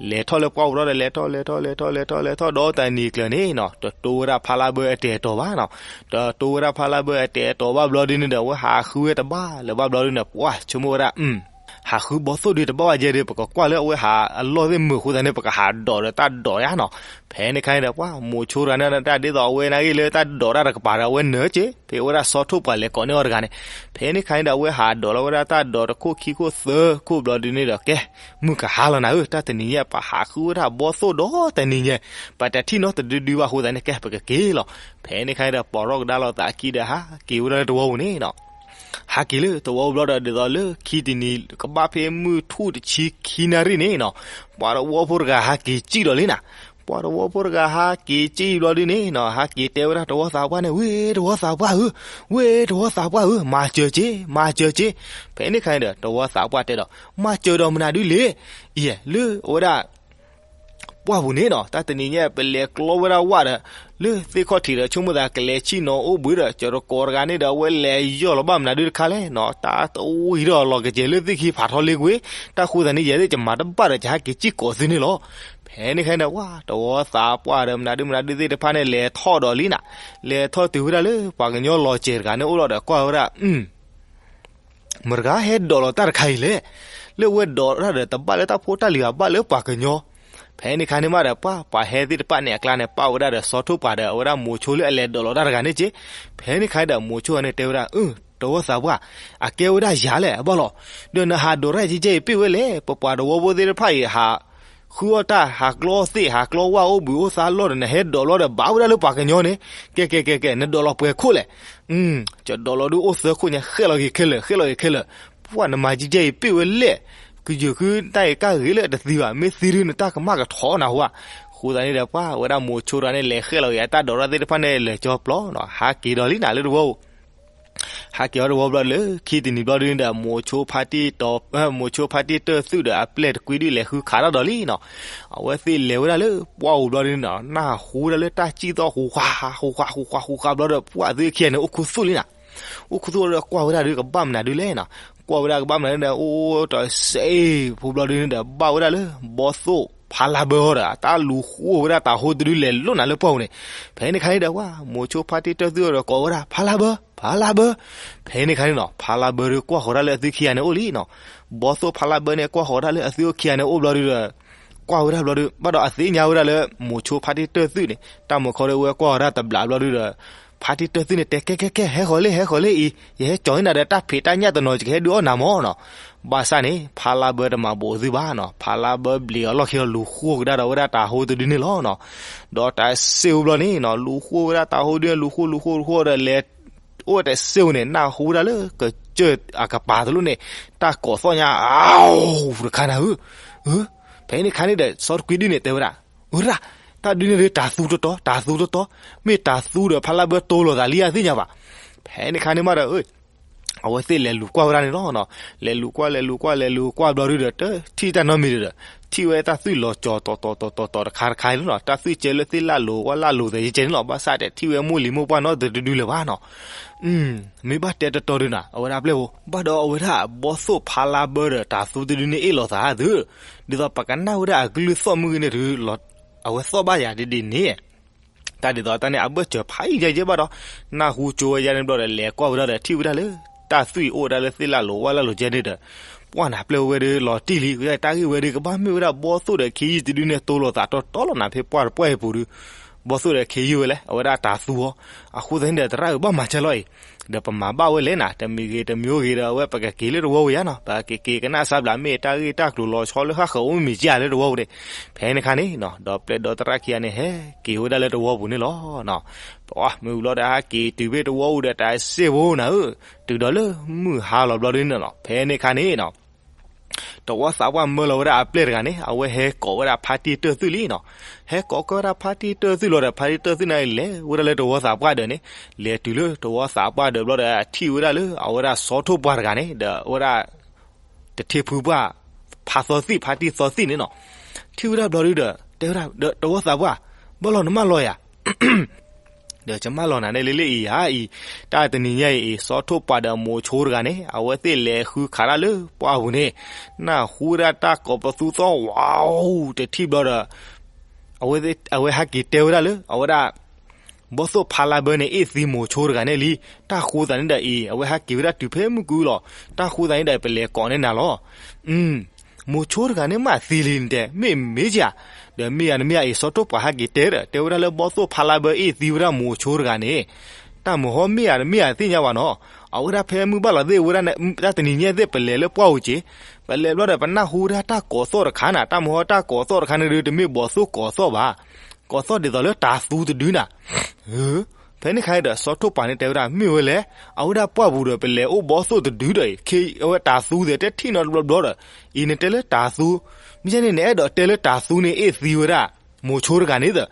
လဲၤထီၣ်လၢပှၢ်ပူၤဘျီဒီး လဲၤထီၣ် လဲၤထီၣ် လဲၤထီၣ် လဲၤထီၣ် လဲၤထီၣ် ဒီးတနံၤကျၢၤန့ၣ်နီၤ တတိဝဲဒၣ်ဖါလါဘၢအတဲာ်အတီၤဘၣ်နီၤ. တတိဝဲဒၣ်ဖါလါဘၢအတဲာ်အတီၤဘၣ်ဘျီဒ်န့ၣ်ဒီး အဝဲဟးဃုဝဲတဘၣ်လၢၤဘၣ်ဘျီဒ်န့ၣ် ပှၢ်ဆိကမိၣ်ဝဲဒၣ် ဟးဃုဘီသိၣ်ဒုတဘၣ်ဘၣ်ယဲဒီး ပကကွၢ်လၢအဝဲဟးအလီၢ်သ့ၣ်မုာ်အဃိသတးန့ၣ် ပကဟးဒိးဒီးတၢ်ဒိးယါနီၤ. ဖဲန့ၣ်ခါန့ၣ်ဒီး ပှၢ်မိၤဆိတဂၤန့ၣ် တၢ်ဒ်သိးအဝဲနာ်ဂ့ၢ်လၢတၢ်ဒိးတၢ်တကပၤဒီး အဝဲနၢၤက့ ဖဲဝဲဒၣ်ဆီထိၣ်ပှၢ်လဲၤကိးန့ၢ်အီၤတဂၤန့ၣ်. ဖဲန့ၣ်ခါန့ၣ်ဒီး အဝဲဟးဒိးလီၤဝဲဒၣ်တၢ်ဒိးတခိၣ်ခံခိၣ်သၢခိၣ်ဘျီဒ်န့ၣ်ဒီး ကဲ မုၢ်ကဟါလီၤနၤဧၢ တၢ်တနံၤညါ ပဟးဃုဝဲဒၣ်ဘီသိၣ်ဒီးတနံၤညါ ပတထံၣ်နီတဒုဒုဘၣ်အဃိသတးန့ၣ် ကဲ ပကက့ၤလီၤ. ဖဲန့ၣ်ခါန့ၣ်ဒီး ပိာ်ထီၣ်ကဒါလီၤသးခံဒီး ဟးက့ၤဝဲဒၣ်လၢတဝီပူၤန့ၣ်နီၤ. ဟးက့ၤလၢတဝီပူၤဘျီဒီး ဒ်သိးလၢခံတနံၤ ကဘၣ်ဖဲမုၢ်ထူၣ်တဆံခံနၣ်ရံၣ်န့ၣ်နီၤ, ပှၤသဝီဖိတဂၤဟးက့ၤစံၣ်ဒီးလံနၤ. ပှၤသဝီဖိတဂၤဟးက့ၤစံၣ်ဘျီဒ်န့ၣ်နီၤ, ဟးက့ၤတဲဝဲဒၣ်သဝီသးပှၢ်န့ၣ်, ဝ့ၢ်သဝီသးပှၢ်ဧၢ, ဝ့ၢ်သဝီသးပှၢ်ဧၢ, မၤစၢၤက့ၤ, မၤစၢၤက့ၤ. ဖဲန့ၣ်ခါန့ၣ်ဒီး သဝီသးပှၢ်တဲဒီး, မၤစၢၤဒီးမနုၤဒ်လဲၣ်, ယဲၢ် လၢအဝဲဒၣ် ပှၢ်ပူၤန့ၣ်နီၤ, တၢ်တနံၤညါ ပလဲၤကျီဝဲဒၣ်ဝၣ်ဒီး လၢသ့ၣ်ခီၣ်ထံးဒီး ဆိကမိၣ်သးကလဲၤဆံၣ်နီၤအိၣ်ဘှံးဒီး ကၠီၤတကိးတဂၤန့ၣ်ဒီး အဝဲလဲၤယီၢ်လီၤဘၣ်မနုၤဒုတခါလဲၣ်နီၤ, တၢ်တဝံၤဒီးလီၤကကျဲၤလၢသ့ၣ်ခံဖးထီလ့ကွံာ်, တၢ်ဃိသတးန့ၣ် ယဲသ့ၣ်ကမၤတဘၣ်ဒီး ကဟဲက့ၤစံၣ်ကိးသုန့ၣ်လီၤ. ဖဲန့ၣ်ခါန့ၣ်ဒီး ပှၢ်သဝီသးပှၢ်ဒီး မနုၤဒုမနုၤဒုသ့ၣ်တဖၣ်န့ၣ် လဲၤထီၣ်ဒီးလံနၤ, လဲၤထီၣ်တုၤဝဲဒၣ်လၢပှၤကညီလီၤစဲၤတဂၤန့ၣ်အိၣ်လီၤဒီး ကွၢ်ဝဲဒၣ် မတဂၤဟဲဒိးလီၤတၢ်တခါအံၤလဲၣ်, လၢအဝဲဒိးတၢ်ဒီး တဘၣ်လၢတၢ်ဖိတၢ်လံၤဘၣ်, ဘၣ်လၢပှၤကညီ. ဖဲန့ၣ်ခါန့ၣ်မးဒီး ပှၢ်ပှၤဟဲသ့ၣ်တဖၣ်န့ၣ်အကျါန့ၣ် ပာ်ဝဲဒၣ်ဒီးဆီထိၣ်ပှၢ်ဒီး အဝဲဒၣ်မိၤဆိလၢအလဲၤဒိးလီၤတၢ်တဂၤန့ၣ်က့. ဖဲန့ၣ်ခါဒီး မိၤဆိန့ၣ်တဲဝဲဒၣ်, အၢ သဝီသးပှၢ်, အကဲဝဲဒၣ်ယၤလဲၣ် အဘၣ်လီၤ, ဒီးနဟးဒိးတၢ်ကဲကဲအံၤပ့ၢ်ဝဲလဲၣ်, ပပှၤသဝီဖိသ့ၣ်တဖၣ်အံၤဟး ဃုအီၣ်တၢ် ဟးကျီသ့ၣ် ဟးကျီဝၣ်အိၣ်ဘှံးအိၣ်သါလီၢ်ဒီး နဟဲဒိးလီၤဒီး ဘၣ်ဝဲဒၣ်လၢပှၤကညီန့ၣ်, ကဲကဲကဲကဲ နဒိးလီၤပှဲၤခိၣ်လဲၣ်. ကဒိးလီၤဒုးအိၣ်သၢခိၣ်ညါ ဃဲၣ်လီၤက့ၤခဲလၢာ် ဃဲၣ်လီၤက့ၤခဲလၢာ်. ပှၢ်နမၤကဲကဲအံၤပ့ၢ်ဝဲလဲၣ်, ကယုာ်ဃုတၢ်အံၤကၢ်ဂ့ၤလၢတသံဘၣ်, မ့ၢ်သံဒုးနတၢ်ကမၣ်ကထီနၤဟူဧါ. အဃိသတးန့ၣ်ဒီး ပှၢ်ဝဲဒၣ်မိၤဆိတဂၤန့ၣ် လဲၤဃဲၣ်လီၤက့ၤအတၢ်ဒိးတၢ်သ့ၣ်တဖၣ်န့ၣ် လၢာ်ကၠီပျီနီၤ, ဟးက့ၤဒီးလံနၤလၢတဝီပူၤ ဟးက့ၤအီၤတဝီပျီလၢခံတနံၤဘျီဒုန့ၣ်ဒီး မိၤဆိဖါတံၢ်တၢၢ်သုးဒီးအပျဲၢ်တကွံဒုလဲၤဃုခးတၢ်ဒီးလံနီၤ. အဝဲသ့ၣ်လဲၤဝဲဒၣ်လၢပှၢ်ပူၤဘျီဒုန့ၣ်ဒီး နၢ်ဟူဝဲဒၣ်လၢတၢ်စံၣ်သီၣ် ဃူဃာ ဃူဃာ ဃူဃာ ဃူဃာဘျီဒီး ပှၢ်အသုခံဂၤန့ၣ် အိၣ်ခူသူၣ်လံနီၤ. အိၣ်ခူသူၣ်ဒီးကွၢ်ဝဲဒၣ်ဒုး ကဘၣ်မနုၤဒုလဲၣ်နီၤ. ကွၢ်ဝဲဒၣ်ကဘၣ်မနုၤဒုန့ၣ် အိၣ်တစဲးဖိဘျီဒုန့ၣ်ဒီး ဘၣ်ဝဲဒၣ်လၢ ဘီသိၣ်ဖါလါဘၢအီၤဒီး တၢ်လူၤဃိဝဲဒၣ်တၤဟိတဒုလဲၤလိၣ်နၤလၢပှၢ်ပူၤန့ၣ်. ဖဲန့ၣ်ခါန့ၣ်ဒီး ပှၢ်မိၤဆိဖါတံၢ်တၢၢ်သုးအီၤဒီးကိးဝဲဒၣ် ဖါလါဘၢ ဖါလါဘၢ. ဖဲန့ၣ်ခါန့ၣ်နီၤ ဖါလါဘၢဒုးကွၢ်ဃီၤတၢ်လၢအသုခံဂၤန့ၣ်အိၣ်လံနီၤ. ဘီသိၣ်ဖါလါဘၢန့ၣ် ကွၢ်ဃီၤတၢ်လၢအသုအိၣ်ခံဂၤန့ၣ်အိၣ်ဘျီဒုဒီး ကွၢ်ဝဲဒၣ်ဘျီဒုး ဘၣ်ဒီးအသ့ၣ်ညါဝဲဒၣ်လၢ မိၤဆိဖါတံၢ်တၢၢ်သုးန့ၣ် တၢ်မုၤခီဒီးဝဲကွၢ်ဝဲဒၣ်တဘျးဘျီဒုးဒီး ဖါတံၢ်တၢၢ်သုးန့ၣ် တဲ ကဲ ကဲ ကဲ ဟဲဃီၤလံ ဟဲဃီၤလံအံၤ ယဟဲကၠီၤန့ၢ်နၤဒီးတၢ်ဖံးတၢ်ညၣ်တနီၤ ယကဟဲဒုးအီၣ်နၤမၢ်နီၤ. ဘၣ်ဆၣ်န့ၣ် ဖါလါဘၢတမၤဘူးအသုဘၣ်နီၤ. ဖါလါဘၢဘျံးအီၤလီၢ်ခံလီၤ လူၤဃိကဒါဒီးဝဲဒၣ်တၤဟိတဒုန့ၣ်လီၤနီၤ. ဒီးတၢ်စ့ၢ်ဝဲဘျီန့ၣ်နီၤ လူၤဃိဝဲဒၣ်တၤဟိဒုန့ၣ် လူၤဃိ လူၤဃိ လူၤဃိဒီးလဲၤ အိၣ်ဝဲတစ့ၢ်ဝဲန့ၣ် နၢ်ဟူဝဲဒၣ်လၢကစၢၢ်အကပၤတလိၣ်န့ၣ် တၢ်ကိးသီၣ်ညါ အတခါနၤဧၢ, ဖဲန့ၣ်ခါန့ၣ်ဒီး စီၤတကွံဒုန့ၣ်တဲဝဲဒၣ်, ဝဲဒၣ်, တၢ်ဒုန့ၣ်ဒုးတၤသူတတီၤ တၤသူတတီၤ, မ့ၢ်တၤသူဒီးဖါလါဘၢတိလိာ်သးလံဧါသ့ၣ်ညါဘၣ်. ဖဲန့ၣ်ခါန့ၣ်မးဒီး အဝဲသ့ၣ်လဲၤလူၤကွၢ်ဝဲဒၣ်န့ၣ်လီၤ. လဲၤလူၤကွၢ် လဲၤလူၤကွၢ် လဲၤလူၤကွၢ်ဘျီဒုဒီး တထံၣ်တၢ်နီတမံၤဒီး ထံၣ်ဝဲတၢ်သွံၣ်လီၤကၠီၤတီၤတီၤတီၤတီၤတခါတခါန့ၣ်လီၤ. တၢ်သွံၣ်ကဲလၢသ့ၣ်လၢ်လိၤဝဲလၢ်လိၤသဲးယဲကဲန့ၣ်လီၤ. ဘၣ်ဆၣ်ဒီးထံၣ်ဝဲမိၢ်လံၤမိၢ်ပှၢ်နီတဒုဒုလၢၤဘၣ်နီၤ. မ့ၢ်ဘၣ်တဲတတီၤဒုနီၤ အဝဲဒၣ်ပျဲၢ်ဖိ ဘၣ်ဒီးအဝဲဒၣ်ဘီၣ်သိၣ်ဖါလါဘၢဒီးတၤသူတဒုန့ၣ်အ့ၣ်လိာ်သးသု, ဒ်သိးပကနၣ်ဝဲဒၣ်အကလုၢ်သီၣ်မုၢ်ဂ့ၤန့ၣ်ဒုး အဝဲသီၣ်ဘၣ်ယၤဒ်ဒ်န့ၣ် တၢ်ဒ်သိးတၢ်န့ၣ် အဘၢၣ်စၢၤဖးယံာ်ယဲယဲဘၣ်ဒီး နၢ်ဟူကၠိဝဲယဲန့ၣ်ဘျီဒီး လဲၤကွၢ်ဝဲဒၣ်ဒီး ထံၣ်ဝဲဒၣ်လၢ တၢ်သွံၣ်အိၣ်ဝဲဒၣ်လၢသ့ၣ်လၢ်လိၤဝဲလၢ်လိၤကဲန့ၣ်ဒီး ပှၢ်နၤပျဲၢ်ဝဲဒၣ်လီၤတံၢ်လံ, တၢ်ဂ့ၢ်ဝဲဒၣ်ကဘၣ်မ့ၢ်ဝဲဒၣ်ဘီၣ်သိၣ်ဒီးခ့ယုၢ်တဒုန့ၣ် တိလိာ်သးတီတီလီၤနၤ ဖဲပှၢ်တပှၢ်အံၤပူၤဒုး ဘီၣ်သိၣ်ဒီးခ့ယုၢ်ဝဲလဲၣ် အဝဲဒၣ်တၤသူအီၤ, အဃိသတးန့ၣ်ဒီး သရၣ်ဧၢ ဘၣ်မၤစၢၤလီၤအံၤ, ဒီးပမၤဘၣ်ဝဲလဲၣ်နၤ တမံၤဂ့ၤတမံၤဂ့ၤဒီး အဝဲပကက့ၤလၢတဝီပူၤယါနီၤ ပကက့ၤကနၣ်စၢ်ဘျး မ့ၢ်တၢ်ဂ့ၢ်တၢ်ကျိၤလီၤဆီလၢဃၣ်ဃၢၤအိၣ်မ့ၢ်မ့ၢ်ကဲလၢတဝီပူၤန့ၣ်, ဖဲန့ၣ်ခါန့ၣ် ဒီးပျဲၢ်ဒီးသရၣ်ခံဂၤန့ၣ် ဟဲက့ၤဝဲဒၣ်လၢတဝီပူၤန့ၣ်လီၤ. ပှၤမ့ၢ်ဝံၤလီၤဒီး ဟဲက့ၤတုၤဖဲတဝီပူၤဒီး တၢ်စ့ၢ်ဖိနၤဧၢ, တုၤဒီးလၢမုၢ်ဟါလီၤဘျီဒုန့ၣ်လီၤ. ဖဲန့ၣ်ခါန့ၣ်နီၤ တဝီသးပှၢ်မၢလီၤဝဲဒၣ်အပျဲၢ်တဂၤန့ၣ် အဝဲဟဲကိးဝဲဒၣ်ဖါတံၢ်တၢၢ်သုးလံနီၤ. ဟဲကိးကဲဝဲဒၣ်ဖါတံၢ်တၢၢ်သုးလီၤဒီး ဖါတံၢ်တၢၢ်သုးန့ၣ် လဲၤဝဲဒၣ်လၢတဝီသးပှၢ်ဒီးန့ၣ်, လဲၤတုၤလၢတဝီသးပှၢ်ဒီးဘျီဒီး ထံၣ်ဝဲဒၣ်လၢအဝဲဒၣ်စီၤထိၣ်ပှၢ်တဂၤန့ၣ် ဒီးအဝဲဒၣ် တထံဖုပှၢ် ဖါသီသံၣ် ဖါတံၢ်သီသံၣ်န့ၣ်နီၤ. ထံၣ်ဝဲဒၣ်ဘျီဒုဒီး တဲဝဲဒၣ် ဒီးတဝီသးပှၢ် ဘၣ်လီၤနမၢလီၤယၤ ဒီးယမၢလီၤနၤန့ၣ်လံလံအံၤဧါအံၤ, တၢ်တနံၤညါအံၤအံၤ စီၤထိၣ်ပှၢ်ဒီးမိၤဆိတဂၤန့ၣ် အဝဲသ့ၣ်လဲၤဃုခးတၢ်လၢပှၢ်ပူၤန့ၣ်, နၢ်ဟူဝဲဒၣ်တၢ်ကိးပသူသီၣ်ဝး တထံၣ်ဘျီဒီး အဝဲဟဲက့ၤတဲဝဲဒၣ်လၢ အဝဲဒၣ် ဘီၣ်သိၣ်ဖါလါဘၢန့ၣ် အ့ၣ်သံမိၤဆိတဂၤန့ၣ်လံ. တၢ်ဃိသးန့ၣ်ဒီးအံၤ အဝဲဟဲက့ၤဝဲဒၣ်တုၤဖဲမုၢ်ကူလီၤ. တၢ်ဃိသးန့ၣ်ဒီး ပလဲၤကိးန့ၢ်နၤလီၤ. မိၤဆိတဂၤန့ၣ်မးသံလံနတဲ မ့ၢ်မ့ၢ်ဧါ. ဒီးမ့ၢ်ဧါတမ့ၢ်ဧါအံၤ စီၤထိၣ်ပှၢ်ဟဲက့ၤတဲဒီး တဲဝဲဒၣ်လၢဘီၣ်သိၣ်ဖါလါဘၢအ့ၣ်သံဝဲဒၣ်မိၤဆိတဂၤန့ၣ် တၢ်မုၢ်ဟီမ့ၢ်ဧါတမ့ၢ်ဧါသ့ၣ်ညါဘၣ်နီၤ. အဝဲဒၣ်ဖဲမုၢ်ဘၣ်လီၤသ့ၣ်ဝဲဒၣ် တၢ်တနံၤညါသ့ၣ် ပလဲၤလၢပှၢ်ပူၤက့ၤ, ပလဲၤဘျီဒီး ပနၢ်ဟူဝဲဒၣ်တၢ်ကိးသီၣ်တခါနၤ, တၢ်မုၢ်ဟီတၢ်ကိးသီၣ်တခါန့ၣ်ဒုး တမ့ၢ်ဘီၣ်သိၣ်ကိးသီၣ်ဘၣ်. ကိးသီၣ်ဒ်သိးလၢတၤသူတဒုနၤ ဖဲန့ၣ်ခါအံၤဒီး စီၤထိၣ်ပှၢ်န့ၣ်တဲဝဲဒၣ် မ့ၢ်ဝဲလဲၣ်, အဝဲဒၣ်ပှၢ်ပူၤဒီး ပလဲၤအိၣ်ဘီၣ်သိၣ်တဒုဒီးအံၤ ခ့အဝဲတၤသူသ့ၣ် တဲထံၣ်နီတဘျီဘျီဒီး အံၤန့ၣ်တဲလၢတၤသူ, မ့ၢ်န့ၣ် နအဲၣ်ဒိးတဲလၢတၤသူန့ၣ် အ့ၣ်သံဝဲဒၣ် မိၤဆိတဂၤန့ၣ်ဒီး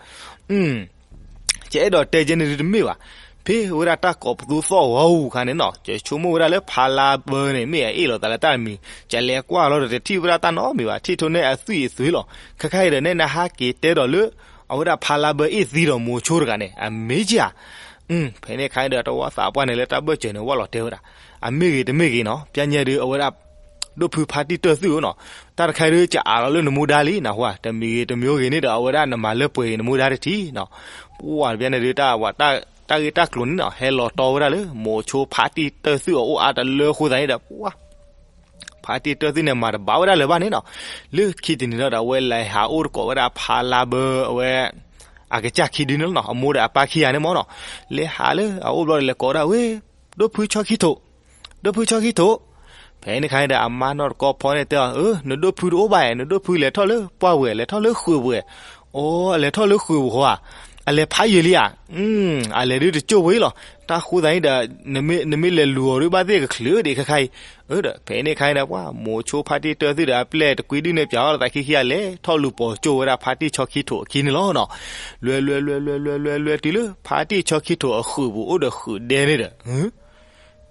ကအဲၣ်ဒိးတဲကဲန့ၣ်ဒုးတမ့ၢ်ဘၣ်. ဖဲဝဲဒၣ်တၢ်ကိးပသူသီၣ်ဝးခါန့ၣ်နီၤ ယဆိကမိၣ်ဝဲဒၣ်လၢဖါလါဘၢန့ၣ် မ့ၢ်အအ့ၣ်လိာ်သးလၢတၢ်တမံၤ ကလဲၤကွၢ်လီၤဒီး တထံၣ်ဝဲဒၣ်တၢ်နီတမံၤဘၣ် ထံၣ်ထိးန့ၢ်အသွံၣ်အသွံၣ်လီၤ. ခဲခါအံၤဒီး နဲနဟဲက့ၤတဲဒီးလၢ အဝဲဒၣ်ဖါလါဘၢအ့ၣ်သံဒီးမိၤဆိတဂၤန့ၣ် အမ့ၢ်ဧါ. ဖဲန့ၣ်ခါအံၤဒီး တဝီသးပှၢ်န့ၣ်လၢတၢ်ဘၢၣ်စၢၤန့ၣ် ဝဲလီၤတဲဝဲဒၣ် အမ့ၢ်ဂ့ၤတမ့ၢ်ဂ့ၤနီၤ ပျဲညါဒုး အဝဲဒၣ် ဒိၣ်ဖုဖါတံၢ်တၢၢ်သုးဧၢနီၤ, တၢ်တခါဒုး ကအးလီၤလၢနမူဒါလံ နဟူဧါ, တမံၤဂ့ၤတမံၤဂ့ၤန့ၣ်ဒီး အဝဲဒၣ်နမၤလၢပှဲၤဂ့ၤနမူဒါတထံၣ်နီၤ. ပှၢ်တဘျီန့ၣ်ဒုး တၢ်ဝဲ တၢ်ဂ့ၢ်တၢ်ကျိၤန့ၣ်နီၤ ဟဲလီၤတီဝဲဒၣ်လၢ မိၤဆိဖါတံၢ်တၢၢ်သုးအအိၣ်အါတလၢအဃိသတးန့ၣ်ဒီး ပှၢ် ဖါတံၢ်တၢၢ်သုးန့ၣ် မၤတဘၣ်ဝဲဒၣ်လၢၤဘၣ်န့ၣ်နီၤ. လၢခံတနံၤဒီး အဝဲလဲၤဟးအိၣ်တကိးဝဲဒၣ်ဖါလါဘၢအဝဲ အကစၢ်ခံဒုန့ၣ်လီၤနီၤ, အမိၢ်ဒီးအပၢ်ခံဂၤန့ၣ်မ့ၢ်နီၤ, လဲၤဟးလၢအအိၣ်ဘျီဒီး လဲၤကိးဝဲဒၣ်ဝဲ ဒိၣ်ဖုဆီခံထိး, ဒိၣ်ဖုဆီခံထိး. ဖဲန့ၣ်ခါန့ၣ်ဒီး အမါနီၢ်တကီဖီန့ၣ်တဲအီၤ, နဒိၣ်ဖုတအိၣ်ဘၣ်ဧါ, နဒိၣ်ဖုလဲၤထီၣ်လၢပှၢ်ပူၤဧါ, လဲၤထီၣ်လၢဃုာ်ပူၤဧါ. အိ အလဲၤထီၣ်လၢဃုာ်ပူၤဃီဧါ, အလဲၤဒုးတကၠိၢ်ဝဲလီၤ. တၢ်ဃိသတးန့ၣ်ဒီး နမ့ၢ်လဲၤလူၤအီၤဒုး ဘၣ်သ့ၣ်ကချုးဒံးခဲခါအံၤ. ဒီးဖဲန့ၣ်ခါန့ၣ်ဒီး ပှၢ် မိၤဆိဖါတံၢ်တၢၢ်သုးဒီးအပျဲၢ်တကွံဒုန့ၣ် ပၠးအီၤလီၤသးခံခံဂၤ လဲၤထီၣ်လူၤပိာ်ကၠိၢ်ဝဲဒၣ်ဖါတံၢ်ဆီခံထိးအခံန့ၣ်လီၤနီၤ. လဲၤလဲၤလဲၤလဲၤလဲၤလဲၤလဲၤတုၤလၢ ဖါတံၢ်ဆီခံထိးအဃုာ်ပူၤအိၣ်ဒီးဃုာ်ဒဲန့ၣ်ဒီး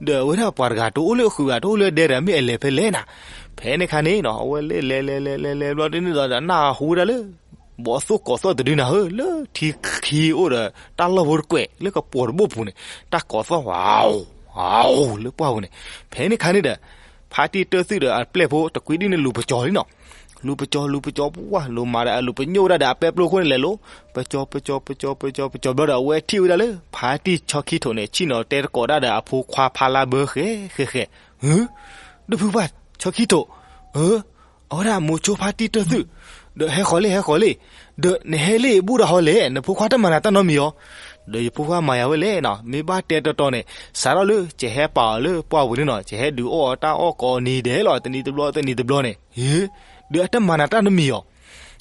ဒီးအဝဲဒၣ်ပှၤတဂၤတအိၣ်လၢအဃုာ်ဘၣ် တအိၣ်လၢဒဲဒီး မ့ၢ်အလဲၤဖဲလဲၣ်နၤ. ဖဲန့ၣ်ခါန့ၣ်နီၤ အဝဲလဲၤလဲၤလဲၤလဲၤလဲၤဘျီဒုန့ၣ်ဒီး နၢ်ဟူဝဲဒၣ်လၢ ဘီၣ်သိၣ်ကိးသီၣ်တဒုနၤဧၢ လၢထံခံအိၣ်ဒီး တၢ်လီၢ်ဖိတကွဲး လၢကပိာ်တဘိၣ်ပူၤန့ၣ် တၢ်ကိးသီၣ်ဝး ဝး လၢပှၢ်ပူၤန့ၣ်. ဖဲန့ၣ်ခါန့ၣ်ဒီး ဖါတံၢ်တၢၢ်သုးဒီးအပျဲၢ်ဖိတကွံဒုန့ၣ် လူၤပကၠီၤလံနီၤ. လူၤပကၠီၤ လူၤပကၠီၤ ပှၢ် လူၤမၤဒီးအလူၤပညိၣ်ဝဲဒၣ်ဒီးအပဲပျိခိၣ်န့ၣ်လဲၤလိၤ ပကၠီၤ ပကၠီၤ ပကၠီၤ ပကၠီၤ ပကၠီၤဘျီဒီး အဝဲထံၣ်ဝဲဒၣ်လၢ ဖါတံၢ်ဆီခံထိးန့ၣ် ဆ့ၣ်နီၤတဲသကိးတၢ်ဒီးအဖိခွါဖါလါဘၢဃဲၤဃဲၤဃဲၤ ဟၢ ဒိၣ်ဖုပှၢ် ဆီခံထိး ဧၢ အဝဲဒၣ်မိၤဆိဖါတံၢ်တၢၢ်သုး ဒီးဟဲဃီၤလံ ဟဲဃီၤလံ, ဒီးနဟဲလၢအဘူၣ်တၢ်ဟီလဲၣ်, နဖိခွါတမၤနၤတၢ်နီတမံၤအီၤ, ဒီးယဖိခွါမၤယၤဝဲလဲၣ်နီၤ, မ့ၢ်ဘၣ်တဲတီတီန့ၣ် စးထီၣ်လၢ ယဟဲပာ်အီၤလၢပှၢ်ပူၤန့ၣ်နီၤ, ယဟဲဒုးအီၣ်အီၤတၢ်အီၣ်ကိးနံၤဒဲးလီၤ, တနံၤတဘျီ တနံၤတဘျီန့ၣ်, ဒီးအတမၤနၤတၢ်နီတမံၤ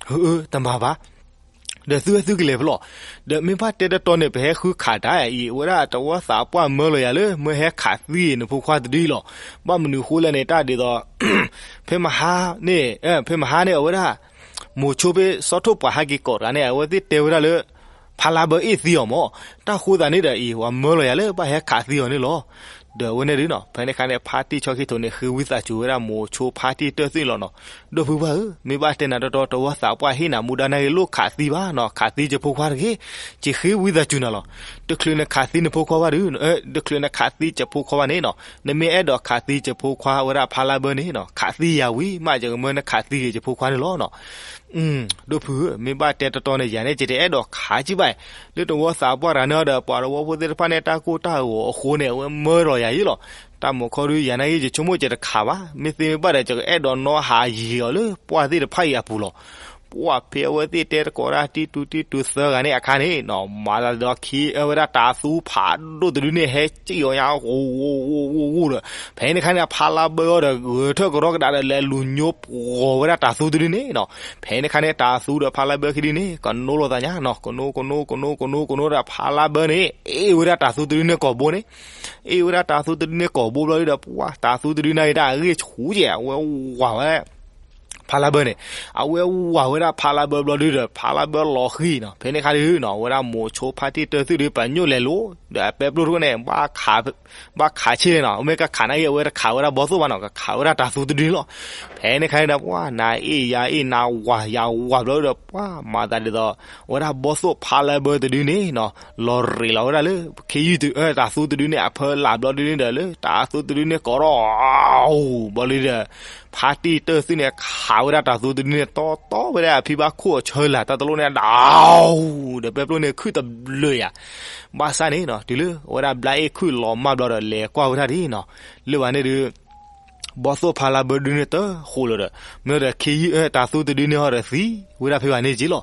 အီၤ, တမၤဘၣ် ဒီးသုဝဲသုကလဲၤဖဲလဲၣ်, ဒီးမ့ၢ်ဘၣ်တဲတီတီန့ၣ် ပဟဲဃုခးတၢ်အံၤ, အဝဲဒၣ်တဝီသးပှၢ်မၢလီၤယၤလၢ မၢဟဲခးသံနဖိခွါတဒုအံၤလီၤ. ဘၣ်မနုၤဃိလဲၣ်န့ၣ် တၢ်ဒ်သိး ဖဲမဟါန့ၣ်, ဖဲမဟါန့ၣ် အဝဲဒၣ် မိၤဆိဖဲစီၤထိၣ်ပှၤဟဲက့ၤကိးတဂၤန့ၣ် အဝဲသ့ၣ်တဲဝဲဒၣ်လၢ ဖါလါဘၢအ့ၣ်သံအီၤမၢ်, တၢ်ဃိသးန့ၣ်ဒီးအံၤ ပှၤမၢလီၤယၤလၢဘၣ်ဟဲခးသံအီၤန့ၣ်လီၤ. ဒီးအဝဲန့ၣ်ဒုးနီၤ ဖဲန့ၣ်အခါန့ၣ် ဖါတံၢ်ဆီခံထိးန့ၣ် ဃ့ဝံသးစူၤဝဲဒၣ်မိၤဆိဖါတံၢ်တၢၢ်သုးန့ၣ်လီၤနီၤ, ဒီပုၢ်ဝဲၢ်ဧၢ, မ့ၢ်ဘၣ်တဲနၤတီတီ တဝီသးပှၢ်ဟ့ၣ်နၤမူဒါနာ်ဂ့ၤ လိၣ်ခးသံဘၣ်နီၤ, ခးသံယဖိခွါတဂ့ၤ, ယဃ့ဝံသးစူၤနၤလီၤ. တချုးနခးသံနဖိခွါဘၣ်ဒုး, တချုးနခးသံယဖိခွါဘၣ်န့ၣ်နီၤ, နမ့ၢ်အဲၣ်ဒိးခးသံယဖိခွါဝဲဒၣ်ဖါလါဘၢန့ၣ်နီၤ, ခးသံယၤဝံၤမး ယကမၢနခးသံဂ့ၤယဖိခွါန့ၣ်လီၤနီၤ. ဒီပုၢ်ဧၢ, မ့ၢ်ဘၣ်တဲတီတီန့ၣ် ယၤန့ၣ် ယတအဲၣ်ဒိးခးကံဘၣ်, လၢတဝီသးပှၢ်တဂၤန့ၣ်ဒီး ပှၤတဝီဖိသ့ၣ်တဖၣ်န့ၣ် တၢ်ကိၢ်တၢ်ဂီၤအဃိန့ၣ် အဝဲမၢလီၤယၤယံလီၤ. တၢ်မုၢ်ခီဒုး ယၤနာ်ဂ့ၤ ယဆိကမိၣ်ယတခးဘၣ်, မ့ၢ်သ့မ့ၢ်ဘၣ်ဒီး ယကအဲၣ်ဒိးနီၣ်ဟးယံၤအီၤလၢပှၢ်သ့ၣ်တဖၣ်အံၤအပူၤလီၤ. ပှၢ်ဖဲအဝဲသ့ၣ်တဲတကိးတၢ်တံၢ်တူတံၢ်တူသၢဂၤန့ၣ်အခါန့ၣ်နီၤ, မၤသးဒ်သိးခံအဝဲဒၣ်တၤသူဖးဒိၣ်တဒုန့ၣ် ဟဲစံၣ်အီၤညါ ဂိၢ်ဂိၢ်ဂိၢ်ဂိၢ်ဒီး ဖဲန့ၣ်အခါန့ၣ် ဖါလါဘၢအီၤဒီး ဂဲၤထၢၣ်ကရီကဒါဒီး လဲၤလူၤညိပှီၤဝဲဒၣ်တၤသူတဒုန့ၣ်နီၤ. ဖဲန့ၣ်အခါန့ၣ် တၤသူဒီးဖါလါဘၢခံဒုန့ၣ် ကနိလိာ်သးညါနီၤ, ကနိကနိကနိကနိကနိဒီး ဖါလါဘၢန့ၣ် အ့ၣ်ဝဲဒၣ်တၤသူတဒုန့ၣ်ကိာ်ဘိန့ၣ်, အ့ၣ်ဝဲဒၣ်တၤသူတဒုန့ၣ်ကိာ်ဘိဘျီဒုဒီး ပှၢ်တၤသူတဒုန့ၣ် တၢ်အဂ့ၢ်ဆူၣ်ကဲး အဝဲဝၤဝဲ ဖါလါဘၢန့ၣ်, အဝဲဝၤဝဲဒၣ်ဖါလါဘၢဘျီဒုဒီး ဖါလါဘၢလီၤဃံၤနီၤ. ဖဲန့ၣ်အခါဒုနီၤ အဝဲဒၣ်မိၤဆိဖါတံၢ်တၢၢ်သုးဒု ပညိၣ်လဲၤလိၤ ဒီးအပဲပျိၢ်တခိၣ်န့ၣ် ဘၣ်ခးဆ့ၣ်န့ၣ်နီၤ, မ့ၢ်ကခးနာ်ဂ့ၤ အဝဲတခးဝဲဒၣ်ဘီသိၣ်ဘၣ်နီၤ, ကခးဝဲဒၣ်တၤသူတဒုန့ၣ်လီၤ. ဖဲန့ၣ်အခါန့ၣ်ဒီး ပှၢ်နၤအ့ၣ်ယၤအ့ၣ် နၤဝၤယၤဝၤဘျီဒုဒီး ပှၢ်မၤသးဒ်သိး အဝဲဒၣ်ဘီသိၣ်ဖါလါဘၢတဒုန့ၣ်နီၤ လီၤရ့းလီၤဝဲဒၣ်လၢ ခ့ယုၢ်တၢ် တၤသူတဒုန့ၣ် အဖၢလာ်ဘျီဒုန့ၣ်ဒီး လၢတၤသူတဒုန့ၣ်ကိးထီၣ် ဘျီဒုဒီး ဖါတံၢ်တၢၢ်သုးန့ၣ် ခးဝဲဒၣ်တၤသူတဒုန့ၣ် တီတီဝဲဒၣ်အဖံဘၣ်ခိၣ်အဆၢလာ် တၢ်တလိၣ်န့ၣ် ဒီး ဒီးပဲပျိၢ်န့ၣ်ခုၣ်တဘျုးယၤ, ဘၣ်ဆၣ်န့ၣ်နီၤ တုၤလၢအဝဲဒၣ်ဘျါအ့ၣ်ခုၣ်လီၤမၢ်ဘျီဒီး လဲၤကွၢ်ဝဲဒၣ်ဒ်နီၤ, လၢဘၣ်န့ၣ်ဒုး ဘီသိၣ်ဖါလါဘၢဒုန့ၣ်တဃိးလၢၤဒီး မ့ၢ်ဒီးခ့ယုၢ် တၤသူတဒုန့ၣ်ဟီဒီးသံဝဲဒၣ်ဖဲဘၣ်န့ၣ်က့လီၤ.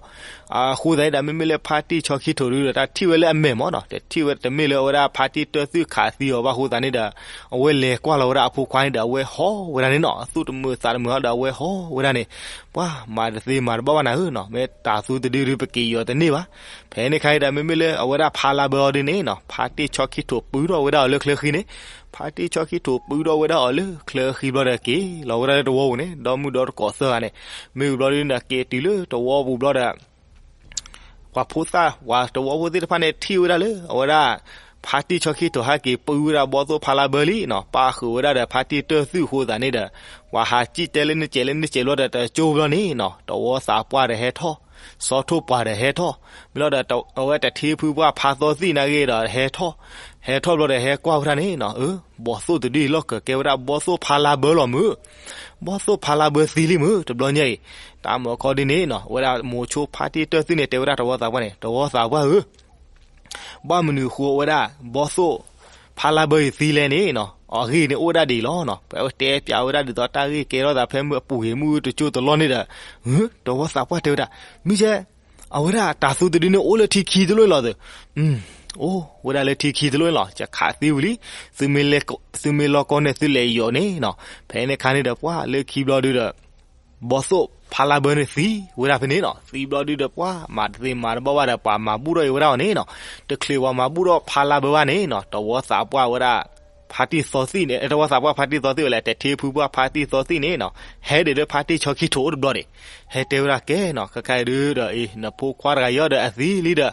အဃိသတးန့ၣ်ဒီး မ့မ့ၢ်လၢဖါတံၢ်ဆီခံထိးဒုဒီး တၢ်ထံၣ်ဝဲလၢအမဲာ်မၢ်နီၤ, တထံၣ်ဝဲတမ့ၢ်လၢအဝဲဒၣ်ဖါတံၢ်တၢၢ်သုးခးသံအီၤဘၣ်အဃိသတးန့ၣ်ဒီး အဝဲလဲၤကွၢ်လီၤဝဲဒၣ်အဖိခွါန့ၣ်ဒီး အဝဲဟီၣ်ဝဲဒၣ်န့ၣ်နီၤ, အသူၣ်တမုာ်သးတမုာ်ဟီဒီး အဝဲဟီၣ်ဝဲဒၣ်န့ၣ်, ပှၢ်မၤတသ့မၤတဘၣ်ဘၣ်နၤဧၢနီၤ, မ့ၢ်တၤသူတဒုဒုပက့ၤယီၤတန့ၢ်ဘၣ်. ဖဲန့ၣ်ခါအံၤဒီး မ့မ့ၢ်လၢအဝဲဒၣ်ဖါလါဘၢအီၤဒုန့ၣ်နီၤ, ဖါတံၢ်ဆီခံထိးပုထီၣ်ဝဲဒၣ်အီၤလၢချၢဃံန့ၣ်, ဖါတံၢ်ဆီခံထိးပုထီၣ်ဝဲဒၣ်အီၤလၢချၢဃံဘျီဒီး က့ၤလီၤဝဲဒၣ်လၢတဝီပူၤန့ၣ် ဒီမုၢ်ဒီတကိးသၢဂၤန့ၣ်, မ့ၢ်ဝံၤဘျီဒုန့ၣ်ဒီး က့ၤတုၤလၢတဝီပူၤဘျီဒီး ပှၤဖိသၣ် ပှၤတဝီဖိသ့ၣ်တဖၣ်န့ၣ် ထံၣ်ဝဲဒၣ်လၢ အဝဲဒၣ် ဖါတံၢ်ဆီခံထိးဟဲက့ၤပုဝဲဒၣ်ဘီသိၣ်ဖါလါဘၢလံနီၤ, ပၣ်ဃုာ်ဝဲဒၣ်ဒီးဖါတံၢ်တၢၢ်သုးအဃိသတးန့ၣ်ဒီး ပှၤဟးစံၣ်တဲလၢန့ၣ်စဲးလၢန့ၣ်စဲးဘျီဒီး တကၠိဘျီန့ၣ်နီၤ, တဝီသးပှၢ်ဒီးဟဲထီၣ်, ဆီထိၣ်ပှၢ်ဒီးဟဲထီၣ်, မ့ၢ်လီၤဒီး အဝဲတထံဖုပှၢ်ဖါသီသံၣ်နာ်ဂ့ၤဒီးဟဲထီၣ်, ဟဲထီၣ်ဘျီဒီးဟဲကွၢ်ဝဲဒၣ်န့ၣ်နီၤ, အၢ ဘီသိၣ်တဒုအံၤလီၢ်ကကဲဝဲဒၣ်ဘီသိၣ်ဖါလါဘၢလီၤမုၢ်, ဘီသိၣ်ဖါလါဘၢသံလံမုၢ် တဘျီညါအံၤ, တၢ်မၢခီဒ်န့ၣ်နီၤ, အဝဲဒၣ်မိၤဆိဖါတံၢ်တၢၢ်သုးန့ၣ် တဲဝဲဒၣ်တဝီသးပှၢ်န့ၣ်, တဝီသးပှၢ်ဧၢ ဘၣ်မနုၤဃိအဝဲဒၣ် ဘီသိၣ်ဖါလါဘၢအံၤသံလဲၣ်န့ၣ်နီၤ, အဂ့ၢ်န့ၣ်အိၣ်ဝဲဒၣ်ဒ်အံၤလီၤနီၤ, ပဝဲတဲပျးဝဲဒၣ်ဒ်သိးတၢ်ဂ့ၢ်ကဲထီၣ်သးဖဲမုၢ်အပူၤဂ့ၤ မုၢ်တကၠိတလီၢ်န့ၣ်ဒီး, တဝီသးပှၢ်တဲဝဲဒၣ်, မ့ၢ်ကဲ အဝဲဒၣ်တၤသူတဒုန့ၣ်အိၣ်လၢထံခံတလိၣ်လီၤသ့, အိၣ်ဝဲဒၣ်လၢထံခံတလိၣ်န့ၣ်လီၤ, ယခးသံဝံၤလံ, သုမ့ၢ်လီၢ်ကီန့ၣ်သုလဲၤယီၤန့ၣ်နီၤ, ဖဲန့ၣ်ခါန့ၣ်ဒီးပှၢ်လၢခံဘျီဒုဒီး ဘီသိၣ်ဖါလါဘၢန့ၣ်သံဝဲဒၣ်ဖဲန့ၣ်နီၤ, သံဘျီဒုဒီးပှၢ်မၤတသ့မၤတဘၣ်ဘၣ်ဒီး ပှၤမၤဘူၣ်ထီၣ်အံၤဝဲဒၣ်အီၤန့ၣ်နီၤ, တချုးပှၤမၤဘူၣ်ထီၣ်ဖါလါဘၢဘၣ်န့ၣ်နီၤ, တဝီသးပှၢ်ဝဲဒၣ် ဖါတံၢ်သီသံၣ်န့ၣ်, တဝီသးပှၢ်ဖါတံၢ်သီသံၣ်ဝဲလဲၣ်, တထံဖုပှၢ်ဖါတံၢ်သီသံၣ်န့ၣ်နီၤ, ဟဲဒံးလၢဖါတံၢ်ဆီခံထိးအိၣ်တဘျီဒံး, ဟဲတဲဝဲဒၣ်ကဲနီၤ, ခဲခါအံၤဒုဒီးအံၤ နဖိခွါတဂၤအံၤဒီးအသံလံဒီး,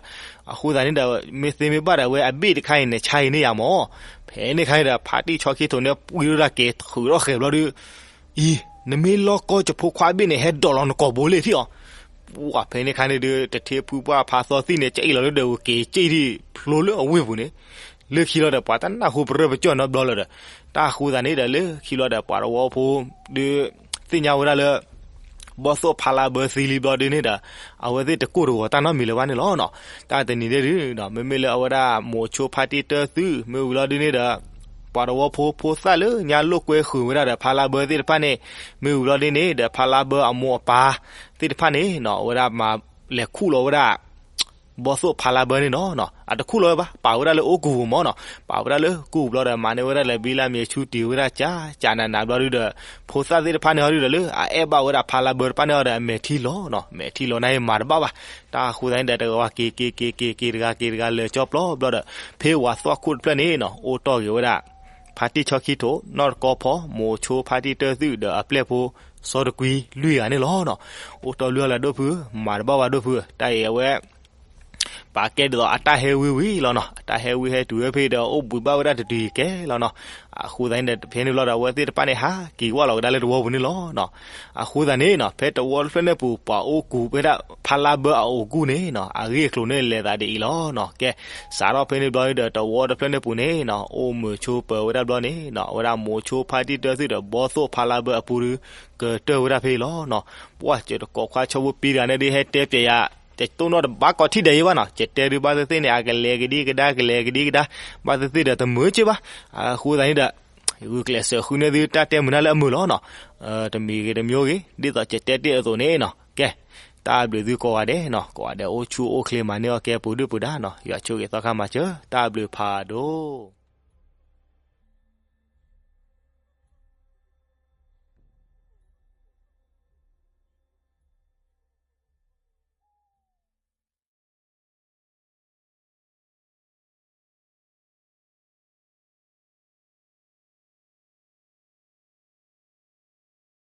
အဃိသတးန့ၣ်ဒီး မ့ၢ်သ့မ့ၢ်ဘၣ်ဒီး အဝဲအဘ့ၣ်တခါအံၤန့ၣ် ဆါအံၤန့ၣ်ယၤမၢ်, ဖဲန့ၣ်ခါအံၤဒီး ဖါတံၢ်ဆီခံထိးန့ၣ် ပှံၤထီၣ်တၢ်က့ၤထုးထီၣ်ဃဲၤဘျီဒု အံၤ နမ့ၢ်လီၢ်ကီယဖိခွါအဘ့ၣ်န့ၣ် ဟဲဒိးလီၤနကိာ်ဘိလဲၣ်ထံၣ်အီၤ, ပှၢ်ဖဲန့ၣ်ခါန့ၣ်ဒု တထံဖုပှၢ်ဖါသီသံၣ်န့ၣ် ကအ့ၣ်လီၤလၢဒီးက့ၤက့ၣ်ထံၣ်ဖျိလၢအဝ့ၢ်ပူၤန့ၣ်, လၢခံလီၤဒီးပှၤတနၢ်ဟူပရၢပကၠီၣ်နီတဘျီလၢၤဒီး, တၢ်ဃိသတးန့ၣ်ဒီးလၢခံလီၤဒီးပှၤတဝီဖိဒု သ့ၣ်ညါဝဲဒၣ်လၢ ဘီသိၣ်ဖါလါဘၢသံလံဘျီဒုန့ၣ်ဒီး, အဝဲသ့ၣ်တကိၢ်တဂီၤတၢ်နီတမံၤလၢၤဘၣ်န့ၣ်လီၤနီၤ, တၢ်တနံၤဒဲဒုဒီး မ့မ့ၢ်လၢအဝဲဒၣ်မိၤဆိဖါတံၢ်တၢသုး မ့ၢ်ဝံၤလီၤဒုန့ၣ်ဒီး ပှၤသဝီဖိဖိသၣ်လၢညါလိာ်ကွဲဃုာ်ဝဲဒၣ်ဒီးဖါလါဘၢသ့ၣ်တဖၣ်န့ၣ်, မ့ၢ်ဝံၤလီၤဒ်န့ၣ်ဒီး ဖါလါဘၢအမိၢ်အပၢ်သ့ၣ်တဖၣ်န့ၣ်နီၤ အဝဲဒၣ်မၤလဲၤခူၣ်လီၤဝဲဒၣ် ဘီသိၣ်ဖါလါဘၢန့ၣ်နီၤ, အတခူၣ်လီၤဝဲဘၣ်, ပာ်ဝဲဒၣ်လၢအိၣ်ကူၢ်ပူၤမၢ်နီၤ, ပာ်ဝဲဒၣ်လၢကူၢ်ပူၤဘျီဒီး မၤန့ၢ်ဝဲဒၣ်လၢဘံလၢမ့ၤဆူတံၢ်ဝဲဒၣ်ကၠးကၠးနးနးဘျီဒုဒီး ဖိသၣ်သ့ၣ်တဖၣ်န့ၣ်ဟီဒုဒီး လၢအအဲၣ်ဘၣ်ဝဲဒၣ်ဖါလါဘၢတဖၣ်န့ၣ်ဟီဒီး အမဲာ်ထံလီၤနီၤ, မဲာ်ထံလီၤန့ၣ်မၤတဘၣ်ဘၣ်, တၢ်အဃိသတးန့ၣ်ဒီး တဂၤဝဲက့ၤက့ၤက့ၤက့ၤက့ၤတဂၤက့ၤတဂၤလၢာ်ကၠီပျီဘျီဒီး ဖဲဝၤသွၣ်ခိၣ်တဖျၢၣ်န့ၣ်နီၤ အိၣ်တီၢ်က့ၤဝဲဒၣ် ဖါတံၢ်ဆီခံထိး နီၢ်တကီဖီ မိၤဆိဖါတံၢ်တၢၢ်သုးဒီးအပျဲၢ်ဖိ စီၤတကွံလွံၢ်ဂၤန့ၣ်လီၤနီၤ, အိၣ်တီၢ်လွံၢ်ဂၤလၢဒိၣ်ဖု, မၤတဘၣ်ဝဲဒိၣ်ဖု, တၢ်အံၤအဝဲ ပာ်ကဲဒ်သိးအတၢ်ဟဲဝံဝံလီၤနီၤ, အတၢ်ဟဲဝံဟဲတုၤဝဲဖဲဒီး အိၣ်ဘှံးဘၣ်ဝဲဒၣ်တတုၤကဲလီၤနီၤ, အဃိသတးန့ၣ်ဒီး ဖဲန့ၣ်ဘျီဒီး အဝဲသ့ၣ်တဖၣ်န့ၣ် ဟးက့ၤဝဲလီၤကဒါလၢတဝီပူၤန့ၣ်လီၤနီၤ, အဃိသတးန့ၣ်နီၤ ဖဲတဝီတဖျၢၣ်န့ၣ်ပူၤ ပှၤအိၣ်ကူးဝဲဒၣ်ဖါလါဘၢအအိၣ်ကူၢ်န့ၣ်နီၤ အဂ့ၢ်အကျိၤန့ၣ်လဲၤသးဒ်အံၤလီၤနီၤ, ကဲ စးထီၣ်ဖဲန့ၣ်ဘျီဒီး တဝီတဖျၢၣ်န့ၣ်ပူၤန့ၣ်နီၤ အိၣ်မုာ်ဆိပၢၤဝဲဒၣ်ဘျီန့ၣ်နီၤ အဝဲဒၣ်မိၤဆိဖါတံၢ်တၢၢ်သုးဒီး ဘီသိၣ်ဖါလါဘၢအပူၤဒု ကတၢၢ်ဝဲဒၣ်ဖဲအံၤလီၤနီၤ, ပှၢ်စၢၤတကိးခွါဆီဖိပံတဂၤန့ၣ်ဒုး ဟဲတဲပျဲယၤ, တတိၢ်နီၣ်တဘၣ်ကီးထံၣ်ဒဲးယံၤဘၣ်နီၤ, ကတဲဒုးဘၣ်သ့ၣ်သ့ၣ်န့ၣ် အကလဲၤကဒံကဒါ ကလဲၤကဒံကဒါ ဘၣ်သ့ၣ်သ့ၣ်ဒီးတမုာ်က့ဘၣ်, အဃိသတးန့ၣ်ဒီး ဂုာ်ကျဲးစၢးဃုန့ၢ်သုတၢ်တဲမုာ်နၢ်လၢအမုာ်လီၤနီၤ, တမံၤဂ့ၤတမံၤဂ့ၤ ဒ်သိးကတဲတ့ၢ်အသိးန့ၣ်နီၤ, ကဲ တၢ်ဘျုးသုကိးဂၤဒဲးနီၤ, ကိးဂၤဒဲးအိၣ်ဆူၣ်အိၣ်ချ့မၤန့ၢ်အီၣ်ကဲပူၤဒုၣ်ပူၤဒါနီၤ, ယွၤဆိၣ်ဂ့ၤသီခါမၤစၢၤ, တၢ်ဘျုးဖးဒိၣ်